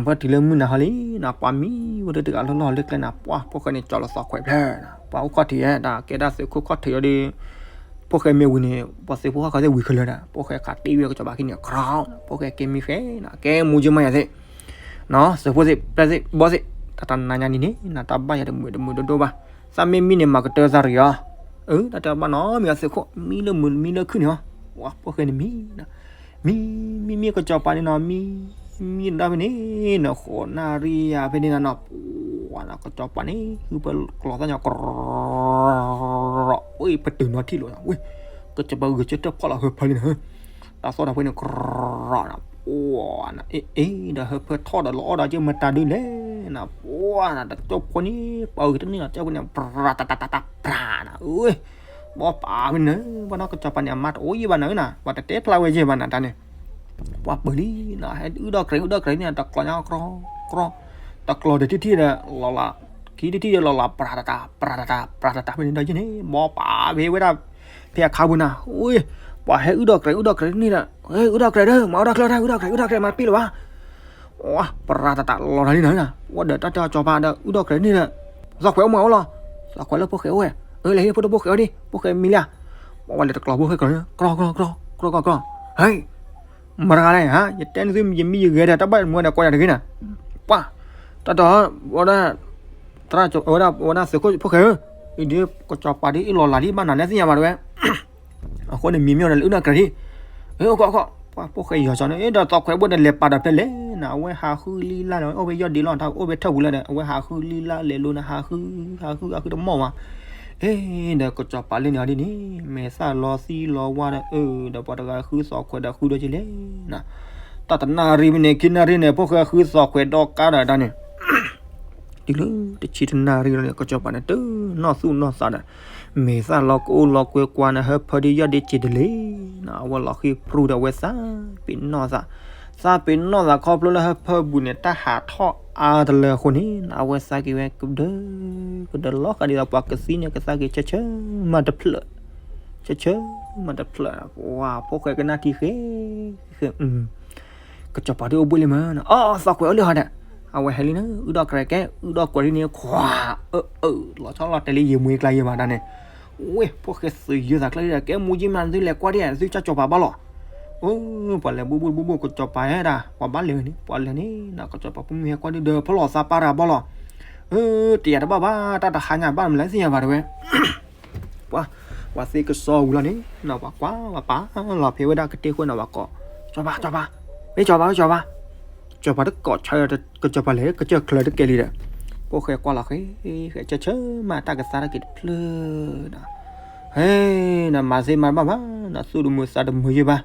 ပှၤတုၤလၢမုၢ်နၤဟီလံနၤ ပှၤမံဝဲဒၣ်တဂၤလီၢ်လီၢ်လၢကျဲနၤ ပှၤဖိၣ်ဃဲန့ၣ် ကၠီလီၤသီခွဲးဖျၢၣ်နၤ ပှၤအိၣ်ခီၣ်ထံးယဲ တၢ်ကဲဒၣ်သုးခိၣ်ခီၣ်ထံးအီၤဒီး ဖိၣ်ဃဲမ့ၢ်ဝံၤန့ၣ် ပှၤသုးဖိဟီၣ်ဃီသ့ၣ်ဝံၤခဲလၢာ်ဒီး ဖိၣ်ဃဲခးတ့ၢ်ဝဲကစီၤပၤခံန့ၣ် ကြၢး ဖိၣ်ဃဲကဲမံဃဲနၤ ကဲမူကၠ့မးယၤသ့ၣ် သုးဖိသ့ၣ် ပျဲၢ်သ့ၣ် ဘီသ့ၣ် တၢ်တနၤညါန့ၣ်န့ၣ် နတၢ်ဘၣ်ယၤတမုာ်တမုာ်ဒိၣ်ဒိၣ်ဘၣ်. သးမ့ၢ်မံန့ၣ် မၤကတၢၢ်သးတဂ့ၤအီၤ. အၢ တၢ်တဘၣ်နီတမံၤအသုးခိၣ် မံလၢမုာ်မံလၢခုၣ်န့ၣ်အီၤ. ပှၤဖိၣ်ဃဲန့ၣ်မံ မံ မံမံကစီၤပၤန့ၣ်နီၤ မံ မံဒၣ်ဖဲန့ၣ်နီၤ ဃိးနၣ်ရံၣ်ယၤဖဲန့ၣ်နီၤ ပှၤနီၤ ကစီၤပၤန့ၣ် ဟုဖၢကျီသၣ်ညီ ကရီ အိၣ်ပတုာ်နီၤထံၣ်လိာ်နီၤ ဝဲ ကစီၤပၤဂုာ်ကၠိတၢ်ဖီၣ်လီၤဟၢဖၢလံနီၤ တၢ်သီၣ်တၢ်ဖဲန့ၣ် ကရီနီၤ ပှၤနီၤ အ့ အ့ ဒီးဟၢဖၢထီၣ်ဒီးလီၤအီၣ်ဒီးက့မတၤဒုလဲၣ် နီၤ ပှၤနီၤ တကၠိဖိန့ၣ် ပှၤဂုာ်တန့ၢ်နီၤ ကၠိဖိန့ၣ် ပြၤတၢ်တၢ်တၢ်တၢ်ပြၤနီၤ အၢ ဘီပာ်ဖဲန့ၣ် ဘၣ်နီၤ ကစီၤပၤန့ၣ် အမါတအိၣ်ယံၣ်ဘၣ်နၤဧၢနီၤ ပှၤတတဲဖျါဝဲယဲၢ်ဘၣ်နၤတၢ်န့ၣ် ပှၤပၢၤလံနီၤ ဟဲအုၣ်ဒီၣ်ကြဲးအုၣ်ဒီၣ်ကြဲးန့ၣ် တကျီညါ ကြီ ကြီ တကျီဒီးတထံၣ်ဒီးလီၤလး ခံတထံၣ်ဒီးလီၤလး ပြၤတၢ်တၢ် ပြၤတၢ်တၢ် ပြၤတၢ်တၢ်ဖဲန့ၣ်ဒီးယဲၢ်န့ၣ် ဘီပာ်ဖဲဝဲဒၣ် ဖဲအခါပူၤနၤ အူ ပှၤဟဲအုၣ်ဒီၣ်ကြဲးအုၣ်ဒီၣ်ကြဲးန့ၣ်ဒီး အုၣ်ဒီၣ်ကြဲးဒီး မၤအီၣ်ဒီၣ်ချၢတၢ် အုၣ်ဒီၣ်ကြဲး အုၣ်ဒီၣ်ကြဲး မၤတပ့ၢ်လၢၤဘၣ် ပြၤတၢ်တၢ်လီၤတၢ်လံနီၤ ဝဲဒီးတၢ်တဲစီၤပၤဒီး အုၣ်ဒီၣ်ကြဲးန့ၣ်ဒီး သီၣ်ခွဲးအိၣ်မးအိၣ်လီၤ သီၣ်ခွဲးလၢဖိၣ်ဃဲအိၣ်ဝဲ အၢ လဲၤဟ့ၣ်ဖိဒိၣ်ဖိၣ်ဃဲအိၣ်ဒံး ဖိၣ်ဃဲမံလံ ပှၤဝဲလဲၤတကျီဖိၣ်ဃဲကျီ ကြီ ကြီ ကြီ ကြီ ဟဲ မတၤတဂၤလဲၣ် ဟါ ယတဲနသု ယမံယဂဲၤဒီး တၢ်ဘၣ်မူဒီး ကိးယၤတဂ့ၤနၤ ပှၤ တၢ်တီ ဝဲဒၣ် သရၣ် ဝဲဒၣ် ဝဲဒၣ်သုးခိၣ်ဖိၣ်ဃဲဧၢ, အံၤဒ် ကစီၤပၤဒ်အ့ၣ်လီၤလးဒ်ဘၣ်နၤ လဲၤသ့ၣ်ညါဘၣ်တဝဲ အဃိန့ၣ် မံမံဒီးလဲၤအုၣ်နီၢ်ကြဲးဒံး, အခိၣ်ခိၣ် ပှၤဖိၣ်ဃဲယီၤစီၤန့ၣ် ဒီးသီၣ်ခွဲးဘိၣ်ဒီးလဲၤပာ်ဒီးဖဲလဲၣ်နၤ အဝဲဟးဃုလံလၢ်ဒီး အိၣ်ဖဲယီၢ်ဒ့လီၤ တၢ်အိၣ်ဖဲထၢၣ်ပူၤလၢဒီး အဝဲဟးဃုလံလၢ်လဲၤလိၤနၤ ဟးဃု ဟးဃု ဟးဃုတမီၢ်ဘၣ် အ့ ဒီးကစီၤပၤလၢန့ၣ်အီၤဒ်န့ၣ် မဲာ်သၣ်လီၤသံလီၤဝါဒီး အၢ ဒီးပှၤတဂၤဃုသီၣ်ခွဲးဒီးဃုဒီးက့ၤလဲၣ်နၤ, တၢ်တနၣ်ရံၣ်မ့ၢ်န့ၣ် ခံနၣ်ရံၣ်န့ၣ် ဖိၣ်ဃဲဃုသီၣ်ခွဲးဒီးကါဒီးတၢ်န့ၣ် တုၤလၢတဆံတနၣ်ရံၣ်လီၤန့ၣ် ကစီၤပၤန့ၣ် တနီၢ်သူၣ်နီၢ်သးဒီး မဲာ်သၣ်လီၤကအိၣ်လီၤကွဲကွါန့ၣ် ဟၢဖၢဒ်ယီၢ်ဒ့စ့တလ့ၢ်နၤ အဝဲလီၤဃံၤပြူဒီးအဝဲသးပ့ၤနီၣ်သး, သးပ့ၤနီၣ်သးခီဖျိလၢဟၢဖၢပူၤန့ၣ် တၢ်ဟးထီၣ်အါတလၢအဃိန့ၣ် အဝဲသးက့ၤဝဲကဒၢ ကဒၢလီၤဃာ်ဒ်သိးပှၤကသံန့ၣ် ကသးက့ၤဆၢဆၢမးတဖျၢၣ်, ဆၢဆၢမးတဖျၢၣ်, ပှၤဖိၣ်ဃဲကနၣ်ထံဃဲ ဃဲ ကစီၤပၤဒ်အိၣ်ဘှ့ၣ်လံမး, အီ သီၣ်ခွဲးအိၣ်လၢဟီဒီး အဝဲဟဲလံန့ၣ် အုၣ်ဒီၣ်ကြဲးကဲ အုၣ်ဒီၣ်ကွဲးဒ်န့ၣ် ခွါ အၢ အၢ လီၤဆီလီၤတဲာ်လံ ယမွေကျါယဲၢ်ဘၣ်တၢ်န့ၣ်, ဝဲ ဖိၣ်ဃဲသုးယၢသးကျၢၢ်ဒီး ကဲမူက့မး သုလဲၤကွၢ်ဒ် သုကၢ်ကစီၤပၤဘၣ်လီၤ, အၢ ပှၤလဲၤဘူးဘူးဘူးဘူး ကစီၤပၤဟဲဒၣ် ပှၤဘၣ်လဲၤန့ၣ် ပှၤလဲၤန့ၣ် ကစီၤပၤဖိမုၣ်ဟဲကွၢ်ဒ်ဒီး ဖီၣ်လီၤသးပၢ်တၢ်ဘၣ်လီၤ, အၢ တယာ်တဘၣ်ဘၣ် တၢ်တဟါညါဘၣ်မလဲၤသ့ၣ်ညါဘၣ်တဝဲ ပှၤ ပှၤသ့ကစီဝံၤလီၤန့ၣ် ပှၤကွၢ် ပှၤပာ်လီၤဖဲဝဲဒၣ်ကတ့ၢ်ဃိန့ၣ် ပှၤကိး စီၤပၤ စီၤပၤ, မ့ၢ်စီၤပၤ မ့ၢ်စီၤပၤ, စီၤပၤတကိးဆၢ ကစီၤပၤလဲၤ ကစၢၢ်ချၢတကဲလံဒီး ဖိၣ်ဃဲကွၢ်လီၤဃဲ ဃဲဆၢဆၢမး တၢ်ကသါတၢ်က့ၤတဖျၢၣ်ဒီး ဟဲ နမၤသ့မၤတဘၣ်ဘၣ် နသူၣ်တမုာ်သးတမုာ်ယဲၢ်ဘၣ်,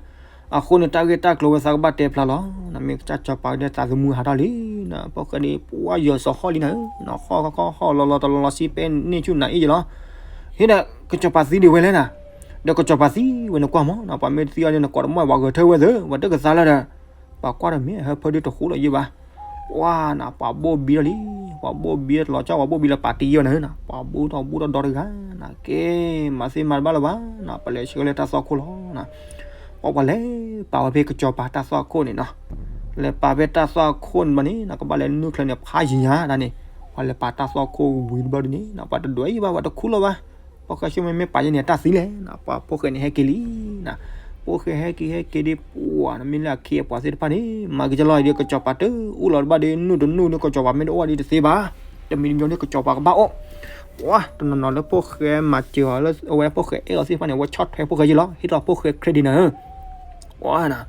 အဃိန့ၣ် တၢ်ဂ့ၢ်တၢ်ကျိၤဝဲသးကဘၣ်တဲဖျါလီၤ, နမ့ၢ်ကစၢ်စီၤပၤဒီးသးသမူဟးထီၣ်လံ, ဖိၣ်ဃဲန့ၣ် ပှၤယီၤစီၤဟီၣ်လံနၤ, နဟီၣ်ခီဟီၣ်လီၤလီၤတလီၤလီၤဆံပဲန့ၢ်ဆူၣ်နၤအ့ၣ်ယလီၤ, ဟ့ၣ်ဒီး ကစီၤပၤသံဒံးဝဲလဲၣ်နၤ, ဒီးကစီၤပၤသံဝဲနကွၢ်မး ပှၤမ့ၢ်တသံအီၤန့ၣ် နကိးတမီၢ်ပှၤဂဲၤထၢၣ်ဝဲသ့ၣ် ပှၤတကသါလၢဒီး ပှၤကွၢ်ဒီးမ့ၢ်ဟၢဖၢဒ်တဃူလီၤယဲၢ်ဘၣ်, ပှၤနၤ ပှၤဘိၣ်ဘံထီၣ်လံ, ပှၤဘိၣ်ဘံလီၤကၠီ ပှၤဘိၣ်ဘံလၢပာ်တံၢ်အီၤနၤ, ပှၤဘိၣ်ထီၣ်ဘိၣ်ထီၣ်ဒီတဂၤ, နကဲ မၤသ့မၤတဘၣ်လၢၤဘၣ်, ပလဲၤဆှၢလၢတၢ်သွၣ်ခိၣ်လီၤ, ပှၤပှၤလဲၤပာ်ဝဲဖဲကစီၤပၤတၢ်သွၣ်ခိၣ်န့ၣ်နီၤ, လဲၤပာ်ဖဲတၢ်သွၣ်ခိၣ်န့ၣ်ဘၣ်န့ၣ် နကဘၣ်လဲၤနုာ်ချၢန့ၣ် ဖးယံၤညါဒၣ်န့ၣ်, ပှၤလဲၤပာ်တၢ်သွၣ်ခိၣ်ဝံၤတဘျီဒ်န့ၣ် ပှၤတဒွဲၣ်ယံၤဘၣ် ပှၤတခူၣ်လီၤဘၣ် ဖိၣ်ဃဲဆိမ့မ့ၢ်ပာ်ယဲန့ၣ် တၢ်သံလဲၣ်, ပှၤဖိၣ်ဃဲန့ၣ်ဟဲက့ၤလံ, ဖိၣ်ဃဲဟဲက့ၤဟဲက့ၤဒ်ပှၤနမ့ၢ်လၢအခ့အပှၤသ့ၣ်တဖၣ်န့ၣ် မၤက့ၤကလီၤအံၤဒီး ကစီၤပၤတအိၣ်လီၤတဘၣ်ဒီး နုာ်တနုာ်ဒီး ကစီၤပၤမ့ၢ်တအိၣ်ဘၣ်ဒီးတသ့ဘၣ်, တမံၤတမံၤဒီး ကစီၤပၤကဘၣ်အိၣ်, ပှၤတနီၤနီၤလၢဖိၣ်ဃဲမၤစၢၤအီၤလၢ အဝဲဖိၣ်ဃဲအဲၣ်အီၤသ့ၣ်တဖၣ်န့ၣ် အဝဲဆီၣ်ထွဲဖိၣ်ဃဲယံၤလီၤ ဟ့ၣ်ထီၣ်ဖိၣ်ဃဲ credit နၤ ပှၤနၤ,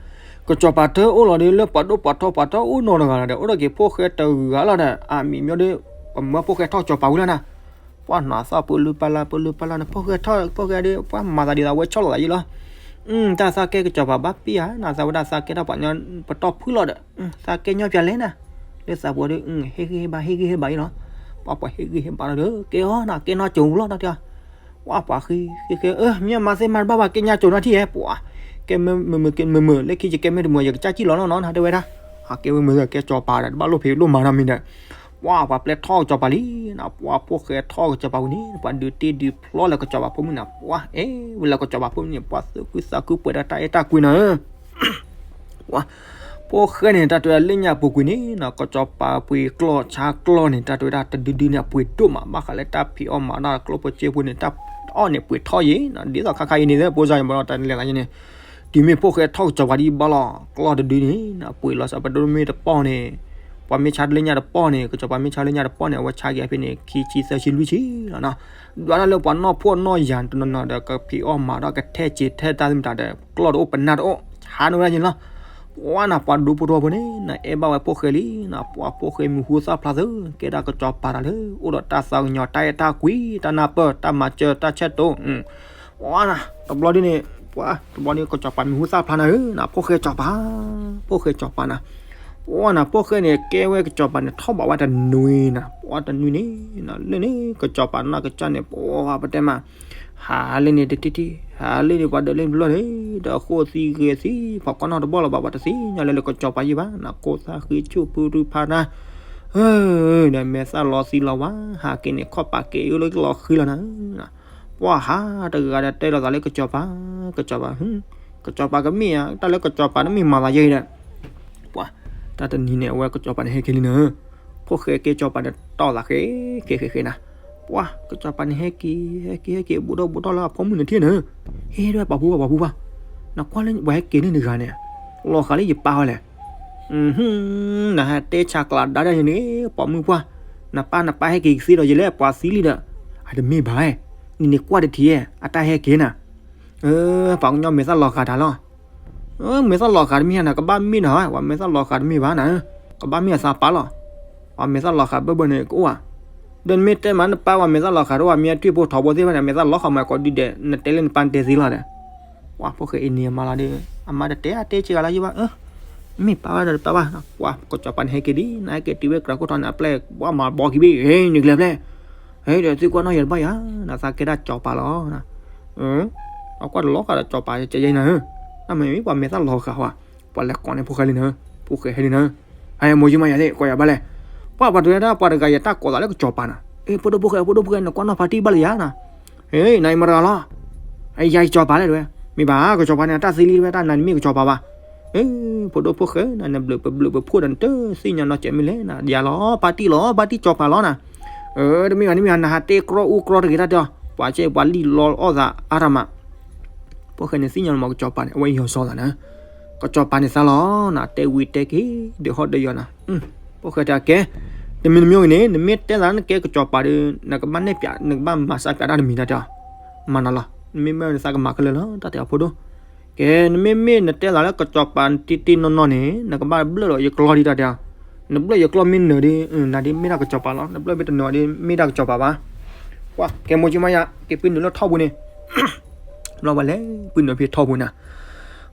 ကစီၤပၤတအိၣ်လီၤဒီး လၢပှၤဒိၣ်ပှၤထီပှၤတအိၣ်နီတဂၤလီၤဒီး အိၣ်ဒီးက့ၤဖိၣ်ဃဲတဂၤလီၤဒီး အမံၤမ့ၢ်ဒီး ပမၢဖိၣ်ဃဲထီၣ်ကစီၤပၤဝံၤလီၤနၤ, ပှၤနၤသီၣ်ပလူပလၢ်ပလူပလၢ်န့ၣ် ဖိၣ်ဃဲထီၣ်ဖိၣ်ဃဲဒီး ပှၤမၤသးဒ်သိးအဝဲဆီၣ်လီၤသးယံၤလီၤ, တၢ်သးကဲကစီၤပၤဘၣ်ပ့ၢ်ဧါ နသးဝဲဒၣ်သးကဲထီၣ်ပှၤညီပတီၢ်ဖုလီၤဒီး သးကဲညီပၠးလဲၣ်နၤ, လၢသးပှဲၤဒီး ဟ့ၣ်ဂံၢ်ဟ့ၣ်ဘါ ဟ့ၣ်ဂံၢ်ဟ့ၣ်ဘါအံၤလီၤ, ပှၤပှၤဟ့ၣ်ဂံၢ်ဟ့ၣ်ဘါလီၤဒီး ကဲအီၤနၤ ကဲနီၢ်ကၠိဝံၤလီၤတၢ်တဲအီၤ ပှၤပှၤဃံဃံဃံ အၢ မ့ၢ်မၤသ့မၤတဘၣ်ဘၣ် ကဲညါကၠိနီၢ်ထံၣ်ဧဲ ပှၤ ကဲမုာ်မုာ်ကဲမုာ်မုာ် လၢခံယကဲမ့ၢ်တမုာ် ယကစၢ်စံၣ်လီၤနီၢ်နီၢ် နတဲဝဲဒၣ်, အကဲဝဲမုာ်ကဲကစီၤပၤဒီး တဘၣ်လိၣ်ဖံးလိၣ်မၤနီတမံၤဒီး, ပှၤပှၤပျဲထီၣ်ကစီၤပၤလံနၤ, ပှၤဖိၣ်ဃဲထီၣ်ကစီၤပၤဝံၤန့ၣ် ပှၤဒုးတ့ၢ်ဒုးဖျီလၢကစီၤပၤဖိမုၣ်နၤ, ပှၤအဲၣ်ဝဲလၢကစီၤပၤဖိမုၣ်န့ၣ် ပှၤသူၣ်ခုသးခုပှဲၤဒီးတၢ်အဲၣ်တၢ်ကွံနၤ ပှၤ ဖိၣ်ဃဲန့ၣ် တၢ်တဲဝဲဒၣ်လၢညါပူၤကွံာ်န့ၣ်နီၤ ကစီၤပၤပှ့ၤကျီၢ်ဆါကျီၢ်န့ၣ် တၢ်တဲဝဲဒၣ်တဒုဒုန့ၣ် အပှ့ၤဒိၣ်မး ဘၣ်ဃးလၢတၢ်ဖံးအီၣ်မၤအီၣ်ကျိၣ်ဖိစ့ဖိန့ၣ် တၢ်အီၣ်န့ၣ်ပှ့ၤထီၣ်ယံၤနီၤ ဒ်သိးခါခါအံၤန့ၣ် ဖိစါယဘီလီၤတၢ်လဲၤသးယံၤန့ၣ် တုၤမ့ၢ်ဖိၣ်ဃဲထီၣ်ကစီၤပၤဒ်ဘၣ်လီၤ ကျီၢ်တဒုန့ၣ်နီၤ ပှ့ၤလီၤစးပဒိၣ်မ့ၢ်တပီၢ်န့ၣ် ပှၤမ့ၢ်ဆါလၢညါတပီၢ်န့ၣ် ကစီၤပၤမ့ၢ်ဆါလၢညါတပီၢ်န့ၣ် အဝဲဆါက့ၤဖဲန့ၣ် ခံဆံသၢဆံလွံၢ်ဆံလီၤနီၤ. ဒွးတၢ်လၢပှၤနီၢ်ဖှီၣ်နီၢ်ယာ်တနီၤနီၤဒီး ကဖံးအီၣ်မၤဒီးကထဲးစ့ထဲးတၢ်သ့ၣ်မတၤဒီး ကျီၢ်တအိၣ်ပနၢ်တအိၣ် ဆါန့ၢ်ဝဲဒၣ်န့ၣ်လီၤ. ပှၤနၤ ပှၤဒူဖိထီဖိန့ၣ် နအဲၣ်ဘၣ်ဝဲဖိၣ်ဃဲလံနီၤ. ပှၤဖိၣ်ဃဲမံၤဟူသၣ်ဖျါသၢ ကဲဒၣ်ကစီၤပၤတၢ်လၢ အိၣ်ဒီးတၢ်သးကညီၤ တၢ်အဲၣ်တၢ်ကွံ တၢ်နၢ်ပၢၢ် တၢ်မၤစၢၤ တၢ်ဆဲးတိၣ် ပှၤနၤ တဘျီဒ်န့ၣ် ပှၤတဘျီဒ်န့ၣ် ကစီၤပၤမံၤဟူသၣ်ဖျါနၤဧၢနီၤ ဖိၣ်ဃဲစီၤပၤ, ဖိၣ်ဃဲစီၤပၤနၤ. ပှၤနၤ ဖိၣ်ဃဲန့ၣ် ကဲဝဲကစီၤပၤန့ၣ် ထီၣ်ဘးဝဲတနွံနၤ, ပှၤတနွံန့ၣ် လၢန့ၣ် ကစီၤပၤနီၢ်ကစၢ်န့ၣ် ပှၤပတဲမး ဟးလၢန့ၣ်တထံၣ်ထံၣ် ဟးလၢန့ၣ်ပှၤဒၢးလၢဘျီန့ၣ် ဒီးဃိသံဂ့ၤသံ ပှၤကွၢ်နီၣ်တဘီလၢၤဘၣ် ပှၤတသ့ၣ်ညါလၢလၢကစီၤပၤယံၢ်ဘၣ်နၤ ကိးသးဃ့ဆူၣ်ဖုရူဖးနၤ ဒီးမဲာ်သၣ်လီၤသံလီၤဝါ ဟးက့ၤန့ၣ်ခီၣ်ပာ်က့ၤအလီၤဃံလီၤနၤ. ပှၤဟးတဂၤဒီးတဲလိာ်သးလၢကစီၤပၤ, ကစီၤပၤ, ကစီၤပၤကမ့ၢ်ဧါ တၢ်လၢကစီၤပၤတမ့ၢ်မၤသးယဲအံၤဒီး ပှၤ တၢ်တနံၤန့ၣ် အဝဲကစီၤပၤန့ၣ်ဟဲက့ၤလံနၤ, ဖိၣ်ဃဲကဲစီၤပၤန့ၣ်တီၢ်သးဃဲ ဃဲဃဲဃဲနၤ, ပှၤ ကစီၤပၤန့ၣ်ဟဲက့ၤ ဟဲက့ၤ ဟဲက့ၤ ဘူးဒီးဘူးထီၣ်လၢအဖိမုၣ်န့ၣ်ထံၣ်နၤ, ဟဲဒၣ်ပှၤဖူပှၤ ပှၤဖူပှၤ, နကွၢ်လၢပှၤဟဲက့ၤန့ၣ်တဂၤန့ၣ် လီၤဃာ်လၢယပၢ်ဝဲလဲၣ် နဟဲတဲဆါကျးဒါဒၣ်ယၤန့ၣ် ပိာ်မုၣ်ပှၢ်, နပၢ်နပၢ်ဟဲက့ၤကသ့ဒီးယလဲၣ် ပှၤသံလံဒီး, အတမ့ၢ်ဘၣ်, နန့ၣ်ကွၢ်တထံၣ် အတၢ်ဟဲက့ၤနၤ, ပှၤကညီမဲာ်သၣ်လီၤဃာ်တၢ်လီၤ, မဲာ်သၣ်လီၤဃာ်တမ့ၢ်နၤ ကဘၣ်မ့ၢ်နၤ, ပှၤမဲာ်သၣ်လီၤဃာ်တမ့ၢ်ဘၣ်နၤ, ကဘၣ်မ့ၢ်အသးပၢ်လီၤ, ပှၤမဲာ်သၣ်လီၤဃာ်ဘၢဘၢန့ၣ်ကအိၣ်ဧါ, ဒီးနမ့ၢ်တဲမးနပၢ်ပှၤမဲာ်သၣ်လီၤဃာ်တအိၣ် မ့ၢ်အထွံၣ်ဖိထီဘိသ့ၣ်တဖၣ်န့ၣ် မဲာ်သၣ်လီၤဃာ်မးကိးဒုဒဲး နတဲလၢနပၢ်တဲသ့လီၤဒီး ပှၤဖိၣ်ဃဲအံၤန့ၣ်မၤလီၤဒီး အမါတတဲအတဲက့ၤဂၤလၢယဘၣ်, မ့ၢ်ပၢ်ဝဲဒီးတပၢ်ဘၣ်, ပှၤကစီၤပၤန့ၣ်ဟဲက့ၤဒ် နဟဲက့ၤတုၤဝဲကြၢးခိၣ်ထီၣ်န့ၣ် အပျဲၢ် ပှၤမၤဘီက့ၤဘ့ၣ် ဟဲနုာ်ကျဲဖျဲၣ်, ဟဲဒီးသုကွၢ်နီၣ်ယၤတဘၣ်ယၤ, နသးကဲဒၣ်စီၤပၤလီၤ, အကွၢ်တလီၤဃာ်ဒီးစီၤပၤကဲယဲနၤ, တၢ်မၤမ့ၢ်ပှၤမဲာ်သၣ်လီၤဃာ်ဝဲ, ပှၤလဲၤကိးန့ၢ်ဖိၣ်ဃဲလံနၤ, ဖိၣ်ဃဲဟဲလံနၤ, ဟဲမိၢ်ယံမၤယၤသ့ၣ် ကိးယၤဘၣ်လဲၣ်, ပှၤပှၤတဝဲဒၣ်ပှၤတဂၤယတၢ်ကိးသးလၢကစီၤပၤနၤ, ဖိဒိၣ်ဖိၣ်ဃဲ ဖိဒိၣ်ဖိၣ်ဃဲ နကွၢ်နီၣ်ဖါတံၢ်ဘၣ်လၢယၤနၤ ဟဲ နအံၤမတၤလီၤ, အယၤကစီၤပၤလဲၣ်တဝဲ, မ့ၢ်ဘၣ် ကစီၤပၤန့ၣ် အတၢ်သံလံတဝဲ တၢ်နၤနမ့ၢ်ကစီၤပၤဘၣ်, ဖိဒိၣ်ဖိၣ်ဃဲ နဘျုးပဘျုးပဖှိၣ်ဒီးနတသ့ၣ်ညါနီတစဲးမ့ၢ်လဲၣ်နၤ, ယၤလီၤ ဖါတံၢ်လီၤ ဖါတံၢ်ကစီၤပၤလီၤနၤ, တမ့ၢ်ဘၣ် တမ့ၢ်ဘၣ် နဟးတဲကြီအူကြီတဂ့ၤတၢ်တဲအီၤ, ပှၤကဲပှၤလံၣ်လီအီၣ်သးအါတၢ်မး ဖိၣ်ဃဲန့ၣ်သ့ၣ်ညါလီၤမး ကစီၤပၤန့ၣ် အဝဲယီၤစီသးနၤ, ကစီၤပၤန့ၣ်သးလီၤနၤ, တဲဝံၤတဲက့ၤ ဒုးဟီၣ်ဒုးယီၤနၤ, ဖိၣ်ဃဲတဲကဲ, တမံၤတမံၤဂ့ၤန့ၣ် နမ့ၢ်တဲသးလၢနကဲကစီၤပၤဒီး နကဘၣ်နဲၣ်ပၠး နကဘၣ်မၤစၢ်ပၠးတၢ်တမံၤတၢ်တဲအီၤ, မၤနၤလီၤ, နမ့ၢ်မၢနသးကမၤခဲလၢာ်လီၤ တၢ်တဲအီၤဖိဒိၣ်, ကဲ နမ့မ့ၢ်နတဲသးလၢကစီၤပၤတ့တ့နီၢ်နီၢ်န့ၣ် နကဘၣ်ဘျၢၣ်ဒီးယကျီဒ်တၢ်တဲအီၤ, နဘျၢၣ်ယကျီမ့ၢ်နၢၤဒီး နၤဒ်မ့ၢ်ဒၣ်ကစီၤပၤလီၤ, နဘျၢၣ်မ့ၢ်တနၢၤဒီး မ့ၢ်ဒၣ်ကစီၤပၤဘၣ်, ပှၤ ကဲမိၢ်ကၠံမါယၤ က့ၤပုၢ်နုာ်လၢထီၣ်ပူၤန့ၣ် ဘျီပှၤလဲၤပုၢ်နုာ်ဖဲထီၣ်ပူၤနၤ,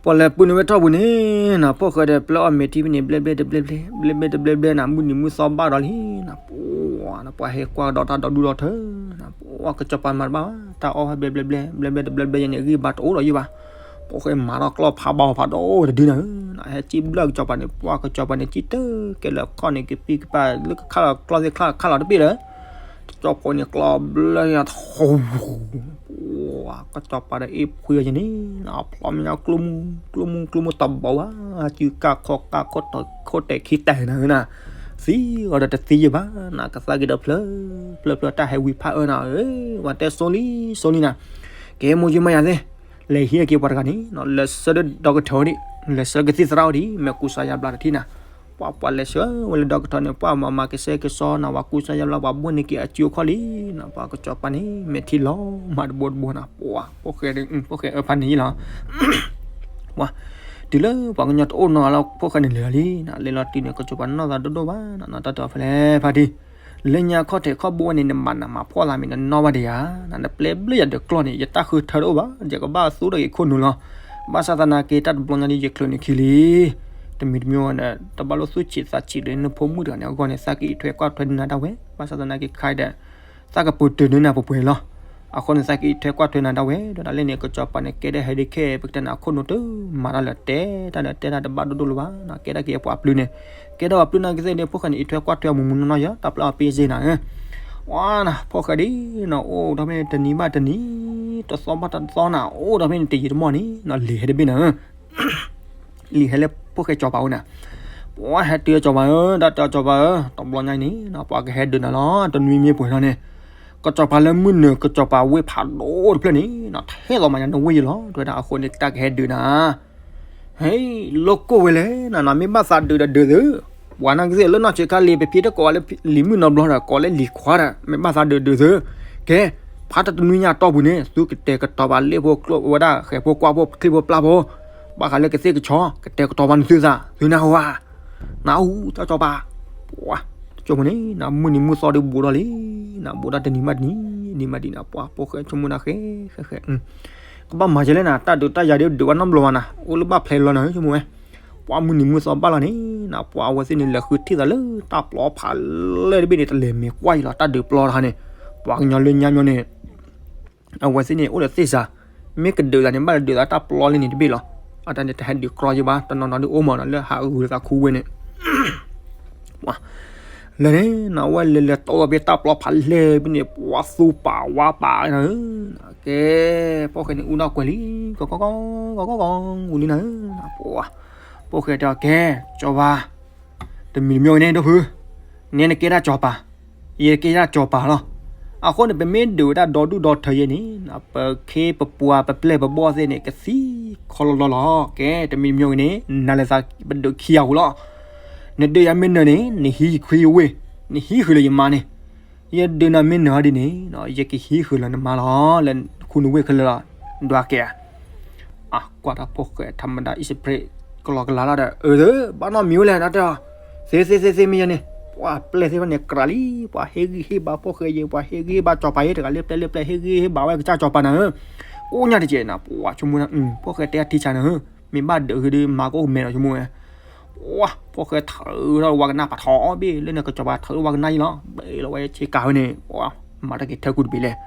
ပှၤလဲၤပုၢ်နုာ်ဝဲထီၣ်ပူၤန့ၣ်နၤ ဖိၣ်ဃဲဒီးပျဲအီၣ်မဲာ်ထံဖဲန့ၣ် ဘျဲဘျဲတဘျဲဘျဲ ဘျဲဘျဲတဘျဲဘျဲနၤ မုၢ်နံၤမုၢ်သီဘၣ်ဒီးလံနၤ, ပှၤ ပှၤဟဲကွၢ်ကဒီးတၢ်ဒီဒူၣ်ဒီထၢနၤ, ပှၤ ကစီၤပၤမၤတဘၣ်ဘၣ် တၢ်အီၣ်ဖဲဘျဲဘျဲဘျဲ ဘျဲဘျဲတဘျဲဘျဲယဲန့ၣ် ဂံၢ်ဘါတအိၣ်ဒီးယဘၣ်, ဖိၣ်ဃဲမၤထီၣ်ကျီၢ်ဖးဘီဖးဒီးတဒုနၤဧၢ, ဟဲစံၣ်ဘျၢၣ်ကစီၤပၤန့ၣ် ပှၤ ကစီၤပၤန့ၣ် စံၣ်တၢ်ကဲလၢခီၣ်န့ၣ် ကပံၢ်ကပၤ လၢကခါလီၤကျီၢ်သ့ၣ်ခါလီၤတပ့ၢ်ဒီး ကစီၤပၤန့ၣ်ကျီၢ်ဘျၢၣ်ယၤထီၣ်, ပှၤ ကစီၤပၤဒီးအ့ၣ်ဖှံယဲန့ၣ် အဖျီမ့ၢ်ညါကျိမူ ကျိမူကျိမူတဘီဘၣ်, စုကၢ်ခီၣ်ကၢ်ခိၣ်တဲာ်ခံတဲာ်နၤဧၢနၤ, သံဂီၤဒီးတသံယဘၣ်နၤ ကသါက့ၤဒီးဖျၢၣ် ဖျၢၣ်ဖျၢၣ်တၢ်ဟဲဝံၤဖးအၢနၤဧၢ, ပှၤတဲစိလံ စိလံနၤ, ကဲမိၢ်ကၠံမါယၤသ့ၣ်, လဲၤဟံးက့ၤပှၤတဂၤန့ၣ် လဲၤဆှၢဒီး doctor ဒံး, လဲၤဆှၢကသံၣ်သရၣ်အိၣ်ဒံး မ့ၢ်ကူစါယါဘျါတထံၣ်နၤ, ပှၤ ပှၤလဲၤဆှၢဝဲလၢ doctor န့ၣ် ပှၤမၤမၤကဆှဲကဆှီနၤ ပှၤကူစါယါဘျါ ပှၤဘိၣ်န့ၢ်က့ၤအစုအခီၣ်လံနၤ, ပှၤ ကစီၤပၤန့ၣ် မဲာ်ထံလီၤမးတဘိတဘိနၤ, ပှၤ ဖိၣ်ဃဲ ဖိၣ်ဃဲအၢဖးန့ၣ်လီၤ ပှၤ တုၤလၢပှၤကညီတအိၣ်နီတဂၤလၢၤ ဖိၣ်ဃဲန့ၣ်လဲၤလီၤလံနၤ, လဲၤလီၤတုၤန့ၣ် ကစီၤပၤနီၢ်သးဒိၣ်ဒိၣ်ဘၣ်နၤ, နတၢ်တီၤဖဲလဲၣ်ဖါတံၢ်, လၢညါခီၣ်ထံးခီၣ်ဘိန့ၣ် နမၤနးမၤဖှီၣ်သးမ့ၢ်နနီၢ်ဘၣ်ဒီးယၤနၤ, နပျဲဘျၢၣ်ယၤဒီးကျီၢ်န့ၣ် ယတၢ်ဃုထၢတအိၣ်ဘၣ်, ယကဘၣ်သူဒီးက့ၤခိၣ်နူာ်လီၤ, ဘၣ်ဆၣ်သနာ်က့ တၢ်တဘျီညါဒ်ယချုးန့ၣ်ခံလံ တမံၤတမံၤန့ၣ် တဘၣ်လိၣ်သူၣ်ဆံးသးဆံးဒီး နဖိမုၣ်တဂၤန့ၣ်အဂီၢ်န့ၣ် သးကအံးထွဲကွၢ်ထွဲဒုးနၤဒၣ်ဝဲ, ဘၣ်ဆၣ်သနာ်က့ခါဒီး သးကပူၤတၢၤန့ၢ်နၤပှဲၤပှဲၤလီၤ. အဃိန့ၣ် သးကအံးထွဲကွၢ်ထွဲနၤဒၣ်ဝဲ, ဒီးတၢ်လၢန့ၣ် ကစီၤပၤန့ၣ် ကဲဒၣ်ဟဲဒုးခဲ ပကတဲနၤအခိၣ်နူာ်တမၤတၢ်လၢတဲတၢ်ဒီးတဲတၢ်တဘၣ်ဒိၣ်ဒိၣ်လၢၤဘၣ်, ကဲဒၣ်က့ၤအပှၤပျုၢ်န့ၣ်, ကဲဒၣ်ပှၤပျုၢ်နာ်က့သ့ၣ်န့ၣ် ဖိၣ်ဃဲန့ၣ် အံးထွဲကွၢ်ထွဲအမူးမူးနီၢ်နီၢ်ယၤ တၢ်ပျၢ်အီၤပ့စ့နၤဧၢ, ဝါနၤ ဖိၣ်ဃဲဒ်နၤ အိၣ်ဒီးဖဲန့ၣ်တနံၤဘၣ်တနံၤ, တသီဘၣ်တသီနၤ အိၣ်ဒီးဖဲန့ၣ်တယံာ်တမီၢ်န့ၣ် လံာ်ဟဲတဘ့ၣ်နၤဧၢ လံာ်ဟဲလၢဖိၣ်ဃဲစီၤပၤအိၣ်နၤ, ပှၤဟဲတုၤစီၤပၤဧၢ, တၢ်တဲစီၤပၤဧၢ, တဘျီညါအံၤန့ၣ် ပှၤကဟဲဒုးနၤလီၤ, တနွံမ့ၢ်ပှဲၤထီၣ်န့ၣ်, ကစီၤပၤလၢမုၢ်နုာ် ကစီၤပၤဝ့ၢ်ဖးဒိၣ်တဖျၢၣ်န့ၣ် ထဲသိးမးညါနဝ့ၢ်ယလီၤ, တဲဝဲဒၣ်အဃိန့ၣ် တၢ်ကဟဲဒုးနၤ, ဟဲ လိၣ်ကိၢ်ဝဲလဲၣ်နၤ, မ့ၢ်ဘၣ်သးဒုးဒီးဒုးသု, ပှၤနာ်က့သ့ၣ်လၢနီၢ်ဆံးခါလံ ပဖံတကိးဝဲလၢလံၤမုၣ်နီတဘျီဒီး ကိးလၢလံၤခွါဒီး မ့ၢ်ဘၣ်သးဒုးဒုးသု, ကဲ, ဖးတၢ်တနွံညါအတီၢ်ပူၤန့ၣ် သုကတဲာ်ကတီၤပာ်လၢဖိကျိၣ်ဝဲဒၣ် ဃဲၤဖိကွၢ်ဖိချံဖိပျၢ်ဖိ, ဘၣ်ဃးလၢကသ့ၣ်ကဆီ ကတဲာ်ကတီၤပာ်နသုသး သုနၢ်ဟူဧါ, နၢ်ဟူ တၢ်ကစီၤပၤ, ပှၤ, တကၠိမိၣ်န့ၣ် နမုၢ်နံၤမုၢ်သီဒုးဘူးဒီးလံ, နဘူးဒီးတနံၤမးတနံၤ, နံၤမးတနံၤနၤ ပှၤဖိၣ်ဃဲဆိကမိၣ်နၤဃဲ, ဃဲ, ဃဲ, ကဘၣ်မၤကလဲၣ်နၤ တၢ်ဒုးတၢ်ယၤဒုးဒုးဝဲနီတဘျီဘၣ်နၤ အိၣ်လၢဘၣ်ဖျဲးလီၤနၤ ဆိကမိၣ်ဝဲ ပှၤမုၢ်နံၤမုၢ်သီဘၣ်လီၤန့ၣ် နပှၤအဝဲသ့ၣ်န့ၣ် လဲၤဃုထံၣ်သးလၢတၢ်ပျီဖးလဲၢ်တဘ့ၣ်န့ၣ် တလဲၤမ့ၢ်ကွၢ်အံၤလီၤ တၢ်ဒုးပျီတခါန့ၣ်, ပှၤကညီလၢညါညီန့ၣ် အဝဲသ့ၣ်န့ၣ် အိၣ်ဒီးသ့ၣ်စး, မ့ၢ်ကဒုးသးန့ၣ် ဘၣ်လဲၤဒုးသးတၢ်ပျီလၢန့ၣ်တဘ့ၣ်လီၤ, အတၢ်န့ၣ် တဟဲဒုးကြီယဘၣ် တနီၤနီၤဒုးအိၣ်မးနီၤ လၢဟးဂုာ်သးခူဝ့ၢ်န့ၣ် လၢန့ၣ် နဝဲလဲၤလဲၤတီၢ်ဘၣ်ဖဲတၢ်ပျီဖးလဲၢ်ဘ့ၣ်န့ၣ် ပှၤသူပာ်ဝါပာ်နၤဧၢ, ကဲ, ဖိၣ်ဃဲန့ၣ် အူဒီးကွဲးလံ, ကီကီကီ ကီကီကီ အူလံနၤဧၢ, ဖိၣ်ဃဲတဲအီၤ ကဲ, ကစီၤပၤ, တမံၤတမံၤဂ့ၤန့ၣ် ဒီပုၢ်, နဲနကဲဒၣ်ကစီၤပၤ, ယကဲဒၣ်ကစီၤပၤလီၤ, အဃိန့ၣ် ပမ့ၢ်ဒုးဝဲဒၣ်ဒီဒူၣ်ဒီထၢယဲန့ၣ် ပခ့ပပှၤပပျဲၢ်ပဘီၣ်သ့ၣ်န့ၣ် ကသံခီလီၤလီၤလီၤ, ကဲ, တမံၤတမံၤဂ့ၤန့ၣ် နၤလဲၤသးပဒုးခံဂၤဧိၤလီၤ နဒုးယၤမ့ၢ်နၢၤန့ၣ် နဟံးယခွံယဝ့ၢ်, နဟံးဃုာ်လၢယမါန့ၣ်, ယဒုးနၤမ့ၢ်နၢၤဒ်န့ၣ် ယကဟံးဃုာ်လၢနမါလီၤ, လၢခူနဝ့ၢ်ခဲလၢာ်လီၤ, ဒွးကဲဧါ, အကွၢ်တၢ်ဖိၣ်ဃဲထးမတၤ အံၣ်စပရ့း ကလီကလီလီၤဒီး အၢ ဘၣ်နီတမံၤဝဲလဲၣ် နတဲအီၤ, သ့သ့သ့သ့မ့ၢ်ယဲန့ၣ်, ပှၤပျဲၢ်သ့ၣ်တဖၣ်န့ၣ် ကြးလံ, ပှၤဟ့ၣ်ဂံၢ်ဟ့ၣ်ဘါဖိၣ်ဃဲယဲ ပှၤဟ့ၣ်ဂံၢ်ဟ့ၣ်ဘါကစီၤပၤယဲ တဂၤလၢပျဲၢ်လၢပျဲၢ် ဟ့ၣ်ဂံၢ်ဟ့ၣ်ဘါဝဲကစၢ်ကစီၤပၤနၤဧၢ, ကိးညါတကဲးနၤ ပှၤဆိကမိၣ်နၤ ဖိၣ်ဃဲတဲအထံဆးနၤဧၢ, မ့ၢ်ဘၣ်ဒုးဃုာ်ဒီးမၤကအိၣ်မဲာ်ဒီးဆိကမိၣ်ဝဲ ပှၤဖိၣ်ဃဲထုးထီၣ်ဝဲကနၣ်ပာ်ထီအီၤဘ့ၣ် လၢန့ၣ်ကစီၤပၤထုးထီၣ်ဝဲကနၣ်ယဲလီၤ, ဘ့ၣ်လီၤဝဲဆ့ကၤဝဲန့ၣ် ပှၤမၤတၢ်က့ၤထၢကူတဘ့ၣ်လဲၣ်,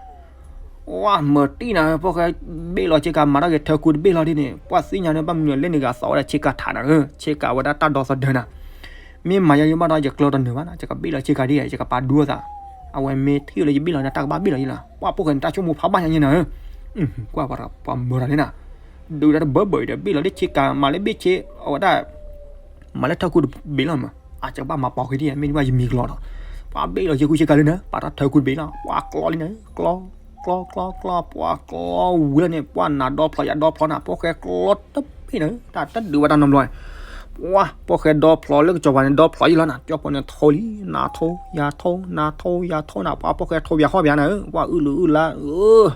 ပှၤမၤတံၢ်နၤဧၢ ဖိၣ်ဃဲဘ့ၣ်လီၤဆ့ကၤ မၤတၢ်က့ၤထၢကူတဘ့ၣ်လီၤဒ်န့ၣ် ပှၤသ့ၣ်ညါန့ၣ် ဘၣ်မနုၤလၢန့ၣ်ဂၤသီဝဲဒၣ်ဆ့ကၤထးနၤဧၢ, ဆ့ကၤဝဲဒၣ်တၢ်ဒီသဒၢနၤ, မ့ၢ်မၤယါယဘၣ်ဒီး ယကျၢၤတနၢၤဘၣ်နၤ ယကဘ့ၣ်လီၤဆ့ကၤဒ် ယကပာ်ဒူအသး, အဝဲမ့ၢ်ထံၣ်လၢယဘ့ၣ်လီၤတၢ်ကဘၣ်ဘ့ၣ်လီၤယဲလီၤ, ပှၤဖိၣ်ဃဲန့ၣ် တၢ်ဆိကမိၣ်ဖးဘၣ်ညါယဲနၤဧၢ, ကွၢ်ပှၤမၤတၢ်န့ၣ်နၤ ဒုးဒၣ်တဘၢဘၢအံၤဒီး ဘ့ၣ်လီၤလၢဆ့ကၤ မၤလၢဘ့ၣ်ဆ့ အဝဲဒၣ် မၤလၢထၢကူတဘ့ၣ်လီၤမး, အကဘၣ်မၤပီၤဃ့ဒ် မ့ၢ်ဒ်ဘၣ်ယမံၤကလီၤဒီး, ပှၤဘ့ၣ်လီၤဆ့ကူဆ့ကၤလၢနၤ ပာ်ထီၣ်ထၢကူတဘ့ၣ်လီၤ, ပှၤကျီလံနၤ ကျီ, ကျီကျီကျီ ပှၤကျီဝံၤလီၤန့ၣ် ပှၤနၤဒီဖျိယၤဒီဖျိနၤ ဖိၣ်ဃဲကျီတဘ့ၣ်နၤ တၢ်တဒုးဝဲတၢ်နီတဘျီ, ပှၤ ဖိၣ်ဃဲဒီဖျိလၢကစီၤပၤန့ၣ် ဒီဖျိယံၤလီၤနၤ ကၠီဖိန့ၣ်ထိလံ နၤထိ ယၤထိ နၤထိ ယၤထိနၤ ပှၤဖိၣ်ဃဲထိပယၤဟီၣ်ပယၤနၤ ပှၤအုၣ်လုၢ်အုၣ်လါ အၢ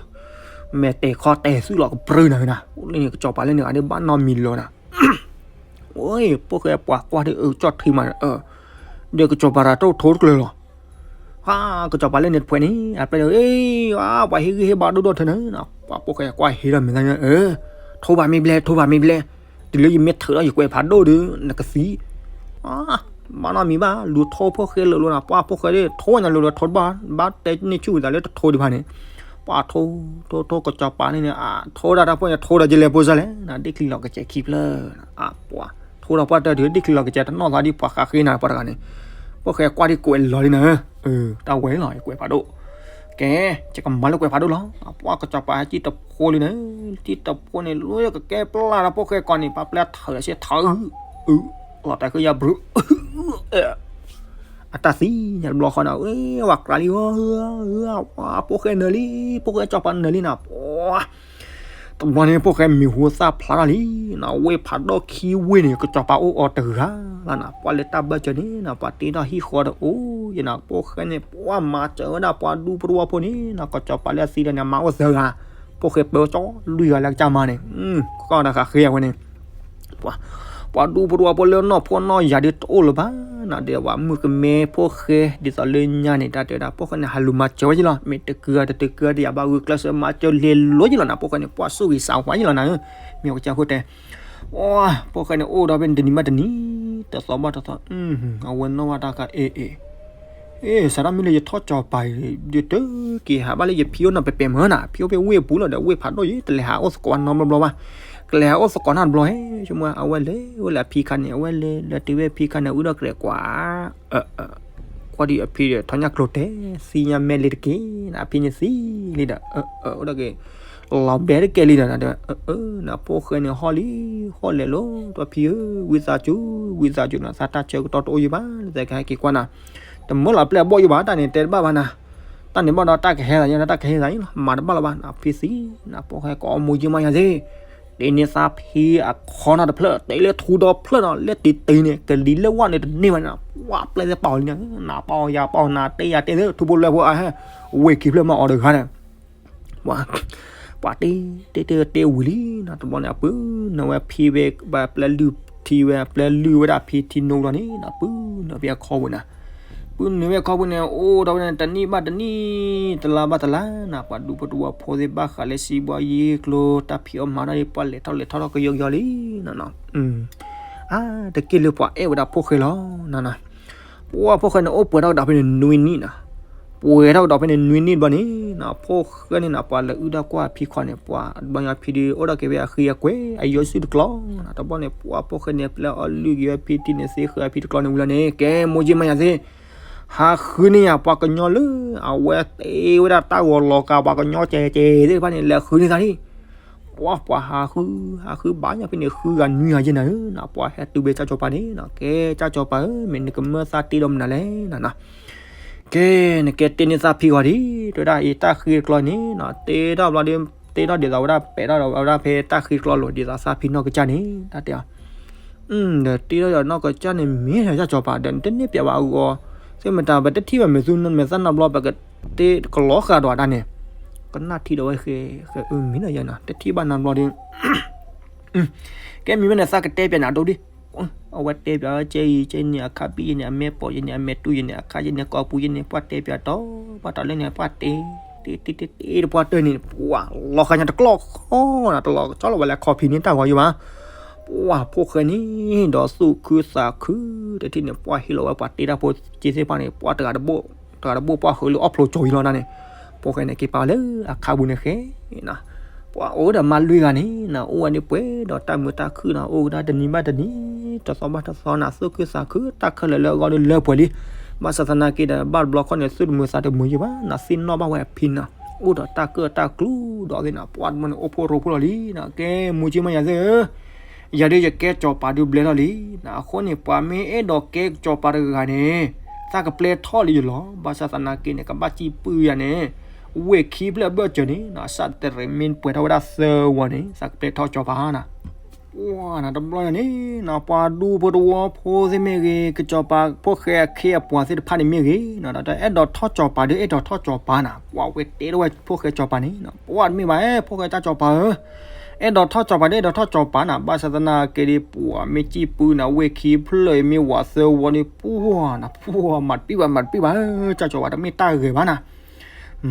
မဲာ်တဲာ်ခီတဲာ်သုးလီၤကပြုၢ်နၤဝဲနၤ လၢန့ၣ်ကစီၤပၤလၢန့ၣ်ဂၤဒ်ဘၣ်နီတမံၤလီၤနၤ, ဖိၣ်ဃဲပှၤကွၢ်ဒ်အၢကၠီၣ်ထံမး, ဒီးကစီၤပၤတၢ်ထိတကျၢၤလီၤ, ဟါ ကစီၤပၤလၢန့ၣ်တဖှဲးန့ၣ် အပျဲၢ်ဒီး ပှၤဟ့ၣ်ဂံၢ်ဟ့ၣ်ဘါဒိၣ်ဒိၣ်ထၢနၤ, ပှၤဖိၣ်ဃဲကွၢ်ဟ့ၣ်ဒီးမဲာ်သၣ်ညါ ထိဘၣ်မ့ၢ်ဘျဲ ထိဘၣ်မ့ၢ်ဘျဲ, တုၤလၢယမ့ၢ်ထုးဒီးယကွဲးဖးဒိၣ်ဒီး နကသံ ဘၣ်နီတမံၤဘၣ် လူၤထိဖိၣ်ဃဲလၢာ်လီၤနၤ ပှၤဖိၣ်ဃဲဒ်ထိညါလၢာ်လီၤထိတဘၣ် ဘၣ်တဲန့ၢ်ဆူၣ်ဝံၤသးလၢတထိဒံးဘၣ်န့ၣ်, ပှၤထိ ထိ ထိကစီၤပၤန့ၣ်န့ၣ် အထိဒၣ်တၢ်ဖိၣ်ညါထိဒီး ယလဲၤပိစၢ်လဲၣ် နဒ့ၣ်ချံလီၤကစဲးခံဖျၢၣ်, ပှၤ ထိဒီးပှၤတၢ်တုၤဒ့ၣ်ချံလီၤကစဲးတနီၣ်သးဒ်ပှၤဃးဃ့နၤပှၤတဂၤန့ၣ်, ဖိၣ်ဃဲကွၢ်ဒ်ကွဲးလီၤလံနၤ, တၢ်ဝဲလီၤ ယကွဲးဖးဒိၣ် ကဲ ယကမၤလၢကွဲးဖးဒိၣ်လီၤ, ပှၤကစီၤပၤဟဲကံၣ်တဖိလံနၤ, ကံၣ်တဖိန့ၣ် လၢကကဲပျၢ်ဒီးဖိၣ်ဃဲကီးန့ၣ် ပှၤပျဲထၢၣ်ဆ့ထၢၣ် လီၤတၢ်ဃ့ယၤဘြူၤ အတၢ်သံညါတဘျီဃီန့ၣ် ဝဲကြၤလံ ဖိၣ်ဃဲနၢၤလံ ဖိၣ်ဃဲကစီၤပၤနၢၤလံနၤ, ပှၤ တဘျီန့ၣ် ဖိၣ်ဃဲမံၤဟူသၣ်ဖျါထီၣ်လံ, နဝ့ၢ်ဖးဒိၣ်ခံဝ့ၢ်န့ၣ် ကစီၤပၤအိၣ်အီၤတဂၤလီၤနၤ, ပှၤလၢတၢ်ဘၢၣ်စၢၤန့ၣ်နၤ ပှၤတ့ထီၣ်ဟံၣ်ဃီဒီးအိၣ်ယနၤ, ဖိၣ်ဃဲန့ၣ် ပှၤမၤစၢၤဝဲဒၣ်ပှၤဒူဖိတဝီဖိန့ၣ်နၤ, ကစီၤပၤလၢအသံဒီးန့ၣ် မၤအိၣ်သၢဂၤ, ဖိၣ်ဃဲပၢကၠီလွံၢ်ဂၤလၢကစၢ်မၤန့ၣ်, ကီၢ်ဒီးဃးဃ့အဝဲန့ၣ် ပှၤ ပှၤဒူဖိတဝီဖိလၢနီၢ်ဖိနီၢ်ယၤဒ်တအိၣ်လၢၤဘၣ်နၤ, ဒီးပှၤမုၣ်ကမဲဖိၣ်ဃဲ ဒ်သိးလၢညါန့ၣ် တၢ်တဲဝဲဒၣ် ဖိၣ်ဃဲန့ၣ် ဟးလူၤမၤစၢၤဝဲယလီၤ, မ့ၢ်တကုၤတတကုၤတယၤဘၣ် ဂုာ်ကျဲးစၢးမၤစၢၤလဲၤလိၤယလီၤနၤ, ဖိၣ်ဃဲန့ၣ် ပှၤဆိၣ်ဂ့ၤစးဝါယလီၤနၤ, မ့ၢ်ကစၢ်ဖိတဲ ပှၤ ဖိၣ်ဃဲန့ၣ် အိၣ်ဒီးဖဲန့ၣ် တနံၤမးတနံၤ တသီဘၣ်တသီ, အဝဲနီၣ်ဘၣ်တၢ်ခါ အ့ အ့ အ့ စးထီၣ်မ့ၢ်လၢယထီၣ်ကစီၤပၤအံၤ ယတက့ၤဟးဘၣ်လၢယဖံအိၣ်နီၢ်ပဲာ်ပဲာ်မၢနၤ, ဖံအိၣ်ဖဲဝ့ၢ်အပူၤလီၤဒီး ဝ့ၢ်ဖးဒိၣ်ယံၤ တလဲၤဟးအိၣ်သကိးနီတဘျီဘျီဘၣ်, ကလဲၤဟးအိၣ်သကိးနီတဘျီဟဲ, ဆိကမိၣ် အဝဲလဲၤဝဲလၢအဖံခါန့ၣ် အဝဲလဲၤလၢတုၤဝဲအဖံခါန့ၣ် ဝံၤဒီးကလဲၤကွၢ် ကွၢ်ဒံးအဖံဒီး ထီၣ်ညၣ်ကျိၤတဲာ် သံညါမဲာ်လံတက့ၢ်, အဖံန့ၣ်သံလံဒီး အိၣ်ဒီးက့ၤ လီၤဘဲတကဲလံဒီး န ဖိၣ်ဃဲန့ၣ် ဟီၣ်လံ ဟီၣ်လဲၤလီၤ ဒီးဖံဧၢ ဝံသးစူၤ ဝံသးစူၤနၤ သးတၢ်ဆၢကတီၢ်တအိၣ်ယံၤဘၣ် သဲကဟဲက့ၤကွၢ်နၤ, တမၢလီၤပျဲၢ်အဘီၣ်ယံၤဘၣ် တၢ်န့ၣ်တဲတဘၣ်ဘၣ်နၤ, တၢ်န့ၣ်ဘၣ်ဒီးတၢ်ကဟဲသးယံၤ တၢ်ကဟဲသးယံၤလီၤ မၤတဘၣ်လီၤဘၣ် နဖံသံ နဖိၣ်ဃဲကိးမိၢ်ယံၤမးယၤသ့ၣ်, တ့န့ၢ်သးဖံအခီနီတဖျၢၣ်, တ့လၢထူဒီဖျၢၣ်နီၤ, လၢတ့တ့န့ၣ် ကလံၤလၢဝဲန့ၣ်တန့ၢ်ဘၣ်န့ၣ်နီၤ, ပှၤပျဲၢ်သ့ၣ်ပာ်အီၤလံန့ၣ်, နပာ်အီၤယၤပာ်အီၤ နတဲယၤတဲသ့ၣ် ထူဖိလွဲဖိအဟဲ, ဝ့ၢ်ခံဖျၢၣ်မ့ၢ်အီၤတဂၤန့ၣ် ပှၤတ့တ့တ့တ့ဝံၤလံနီၤ, တဘျီန့ၣ် အပုၢ်နဝဲဖံဝဲ ပျဲၢ်လုၢ်ထံဝဲ ပျဲၢ်လုၢ်ဝဲဒၣ်ဖံထံနိလီၤန့ၣ်နီၤ, ပုၢ်နုာ်ဖံအခီပူၤန့ၣ်, ပုၢ်နုာ်ဖံအခီပူၤန့ၣ် အိၣ်ဒီးဝဲန့ၣ် တနံၣ်ဘၣ်တနံၣ် တလါဘၣ်တလါနီၤ, ပှၤဒူဖိတဝီဖိသ့ၣ်ဘၣ်ဃးလၢစံးဘှီယ့ကျိ တၢ်ဖံးအီၣ်မၤထီၣ်ဒ် ပှၤလဲၤထီၣ်လဲၤထီၣ်ထီၣ်ကယီကယီလံနီၤနီၤ, အါ တက့ၢ်လၢပှၤအဲၣ်ဝဲဒၣ်ဖိၣ်ဃဲလီၤနီၤနီၤ, ပှၤဖိၣ်ဃဲန့ၣ် အိၣ်ပှဲၤထီၣ်ကဒီးဖဲန့ၣ်နွံနံၣ်နီၤ, ပှဲၤထီၣ်ကဒီးဖဲန့ၣ်နွံနံၣ်တဘျီန့ၣ်နီၤ, ဖိၣ်ဃဲန့ၣ်နီၤ ပှၤလဲၤအုၣ်ဒၣ်ကွၢ်အဖံခီန့ၣ် ပှၤတဘျီညါဖံဒုး အိၣ်ဒီးက့ၤဖဲအဃံအကွဲၤ အယိစုတကျီနီၤ, တဘျီန့ၣ် ပှၤဖိၣ်ဃဲန့ၣ် ပျဲအီၣ်လုၢ်က့ၤဝဲဖံထံန့ၣ် သ့ဃုာ်အဖံတကျီန့ၣ်ဝံၤလီၤန့ၣ် ကဲမိၢ်ကၠ့မါယၤသ့ၣ် ဟးဃုန့ၢ်ယၤပှၤကညီလၢ အဝဲတ့ဝဲဒၣ်တၢ်ဂီၤလီၤကး ပှၤကညီကဲကဲသ့ၣ်တဖၣ်န့ၣ် လဲၤဃုန့ၢ်သးလံ, ပှၤ ပှၤဟးဃု ဟးဃုဘၣ်ညါဖဲန့ၣ် ဃုဂၤနွံဂၤယဲၢ်နၤဧၢနီၤ, ပှၤဟဲတုၤဖဲကၠၢ်စီၤပၤန့ၣ်နီၤ, ကဲကၠၢ်စီၤပၤဧၢ မ့ၢ်နကမၢသးတ့ဒီးမနုၤလဲၣ်နီၤနီၤ, ကဲ နကဲတ့န့ၢ်သးဖံဂီၤဒံး တဲဝဲဒၣ်အံၤ တၢ်ဃံတကျီန့ၣ်နီၤ, တ့ထီၣ်ဘျီဒီး တ့ထီၣ်ဒ်သိးဝဲဒၣ် ပဲာ်ထီၣ်ဒီးဝဲဒၣ်ဖဲတၢ်ဃံတကျီလိၤ ဒ်သိးသးဖံနီၢ်ကစၢ်န့ၣ် တၢ်တဲအီၤ ဒီးတ့ထီၣ်ဒီးနီၢ်ကစၢ်န့ၣ် မ့ၢ်တၢ်ကၠၢ်စီၤပၤဒီး နတန့ၢ်ပျဲးဘၣ်အဂီၢ်, သ့ၣ်မတၤ ပတထံၣ်ဘၣ်မ့ၢ်သူမဲာ်သၣ်နီတဘျီ ပကတ့ကလီဃာ်ဒီးတၢ်န့ၣ်, ကနၣ်ထံဒီးဝဲဃဲ ဃဲအၢမ့ၢ်နီၤယဲနီၤ တထံၣ်ဘၣ်နီတဘျီဒီး ကဲမ့ၢ်ဝဲန့ၣ် သးကတဲပျဲးနၤဒိၣ်ဒံး, အဝဲတဲပျဲး ကဲအံၤ ကဲန့ၣ် အခါဘံၣ်ယဲန့ၣ် အမဲာ်ပိာ်ယဲန့ၣ် အမဲာ်တူၢ်ယဲန့ၣ် အခါယဲန့ၣ် ကိာ်ပူၤယဲန့ၣ် ပှၤတဲပျဲးတီ ပှၤတီၤလၢန့ၣ် ပှၤတဲ တ့တ့တ့တ့တပှၢ်တၢၢ်န့ၣ် ပှၤလီၤဃာ်ညါတကျီၢ်ဃီနီၤ တလီၤကဆီလီၤဝဲလၢခီဖံန့ၣ်တၢ်ဂီၤယိဘၣ်, ပှၤဖိၣ်ဃဲန့ၣ် ဒီးသူၣ်ခုသးခု တထံၣ်န့ၣ် ပှၤဟ့ၣ်လီၤဝဲပှၤတ့တၢ်ဖိက့သ့ၣ်တဖၣ်န့ၣ် ပှၤတဂၤတဘိ တဂၤတဘိ ပှၤဃုာ်လၢအီၣ်ဖျိကၠီၤယံလီၤဒၣ်န့ၣ်, ဖိၣ်ဃဲန့ၣ် က့ၤပာ်လၢအခါပူၤန့ၣ်ဃဲ ပှၤအိၣ်ဒီးမါလွံၢ်ဂၤန့ၣ် အိၣ်ဝဲဒၣ်ပှဲၤဒီးတၢ်မုာ်တၢ်ခုၣ်နီၤ အိၣ်ကဒါတနံၤဘၣ်တနံၤ တသီဘၣ်တသီနီၤ သူၣ်ခုသးခု တၢ်ခဲလၢာ်လၢအဂီၢ်ဒီးလၢပှဲၤလံ, ဘၣ်ဆၣ်သနာ်က့ဒီး ဘၣ်တဘျီခီန့ၣ် သူၣ်တမုာ်သးတမုာ်ယံဘၣ်နီၤ သ့ၣ်နီၣ်ဘၣ်ဝဲအဖံနီၤ အိၣ်ဒီးတၢ်ကၢၣ်တၢ်ကျူဒီးသ့ၣ်နီၤ ပှၤတဘျီန့ၣ် အိၣ်ဖှိၣ်ရိဖှိၣ်လီၤလံနီၤ ကဲ မိၢ်ကၠ့မါယၤသ့ၣ်ဧၢ ယၤဒုးယကဲစီၤပၤဒုးဘျဲထီၣ်လံနီၤ အဃိန့ၣ် ပှၤမ့ၢ်အဲၣ်ဒိးကဲစီၤပၤတဂၤန့ၣ် သးကပျဲထီၣ်လံယလီၤ ဘၣ်ဆၣ်သနာ်က့န့ၣ် ကဘၣ်စံးပၢယၤန့ၣ် ဝ့ၢ်ခံဖျၢၣ်အဘၢၣ်စၢၤန့ၣ်နီၤ စးတရံးမ့ၢ်ပှဲၤထီၣ်ဝဲဒၣ်သၢဝီန့ၣ် သးကပျဲထီၣ်စီၤပၤနီၤ ပှၤနီၤ တဘျီန့ၣ်နီၤ ပှၤဒူဖိတဝီဖိသ့ၣ်မ့ၢ်ဂ့ၤ ကစီၤပၤဖိၣ်ဃဲအခ့အပှၤသ့ၣ်တဖၣ်န့ၣ်မ့ၢ်ဂ့ၤနီၤ ဒီးအဲၣ်ဒိးထီၣ်စီၤပၤဒီးအဲၣ်ဒိးထီၣ်စီၤပၤနီၤ ပှၤဝဲတဲထီၣ်ဝဲဖိၣ်ဃဲစီၤပၤန့ၣ်နီၤ ပှၤတမ့ၢ်ဘၣ် ဖိၣ်ဃဲတၢ်စီၤပၤဧၢ အဲၣ်ဒိးထီၣ်စီၤပၤဒီးအဲၣ်ဒိးထီၣ်စီၤပၤနီၤ ဘၣ်ဆၣ်သနာ်က့ဒီး ပှၤမ့ၢ်စံးပၢနၤ ဝ့ၢ်ခံဖျၢၣ်မ့ၢ်ဝးသၢဝီန့ၣ် ပှၤနီၤ ပှၤမၤတပံၣ်ဘၣ် မၤတပံၣ်ဘၣ် တၢ်စီၤပၤတမ့ၢ်တၢ်ဂဲၤဘၣ်နီၤ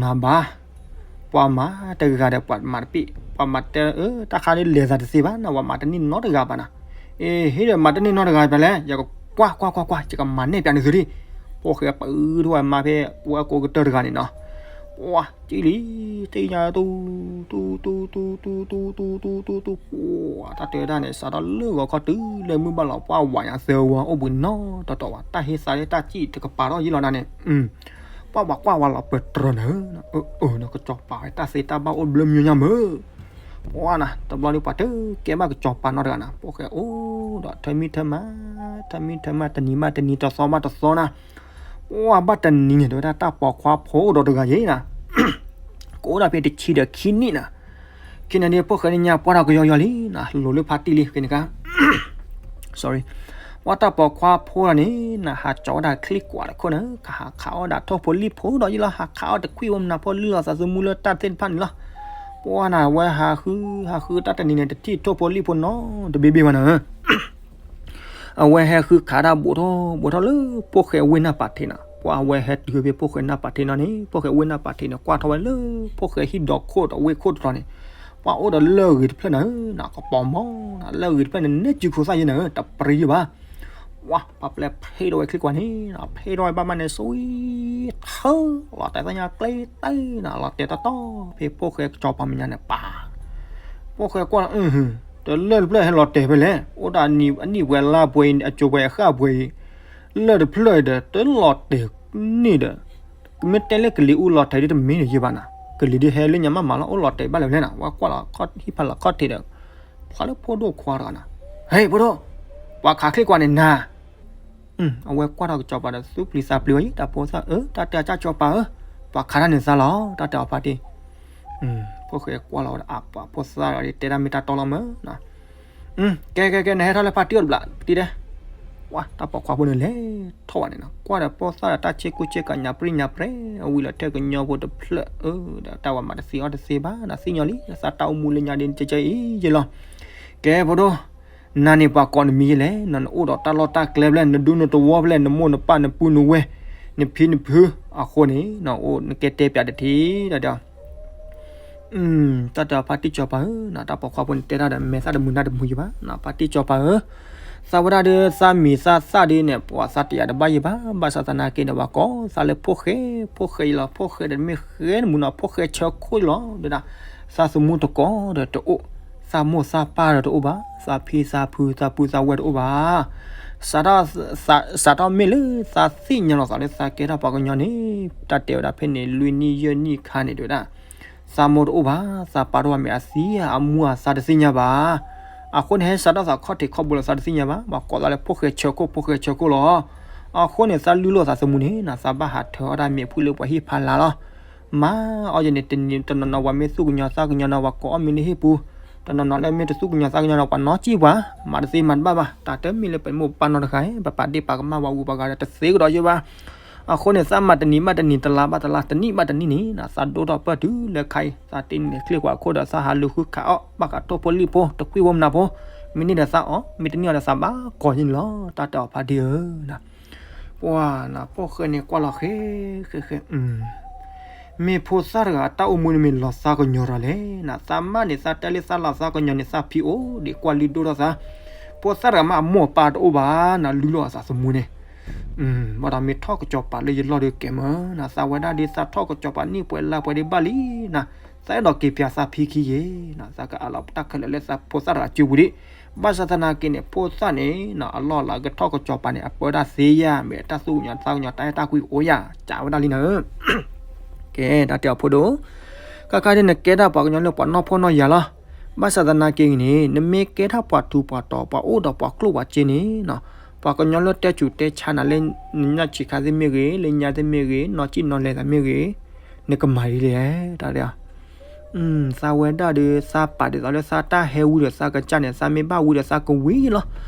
မၤဘၣ် ပှၤမၤတဂၤဒီးပှၤမၤတပံၣ် ပှၤမၤတဲ တၢ်ခါဒ်လဲၤသးတသ့ဘၣ်နီၤ ပှၤမၤတန့ၢ်နီတဂၤဘၣ်နီၤ အ့ ဟ့ၣ်ဒီးမၤတန့ၢ်နီတဂၤဘၣ်လဲၣ် ယကကွၢ်ကွၢ်ကွၢ်ကွၢ် ယကမၤနဲၣ်ပျးန့ၢ်သုဒံး ဖိၣ်ဃဲပၢထီၣ်ဝဲမါဖဲ ပှၤကိးကတၢၢ်တဂၤန့ၣ်နီၤ ပှၤကံၣ်လံ တ့ညါတူ တူ တူ တူ တူ တူ တူ တူ တူ တူ ပှၤတၢ်တဲတၢ်န့ၣ် စးထီၣ်လၢဂီၤခီတုၤလၢမုၢ်ဘၣ်လီၤ ပှၤဝးညါသၢဝီ အိၣ်ဘှံးနီတီၤတီၤဝဲ တၢ်ဟ့ၣ်သးလၢတၢ်စံၣ်တကပၤထီၣ်ယံလီၤနၤန့ၣ် ပှၤဝးကွၢ်ဝဲလီၤပတြၢၤနၤဧၢ အၢ နကစီၤပၤဝဲ တၢ်သ့တၢ်ဘၣ်အိၣ်ဘျၢမံၤညါမၢ် ပှၤနီၤ တဘျီဒီးပှၤတကဲဘၣ်ကစီၤပၤနီတဂၤနီၤ ဖိၣ်ဃဲအိၣ်ဒီးထၢမံထၢမၤ ထၢမံထၢမၤ တနံၤဘၣ်တနံၤ တသီဘၣ်တသီနီၤ ပှၤဘၣ်တနံၤန့ၣ် တဲဝဲဒၣ်တၢ်ပိာ်ခွါဖိအိၣ်ဒီးတဂၤယဲနီၤ ကအိၣ်ဒၣ်ဖဲတဆံဒီးခံနံၣ်နီၤ ခံနံၣ်န့ၣ် ဖိၣ်ဃဲန့ၣ်ညါပှၢ်ထီၣ်ကယီကယီလံနီၤ လိၤလၢဖါတံၢ်လံ ဖဲန့ၣ်ခါ sorry ပှၤတၢ်ပိာ်ခွါဖိလီၤန့ၣ်နီၤ ဟးကၠီဝဲဒၣ်ချံကွၢ်တခိၣ်န့ၣ် ကဟးခးအီၣ်ဒၣ်ထိၣ်ဖိလံၣ်ဖိဒီးယံလီၤ ဟးခးအီၣ်တခွံၣ်ဝဲမနၤဖိလံၣ်လီၤ သးသမူလၢတၢ်သ့ၣ်တဖၣ်န့ၣ်လီၤ ပှၤနီၤ အဝဲဟးဃု ဟးဃုတၢ်တနံၤန့ၣ် တထံၣ်ထိၣ်ဖိလံၣ်ဖိနီတဘ့ၣ်ဘ့ၣ်ဘၣ်နီၤ အဝဲဟဲဃုခးတၢ်ဘူးထီၣ်ဘူးထီၣ်လၢ ဖိၣ်ဃဲဝ့ၢ်နၢ်ပၤထံးနီၤ ပှၤအဝဲဟဲတုၤဖဲဖိၣ်ဃဲနၢ်ပၤထံးနီၤန့ၣ် ဖိၣ်ဃဲဝ့ၢ်နၢ်ပၤထံးန့ၣ် ကွၢ်ထီၣ်ဝဲလၢ ဖိၣ်ဃဲဟံၣ်ဒီခိၣ်ဒီးဝ့ၢ်ခိၣ်တတီၤန့ၣ် ပှၤအိၣ်ဒီးလၢၢ်ဂ့ၤတဖျၢၣ်နၤဧၢနီၤ ကပီၤမီၤနီၤ လၢၢ်ဂ့ၤတဖျၢၣ်န့ၣ် နဲၣ်စုခိၣ်သၣ်ယဲနၤဧၢ တပရံယဘၣ် ပှၤ ပှၤပျဲဖ့ထီၣ်ဝဲချံကွၢ်န့ၣ်နီၤ ဖ့ထီၣ်ဝဲဘၣ်မးန့ၣ် စံထၢ လီၤတဲာ်သ့ၣ်ညါကျဲတဲနီၤ လီၤတဲာ်တီတီ ဖဲဖိၣ်ဃဲကစီၤပၤမဲာ်ညါန့ၣ် ပှၤ ဖိၣ်ဃဲကွၢ် တလၢၢ်တဖျၢၣ်ဟဲလီၤတဲာ်ဖဲလဲၣ် အိၣ်ဒၣ်အနံၣ်ပှဲၤလါပှဲၤအံၤ အစိၤပှဲၤအဃၣ်ပှဲၤအံၤ လၢၢ်တဖျၢၣ်ဒီး တလီၤတဲာ်န့ၣ်ဒီး မ့ၢ်တဲလၢကလံၤအူလီၤတဲာ်ဒ်တမ့ၢ်န့ၣ်ယဘၣ်နီၤ ကလံၤဒ်ဟဲလၢညါမးမးလီၤ အိၣ်လီၤတဲာ်ဘၣ်လဲၣ်ဖဲလဲၣ်နီၤ ဝဲကွၢ်လီၤဟံၣ်ဖးလီၤခီၣ်ထံးဒီး ဖျါလၢဖိဒိၣ်ခွါတဂၤနီၤ ဟဲ ဖိဒိၣ် ပှၤခးချံကွၢ်န့ၣ်နၤ အဝဲကွၢ်ထီၣ်ကစီၤပၤဒီး သူၣ်ပျံၤသးပျံၤဝဲ တၢ်ဖိသၣ်ဧၢ တၢ်တဲအကၢ်ကစီၤပၤဧၢ ပှၤခးတၢ်န့ၣ်သးလီၤ တၢ်တဲအီၤဖါတံၢ် ဖိၣ်ဃဲကွၢ်လီၤဝဲဒီး အပှၤဖိသၣ်ဒီး တဲဒၣ်မ့ၢ်တၢ်တီလီၤမၢ်နီၤ. ကဲ ကဲ ကဲ နဟဲထီၣ်လၢဖါတံၢ်အီၤတဘျီ ပတံၢ်တဲ. ဝါ တၢ်ပိာ်ခွါဖိန့ၣ်လဲၤထီၣ်ဘၣ်န့ၣ်နီၤ, ကွၢ်ဒီးဖိသၣ်ဒီးတၢ်ဆ့ကူဆ့ကၤညါပြံၣ်ညါပြဲၤ, အဝံၤလီၤထဲကညီဖိတဖျၢၣ်ဧၢ, ဒီးတၢ်ဝဲမၤတသ့အီၣ်တသ့ဘၣ်နီၤ, သ့ၣ်ညါလံ သးတၢ်အိၣ်မူလၢညါဒ်ကဲကဲအံၤယဲလီၤ. ကဲ ဖိဒိၣ် နၤန့ၣ်ပှၤကိးနမံၤယဲလဲၣ်နီၤ, နအိၣ်ဒီးတၢ်လီၢ်တၢ်ကျဲဖဲလဲၣ်, နဒူနသဝီဖဲလဲၣ်, နမိၢ်နပၢ်နပုၢ်နဝဲၢ်, နဖံနဖု, အဃိန့ၣ် နအိၣ်နကဲတဲပၠးတထံၣ်ဒီး တၢ်တဲအီၤဖါတံၢ်စီၤပၤဧၢ, တၢ်ပိာ်ခွါဖိန့ၣ်တဲတၢ်ဒီး မဲာ်သၣ်တမုာ်နၢ်တမုာ်ယဘၣ်, ဖါတံၢ်စီၤပၤဧၢ, သးဝဲဒၣ်ဒီးသးမံၤသးသၣ်ဒ်န့ၣ် ပှၤသးတယာ်တဘၣ်ယဘၣ်, ဘၣ်ဆၣ်သနာ်က့ဒီး ပှၤကိးသးလၢဖိၣ်ဃဲ, ဖိၣ်ဃဲအံၤလီၤ, ဖိၣ်ဃဲဒီးမ့ၢ်ဃဲတမုာ်နီၤ, ဖိၣ်ဃဲဆၢခိၣ်လီၤ, ဒီးသးသမူတကိးဒီးတအိၣ်, သးမိၢ်သးပၢ်ဒီးတအိၣ်ဘၣ်, သးဖံသးဖုသးပုၢ်သးဝဲၢ်တအိၣ်ဘၣ် စးထီၣ်မ့ၢ်လၢသးသ့ၣ်ညါလီၤသးလၢသးကဲထီၣ်ပှၤကညီန့ၣ်, တၢ်တဲဝဲဒၣ်ဖဲန့ၣ် လွံၢ်နံၣ်ယဲၢ်နံၣ်ခါန့ၣ် တဲဝဲဒၣ်, သးမိၢ်တအိၣ်ဘၣ်, သးပၢ်တအိၣ်ဘၣ်, မ့ၢ်အသံအမူအသးတသ့ၣ်ညါဘၣ်. အဃိန့ၣ် ဟဲစးထီၣ်သးခီၣ်ထံးခီၣ်ဘိလီၤသးတသ့ၣ်ညါဘၣ်, ပှၤကိးသးလၢဖိၣ်ဃဲဆၢခိၣ် ဖိၣ်ဃဲဆၢခိၣ်လီၤ. အဃိန့ၣ် သးလုၢ်လိာ်သးသမူန့ၣ်နီၤ, သးဘၣ်ဟးထၢအီၣ်တၢ်မ့ၣ်အဖုၣ်လၢပှၤဟံၣ်ဖးလၢ်လီၤ. မၤအီၤယဲန့ၣ် တနံၤတနီၤနီၤ ပှၤမ့ၢ်သူၣ်ကညီၤသးကညီၤနီၤ ပှၤကိးအီၣ်မ့ၤလၢဟံၣ်ပူၤ, တနီၤနီၤလၢမ့ၢ်တသူၣ်ကညီၤသးကညီၤနီၤ ပှၤနီၢ်ကံၣ်ပှၤ, မၤတသ့မၤတဘၣ်ဘၣ်, တၢ်တမ့ၢ်လၢပမိၢ်ပပၢ်နီတဂၤ, ပပာ်ဒ့ၣ်ပာ်ကမၣ်ပှၤဂုၤပှၤဂၤဒီးတသ့ကဒီးယဲဘၣ်. အဃိန့ၣ် သးမၤတနံၤဘၣ်တနံၤ တလါဘၣ်တလါ တနံၣ်ဘၣ်တနံၣ်န့ၣ်နီၤ သးဒိၣ်ထီၣ်ပၢၢ်တုၤလၢခါအံၤ သးတ့န့ၢ်ချ့ကွၢ်ခိၣ်ဒီး သးဟးလူၤဃုခးအီၣ် ဘၣ်ဃးထိၣ်ဖိလံၣ်ဖိ တကွံၢ်ဖိမနၤဖိ, မ့ၢ်န့ၢ်ဒီးသးအီၣ် မ့ၢ်တန့ၢ်အီၤဒီးသးဘၣ်ကီၢ်န့ၣ်လီၤ. တၢ်တဲအီၤဖါတံၢ်ဧၢ ပှၤနီၤ ဖိၣ်ဃဲန့ၣ်ကွၢ်လီၤဃဲ ဃဲ ဃဲ မ့ၢ်ဖိသၣ်တဂၤအတၢ်အိၣ်မူန့ၣ်မ့ၢ်လီၤသးကညီၤဒီးလဲၣ်နီၤ, သးမါန့ၣ် သးတဲလၢသးလီၤသးကညီၤန့ၣ် သးဖံးအိၣ်ဒံးကွၢ်လုၢ်ဒိၣ်ထီၣ်သး, ဖိသၣ်တဂၤမ့ၢ်အမိၢ်အပၢ်တအိၣ်ဘၣ်နီၤ လုၢ်လီၤအသးသမူန့ၣ်, ဘၣ်ဒီးမ့ၢ်ထီၣ်ကစီၤပၤလၢယလီၢ်ဒီးကဲမၢ်နီၤ, သးဝဲဒၣ်ဒ်သးထီၣ်ကစီၤပၤနံၣ်ပှဲၤလါပှဲၤဒံးဘၣ်လံနီၤ, သးအဲၣ်ဒိးက့ၤပၠးသးဖံခံယဲၢ်နီၤ, သးကအးလီၤတၢ်ခဲလၢာ်လၢသးဖိသၣ်တဂၤစုပူၤဒံး, ဘၣ်ဆၣ်သနာ်က့န့ၣ် ဖိသၣ်န့ၣ်နီၤ အလီၢ်လၢကထီၣ်ကစီၤပၤန့ၣ် အပၢဒၣ်သ့ယါ မ့ၢ်အတၢ်သူၣ်ကညီၤသးကညီၤတၢ်အဲၣ်တၢ်ကွံအိၣ်ယါ ကးဝဲဒၣ်လံနၤဧၢ ကဲ တၢ်တဲအီၤဖိဒိၣ်, ခါခါဒ်နကဲဒၣ်ပှၤကညီလၢပှၤနီၢ်ဖှီၣ်နီၢ်ယာ်လီၤ. ဘၣ်ဆၣ်သနာ်က့န့ၣ် နမ့ၢ်ကဲထီၣ်ပှၤထူးပှၤတီၤ ပှၤအိၣ်ဒီးပှၤကျိၣ်ပှၤစ့န့ၣ်နီၤ, ပှၤကညီလၢတဲဆူးတဲဆါနၤလၢ နညၣ်ဆံးခါသ့ၣ်မ့ၢ်ဂ့ၤ, လၢညါသ့ၣ်မ့ၢ်ဂ့ၤ, နီၢ်ကံၣ်နီၢ်လဲၤသးမ့ၢ်ဂ့ၤ, နကမၤဒ်လဲၣ် တၢ်တဲအီၤ သးဝဲဒၣ်ဒီး သးပာ်ဒ်သိးလၢသးတၢ်ဟဲဝံဒီးသးကစၢ်န့ၣ် သးမ့ၢ်ဘၣ်ဝံဒီးသးကဝံၤလီၤ.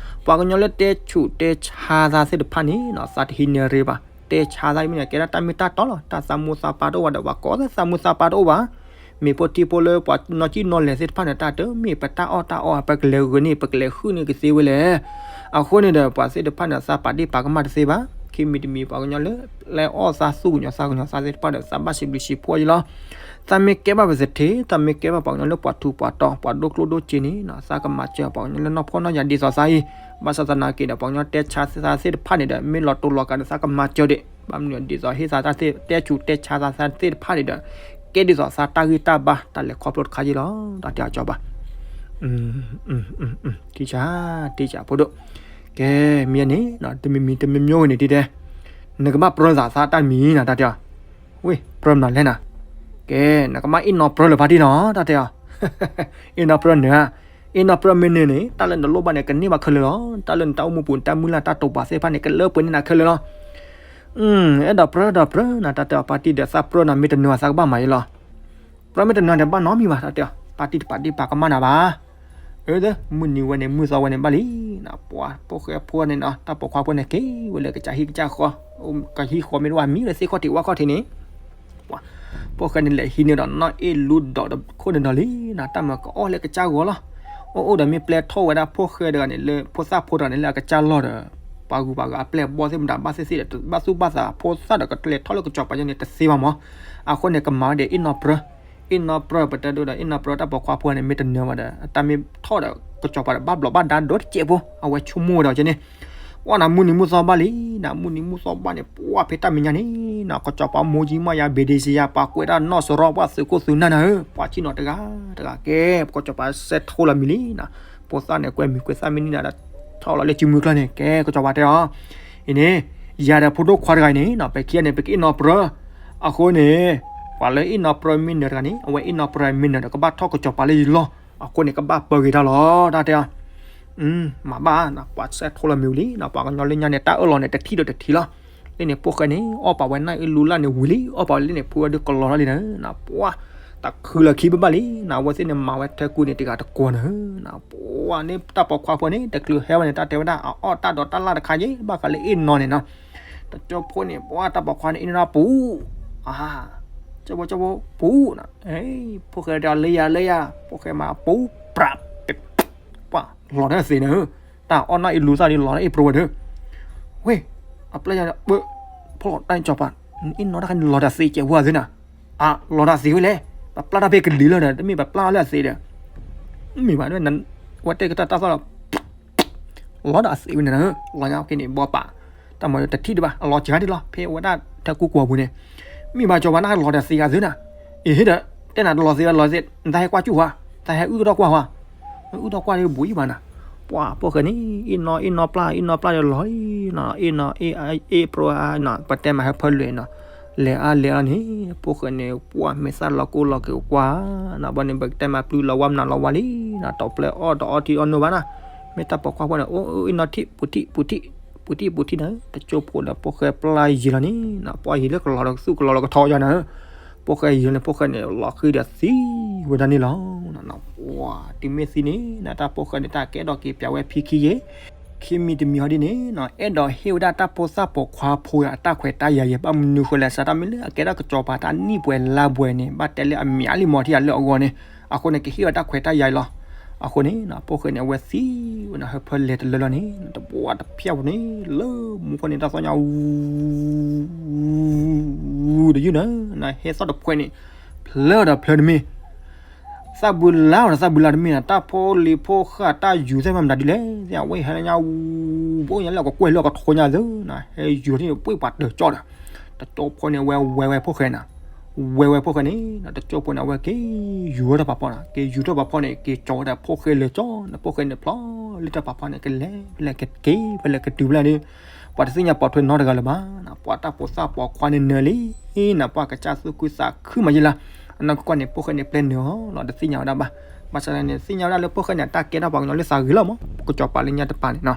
ပှၤကညီလၢတဲဆူးတဲဆါသးသ့ၣ်တဖၣ်န့ၣ်နီၤ သးတဟံးန့ၢ်ရ့ဘၣ်. တဲဆါသးမ့ၢ်န့ၣ် ကဲဒၣ်တၢ်မ့ၢ်တၢ်တီလီၤ. တၢ်သးမိၢ်သးပၢ်တအိၣ်ဘၣ်ဒီး ပှၤကိးသးသးမိၢ်သးပၢ်တအိၣ်ဘၣ်. မ့ၢ်ဖိထံဖိလၢပှၤနီၢ်ကံၣ်နီၢ်လဲၤသ့ၣ်တဖၣ်န့ၣ် တၢ်တမ့ၢ်ပတၢ်အီၣ်တၢ်အီ ပကလဲၤဂုာ်န့ၢ် ပကလဲၤဟုၣ်န့ၢ်ကသ့ဝဲလဲၣ်. အဃိန့ၣ်ဒီး ပှၤသ့ၣ်တဖၣ်န့ၣ် သးပာ်ဒ့ၣ်ပာ်ကမၣ်တသ့ဘၣ်. ခံမံၤတမံၤ ပှၤကညီလၢ လဲၤအီၣ်သးသူၣ်ကညီၤသးကညီၤသးသ့ၣ်တဖၣ်ဒီး သးဘၣ်စံးဘျုးစံးဖှိၣ်အီၤလီၤ. သးမ့ၢ်ကဲဘၣ်ပသထ့ သးမ့ၢ်ကဲဘၣ်ပှၤကညီလၢပှၤထူးပှၤတီၤ ပှၤဒိၣ်ကျိၣ်ဒိၣ်စ့န့ၣ်နီၤ သးကမၤစၢၤပှၤကညီလၢနီၢ်ဖှီၣ်နီၢ်ယာ်ဒ်သိးသးအံၤ. ဘၣ်ဆၣ်သနာ်က့ဒီး ပှၤကညီတဲဆါသးသ့ၣ်တဖၣ်န့ၣ်ဒီး မ့ၢ်လီၤတိၢ်လီၤကးဒီး သးကမၤစၢၤဒံး ဘၣ်မနုၤဒ်သိးဟ့ၣ်သးတၢ်သ့ၣ် တဲဆူးတဲဆါသးသ့ၣ်တဖၣ်န့ၣ်ဒီး ကဲဒ်သိးသးတၢ်ဂံၢ်တၢ်ဘါ တၢ်လဲၤခီဖျိတခါယ့ၣ်လီၤ. တၢ်တဲအီၤကၠီၤပၤ ထံၣ်ဆါ ထံၣ်ဆါဖိဒိၣ်. ကဲ မ့ၢ်န့ၣ် တမံၤမံၤတမံၤမံၤဝဲန့ၣ်တံၢ်တဲ နကဘၣ်ပြၢသးသးတၢ်မံၤနၤ တၢ်တဲအီၤ. ဝ့ၢ် ပြၢမနုၤလဲၣ်နၤ. ကဲ နကမၣ်အ့ၣ်နီၢ်ပြၢလၢၤဖါတံၢ်နီၤ တၢ်တဲအီၤ. အ့ၣ်နီၢ်ပြၢနၤ အ့ၣ်နီၢ်ပြၢမ့ၢ်နၤန့ၣ် တၢ်လၢနလိၣ်ဘၣ်န့ၣ် ကန့ၢ်ဘၣ်ခဲလၢာ်လီၤ. တၢ်လၢနတၢ်အိၣ်မူပူၤ နတၢ်မုၢ်လၢ်တၢ်တိာ်ပာ်သ့ၣ်တဖၣ်န့ၣ် ကလၢပှဲၤန့ၢ်နၤခဲလၢာ်လီၤ. အဲၣ်ဒိးပြၢ အဲၣ်ဒိးပြၢနၤ တၢ်တဲအီၤ ဖါတံၢ်ဒီး သးပြၢနၤ မ့ၢ်တနၢၤသးကဘၣ်မၤယ့ၣ်လီၤ. ပြၢမ့ၢ်တနၢၤဒီး ဘၣ်နီတမံၤဘၣ် တၢ်တဲအီၤ. ဖါတံၢ်တပာ်ဒ့ၣ်ပာ်ကမၣ်နၤဘၣ်. အၢ မုၢ်နံၤဝဲန့ၣ် မုၢ်သီဝဲန့ၣ်ဘၣ်လံ. ပှၤဖိၣ်ဃဲဖိန့ၣ်နီၤ တၢ်ပိာ်ခွါဖိန့ၣ် က့ၤဝဲလၢကစၢ်ဟံၣ်ကစၢ်ဃီ, ကဟံၣ်ဃီမ့ၢ်တအိၣ် မံလၢသ့ၣ်ခီၣ်ထံးဝၣ်ခီၣ်ထံးန့ၣ် ပှၤဖိၣ်ဃဲန့ၣ် လဲၤဟံးန့ၢ်ဒီးနီၢ်အ့ၣ်လူဒီးတခိၣ်န့ၣ်ဒီးလံနီၤ, တၢ်မၤကအီၣ်လၢကစၢ်ဂီၤလီၤ. အိၣ်အိၣ်ဒီးမ့ၢ်ပျဲထီၣ်ဝဲဒၣ်ဖိၣ်ဃဲတဂၤန့ၣ် လၢဖိသၣ်ဖိတဂၤန့ၣ် လၢအကစၢ်လီၢ်ဒီး ပှၤဂုၤပှၤဂၤအပျဲၢ်အဘီၣ်သ့ၣ်မတၤဘၣ်သ့ၣ်သ့ၣ်ဒီး ဘၣ်သူၣ်ဘၣ်သးဖိသၣ်ဒီး ကလဲၤထီၣ်လၢကစီၤပၤယဲန့ၣ် တသ့ဘၣ်မး. အဃိန့ၣ် ကမၤဝဲဒီးအ့ၣ်နီၢ်ပြၢ အ့ၣ်နီၢ်ပြၢ ပတဲဒိဒီး အ့ၣ်နီၢ်ပြၢ တၢ်ပိာ်ခွါဖိန့ၣ် မ့ၢ်တနၢၤဘၣ်ဒီး တၢ်မ့ၢ်ထီၣ်ဒီး ကစီၤပၤဒီး ဘၣ်ဘျီးဘၣ်ဒါဒိတစဲးဖိ အဝဲဆိကမိၣ်ဝဲဒီးကဲန့ၣ် ဝဲနၤ မုၢ်နံၤမုၢ်သီဘၣ်လံနၤ, မုၢ်နံၤမုၢ်သီဘၣ်န့ၣ် ပှၤဖဲတၢ်မဲာ်ညါန့ၣ်နီၤ ကစီၤပၤမိၢ်ကံမီၢ်ယါ ဘ့ၣ်ဒ့စံယါ ပှၤကွဲးတၢ်နီၢ်စရီ ပှၤသုးခိၣ်သုးနၢ်နၤဧၢ, ပှၤဆံၣ်နီၤတဂၤတဂၤကဲ ကစီၤပၤစဲးထိလီၤမံၤလံနီၤ, ဖိသၣ်န့ၣ် ကွဲမံၤကွဲးသၣ်မ့ၢ်နံၤနၤဒီး ထီၣ်လီၤလၢစုမုၢ်ကျါန့ၣ် ကဲ ကစီၤပၤတဲအီၤ အံၤန့ၣ် ယၤဒီးဖိဒိၣ်ခွါတဂၤအံၤန့ၣ်နီၤ ပခံဂၤန့ၣ် ပကအ့ၣ်နီၢ်ပြၢ, အဃိန့ၣ် ပှၤလၢအ့ၣ်နီၢ်ပြၢမ့ၢ်နၢၤတဂၤန့ၣ် အဝဲအ့ၣ်နီၢ်ပြၢမ့ၢ်နၢၤဒီး ကဘၣ်ထီၣ်ကစီၤပၤလၢယလီၢ်, အဃိန့ၣ် ကဘၣ်ပၢဂ့ၤတၢ်လီၤ တၢ်တဲအီၤ မၤဘၣ်နီၤ ပှၤစဲးထိလီၤမံၤဝံၤလံနီၤ, ပှၤကညီလၢညါန့ၣ် တၢ်အၢၣ်လီၤန့ၣ် တထံၣ်ဒီးတထံၣ်လီၤ. လၢန့ၣ် ဖိၣ်ဃဲန့ၣ် အီၣ်ပာ်ဝဲနၢ်အ့ၣ်လူလၢ်န့ၣ်ဝံၤလံ, အီၣ်ပာ်ဝဲလၢန့ၣ် ဖိဝဲဒုးကလီၤထီၣ်လံနၤ, ပှၤ တၢ်ခုလီၤခံဘၣ်ဘၣ်လံနီၤ, အဝဲသ့ၣ်န့ၣ်မၤဝဲထၢကူန့ၣ်တဂၤတကွီၤန့ၣ်နီၤ, ပှၤန့ၣ်တၢ်ပိာ်ခွါဖိန့ၣ် တချုးဟဲဝဲန့ၣ် တၢ်တဲဝဲဒၣ် အအီၣ်တၢ်ဒီးတၢ်လၢ်တခါယဲ ဘၣ်ဃးလၢအ့ၣ်နီၤန့ၣ်နီၤ, တကၠိဖိန့ၣ် ပှၤတၢ်ပိာ်ခွါန့ၣ် အ့ၣ်နီၤပူၤ, အါ, ကၠိဖိကၠိဖိပူၤနီၤ, ဖိၣ်ဃဲတဲအီၤလၢယၤလၢယၤ, ဖိၣ်ဃဲမၤပူၤ ပြး ပှၤလီၤတၢ်သ့န့ၣ်, တၢ်အီၣ်နီၣ်အ့ၣ်လူၤသၣ်ဒီးလီၤတၢ်အ့ၣ်ပရိဝဲဒီး, ဝ့ၢ်, အပျဲၢ်ညါ, ဖိၣ်တၢ်ကၠီၤပၤ, အ့ၣ်နီၤတၢ်ခါန့ၣ်လီၤတၢ်သ့ကဲးဝဲသ့နီၤ, အလီၤတၢ်သ့ဝဲလဲၣ်, ပပျၢ်တၢ်ဖဲကလံၤလီၤဒီး တမ့ၢ်ပပျၢ်လၢအသ့ဒီး, မ့ၢ်ဘၣ်ဒ်ဝဲ, ဝဲတဲကတၢ်တၢ်သီၣ်လီၤ လီၤဒီးအသ့ဝဲန့ၣ်, လီၤညါအီၤက့ၤန့ၣ် ဘီပာ်, တၢ်မၤတထံၣ်ဒံးဘၣ် အလီၤစှၤဒံးလီၤ ဖဲဝဲဒၣ်ထၢကူကွီၢ်ပူၤန့ၣ်, မ့ၢ်ဘၣ်ကၠီၤပၤန့ၣ်လီၤတၢ်သ့ဂၤသ့နီၤ, အ့ၣ်ဟ့ၣ်ဒီး, တဲနၤတလီၤသ့ဝဲလီၤသ့, နတၢ်ဟဲကွၢ်ကၠူၣ်ဝါ, တၢ်ဟဲအုၣ်ကဒီးကွၢ်ဝါ, အုၣ်ဒီးကွၢ်ဒီးဘူးအံၤဘၣ်နီၤ, ပှၤဖိၣ်ဃဲန့ၣ် အ့ၣ်နီၤအ့ၣ်နီၤပျၢ် အ့ၣ်နီၤပျၢ်ဒီးလီၤအံၤနီၤ, အ့ၣ်နီၤအ့ၣ်အ့ၣ်ပရိဝဲနီၤ, ပတဲမၤဟဲဖၢလွဲၢ်နီၤ, လဲၤအါလဲၤအါန့ၣ်, ဖိၣ်ဃဲန့ၣ် ပှၤမ့ၢ်သၣ်လီၤကိၢ်လီၤက့ၤကွၢ်, နီၤဘီန့ၣ် ပကတဲမၤပျုၤလီၤဝါမနုၤလီၤဝါလံနီၤ, တီပျဲအီၣ်တအီထံအီနိဘၣ်နီၤ, မ့ၢ်တၢ်ပိာ်ခွါဖိန့ၣ် အိၣ်အ့ၣ်နီၤထံၣ် ပူၤထံၣ် ပူၤထံၣ်, ပူၤထံၣ်ပူၤထံၣ်ဒီး တကၠိဖိဒီးဖိၣ်ဃဲပျၢ်ယံာ်လီၤန့ၣ်နီၤ, ပှၤယံာ်လၢကလီၤဒီးကသူၣ်ကလီၤလီၤကထီယါန့ၣ်, ဖိၣ်ဃဲယံာ်လီၤန့ၣ် ဖိၣ်ဃဲန့ၣ် လီၤဃံဒီးသံဝဲဒၣ်န့ၣ်လီၤ, ပှၤတုၤမ့ၢ်သံန့ၣ်နီၤ တၢ်ဖိၣ်ဃဲန့ၣ် တၢ်ကဲထီၣ်က့ၤပၠးဝဲဖံခံယဲၢ်, ခံမံၤတမံၤဟီဒ်န့ၣ်နီၤ, အဲၣ်ဒိးဟ့ၣ်ဝဲဒၣ်တၢ်ဖိသၣ်ပိာ်ခွါဖိအတၢ်ခွဲးတၢ်ယာ်ယဲၢ် ဘၣ်မနုၤဃိလဲၣ် စးထီၣ်မ့ၢ်လၢအကဲထီၣ်ကစီၤပၤတၢ်နံၣ်ပှဲၤလါပှဲၤန့ၣ် ဘၣ်တဲလၢအမံၤအါလံမီၤထံအလၢအဂီၢ်န့ၣ်, အဃိန့ၣ် ကဟ့ၣ်ဝဲတၢ်ခွဲးတၢ်ယာ်အံၤလီၤ. အဃိန့ၣ် ဖိၣ်ဃဲန့ၣ် အဝဲသံဝဲန့ၣ် ဟၢဖၢလဲၤတလၢလီၤန့ၣ် တဘှီတဖျၢၣ်ပူၤန့ၣ် လၢမူခိၣ်န့ၣ် တၢ်သီၣ်ညါ တယုၢ်န့ၣ် ဟဲသီၣ်တဖှဲးန့ၣ် ဖျၢၣ်ဒီးဖျၢၣ်တမ့ၢ် သၣ်ဘုလါဒီးသၣ်ဘုလါတမ့ၢ်နီၤ, တၢ်ဖိလံၤဖိဃၢ် တၢ်ယူၤသ့ၣ်မၤမတၤဒ်လဲၣ်, အဝဲဟဲလၢညါ ဝူၤ ဘိညါလၢအကကွဲၢ်လၢအကထိညါသ့နီၤ, ဟဲယူၤထံၣ်န့ၣ် ပှ့ၤပှၤတၢၢ်ကၠီဒီး တကၠိဖိန့ၣ် ဝဲဝဲဝဲဖိၣ်ဃဲနီၤ, ဝဲဝဲဖိၣ်ဃဲန့ၣ် တကၠိဖိန့ၣ် အဝဲက့ၤယူၤဝဲတၢ်ပာ်ဖီၣ်နီၤ, က့ၤယူၤထီၣ်ပာ်ဖီၣ်န့ၣ် က့ၤကၠီၤဝဲဒၣ်ဖိၣ်ဃဲလဲၤကၠီနီၤ, ဖိၣ်ဃဲန့ၣ်ဖျီလၢတၢ်ပာ်ဖီၣ်န့ၣ် ကလဲၤဖဲလဲၣ်ကက့ၤဖဲလဲၣ်ကတုၤဖဲလဲၣ်ဒီး ပှၤတသ့ၣ်ညါပိာ်ထွဲနီတဂၤလၢၤဘၣ်နီၤ, ပှၤတၢ်ဖိသၣ်ပိာ်ခွါန့ၣ်နၢၤလံနီၤ, ပှၤကစၢ်သူၣ်ခုသးခုမးယဲလၢ်, အနီၢ်ကီၢ်န့ၣ် ဖိၣ်ဃဲန့ၣ်ပျဲနၢၤအီၤလီၤ, တသ့ၣ်ညါဝဲဒၣ်ဘၣ်, ဘၣ်ဆၣ်န့ၣ် သ့ၣ်ညါဝဲဒၣ်လၢဖိၣ်ဃဲန့ၣ် တၢ်ကဲထီၣ်ပှၤကညီလၢ သးဂ့ၤလီၤမး, ကစီၤပၤလၢညါတပၤန့ၣ်နီၤ,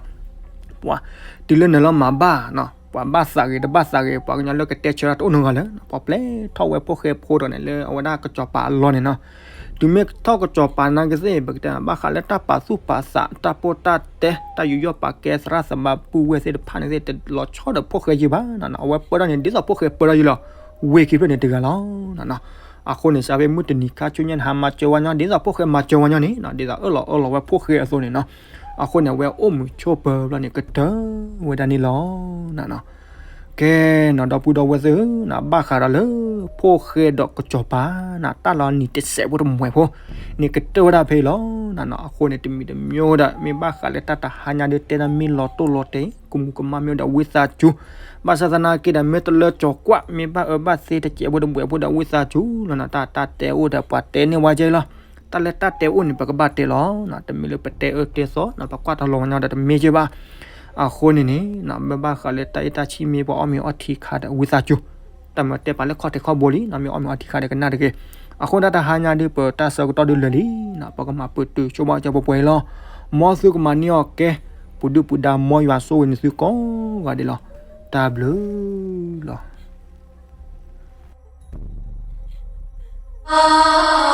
ပှၤတုၤလၢနၢၤလီၤမၤဘၣ်နီၤ, ပှၤဘၣ်သးဂ့ၤတဘၣ်သးဂ့ၤ ပှၤကညီလၢကတဲဆၢတၢ်တအိၣ်နီတဂၤလၢၤ, ပှၤပျဲထီၣ်ဝဲဖိၣ်ဃဲဖိဒီးန့ၣ် လၢအဝဲဒၣ်ကစီၤပၤအလီၢ်န့ၣ်နီၤ, တုၤမ့ၢ်ထီၣ်ကစီၤပၤနာ်က့သ့ၣ် ပကတဲဘၣ်ဃးလၢတၢ်ပာ်သူၣ်ပာ်သး တၢ်ပိၢ်တၢ်တဲ တၢ်ယူးယီၣ်ပာ်ကဲသရၣ်သမါပုၢ်ဝဲၢ်သ့ၣ်တဖၣ်န့ၣ်သ့ၣ် တလီၤဆီဒီးဖိၣ်ဃဲယံၤဘၣ်နီၤ, အဝဲပၢထီၣ်န့ၣ် ဒ်သိးဖိၣ်ဃဲပၢထီၣ်ယံၤလီၤ, ဝ့ၢ်ခံဖျၢၣ်န့ၣ်တဂၤလီၤ. အဃိန့ၣ် စးဖဲမုၢ်တနံၤခါဆူညါန့ၣ် ဟးမၤစၢၤဝဲညီ ဒ်သိးဖိၣ်ဃဲမၤစၢၤဝဲညီန့ၣ်နီၤ, ဒ်သိးအၢၣ်လီၤအၢၣ်လီၤဝဲဖိၣ်ဃဲအသိးန့ၣ်နီၤ, အဃိန့ၣ် အဝဲအိၣ်မုာ်ဆိးပၢၤဘျီန့ၣ် ကတၢၢ်ဝဲဒၣ်န့ၣ်လီၤ. ကဲနီၤ ဒီပုၢ်ဒီဝဲၢ်သ့ၣ်ဧၢနီၤ, ဘၣ်ဃးဒီးလၢ ဖိၣ်ဃဲဒီးကစီၤပၤနီၤ တၢ်လီၤနံၤတစဲးဖိတမှဲးဖိန့ၣ် ကတၢၢ်ဝဲဒၣ်ဖဲအံၤလီၤနီၤ. အဃိန့ၣ် တမံၤတမံၤဒီး မ့ၢ်ဘၣ်ဃးလၢတၢ်တဟါညါဒီး တဲဒၣ်မ့ၢ်လီၤတိၢ်လီၤတဲာ် ကမူးကမၣ်မ့ၢ်ဝဲဒီး ဝံသးစူၤ, ဘၣ်ဆၣ်သနာ်က့ဒီး မ့ၢ်တလၢကၠီၤကွၢ် မ့ၢ်ဘၣ်အၢဘၣ်သီတစဲးဖိတမှဲးဖိဒီး ဝံသးစူၤလီၤနီၤ. တၢ်တၢ်တဲအိၣ်ဒီး ပှၤတဲန့ၢ်ဝဲကဲလီၤ. တၢ်လၢတၢ်တဲအိၣ်န့ၣ် ပကဘၣ်တဲလီၤနီၤ. တမ့ၢ်လၢပတဲအၢတဲသီနီၤ ပကွၢ်တၢ်လီၤဝဲညီဒီး တမ့ၢ်ကဲဘၣ်. အဃိန့ၣ်န့ၣ်နီၤ မ့ၢ်ဘၣ်ဃးလၢတၢ်အဲၣ်တၢ်ဆံး မ့ၢ်ပှၤအီၣ်မ့ၤအီထံခါဒီး ဝံသးစူၤ, တၢ်မၤတဲပာ်လၢခီၣ်ထံးခီၣ်ဘိလံနီၤ, မ့ၢ်အီၣ်မ့ၤအီထံခါဒီး ကနၣ်တဂ့ၤ. အဃိဒၣ်တဟါညါဒီး ပတၢ်ဆၢကတီၢ်ဒုးလၢာ်လံနီၤ, ပကမၤပတုာ်ဆိဘၣ်ကၠီပှဲၤပှဲၤလီၤ. မ်သုကမၤန့ၢ်အီၣ်ကဲ ပူၤဒုၣ်ပူၤဒါ မ်ယွၤဆိၣ်ဂ့ၤန့ၢ်သုကိးဂၤဒဲးလီၤ. တၢ်ဘျုးလီၤ.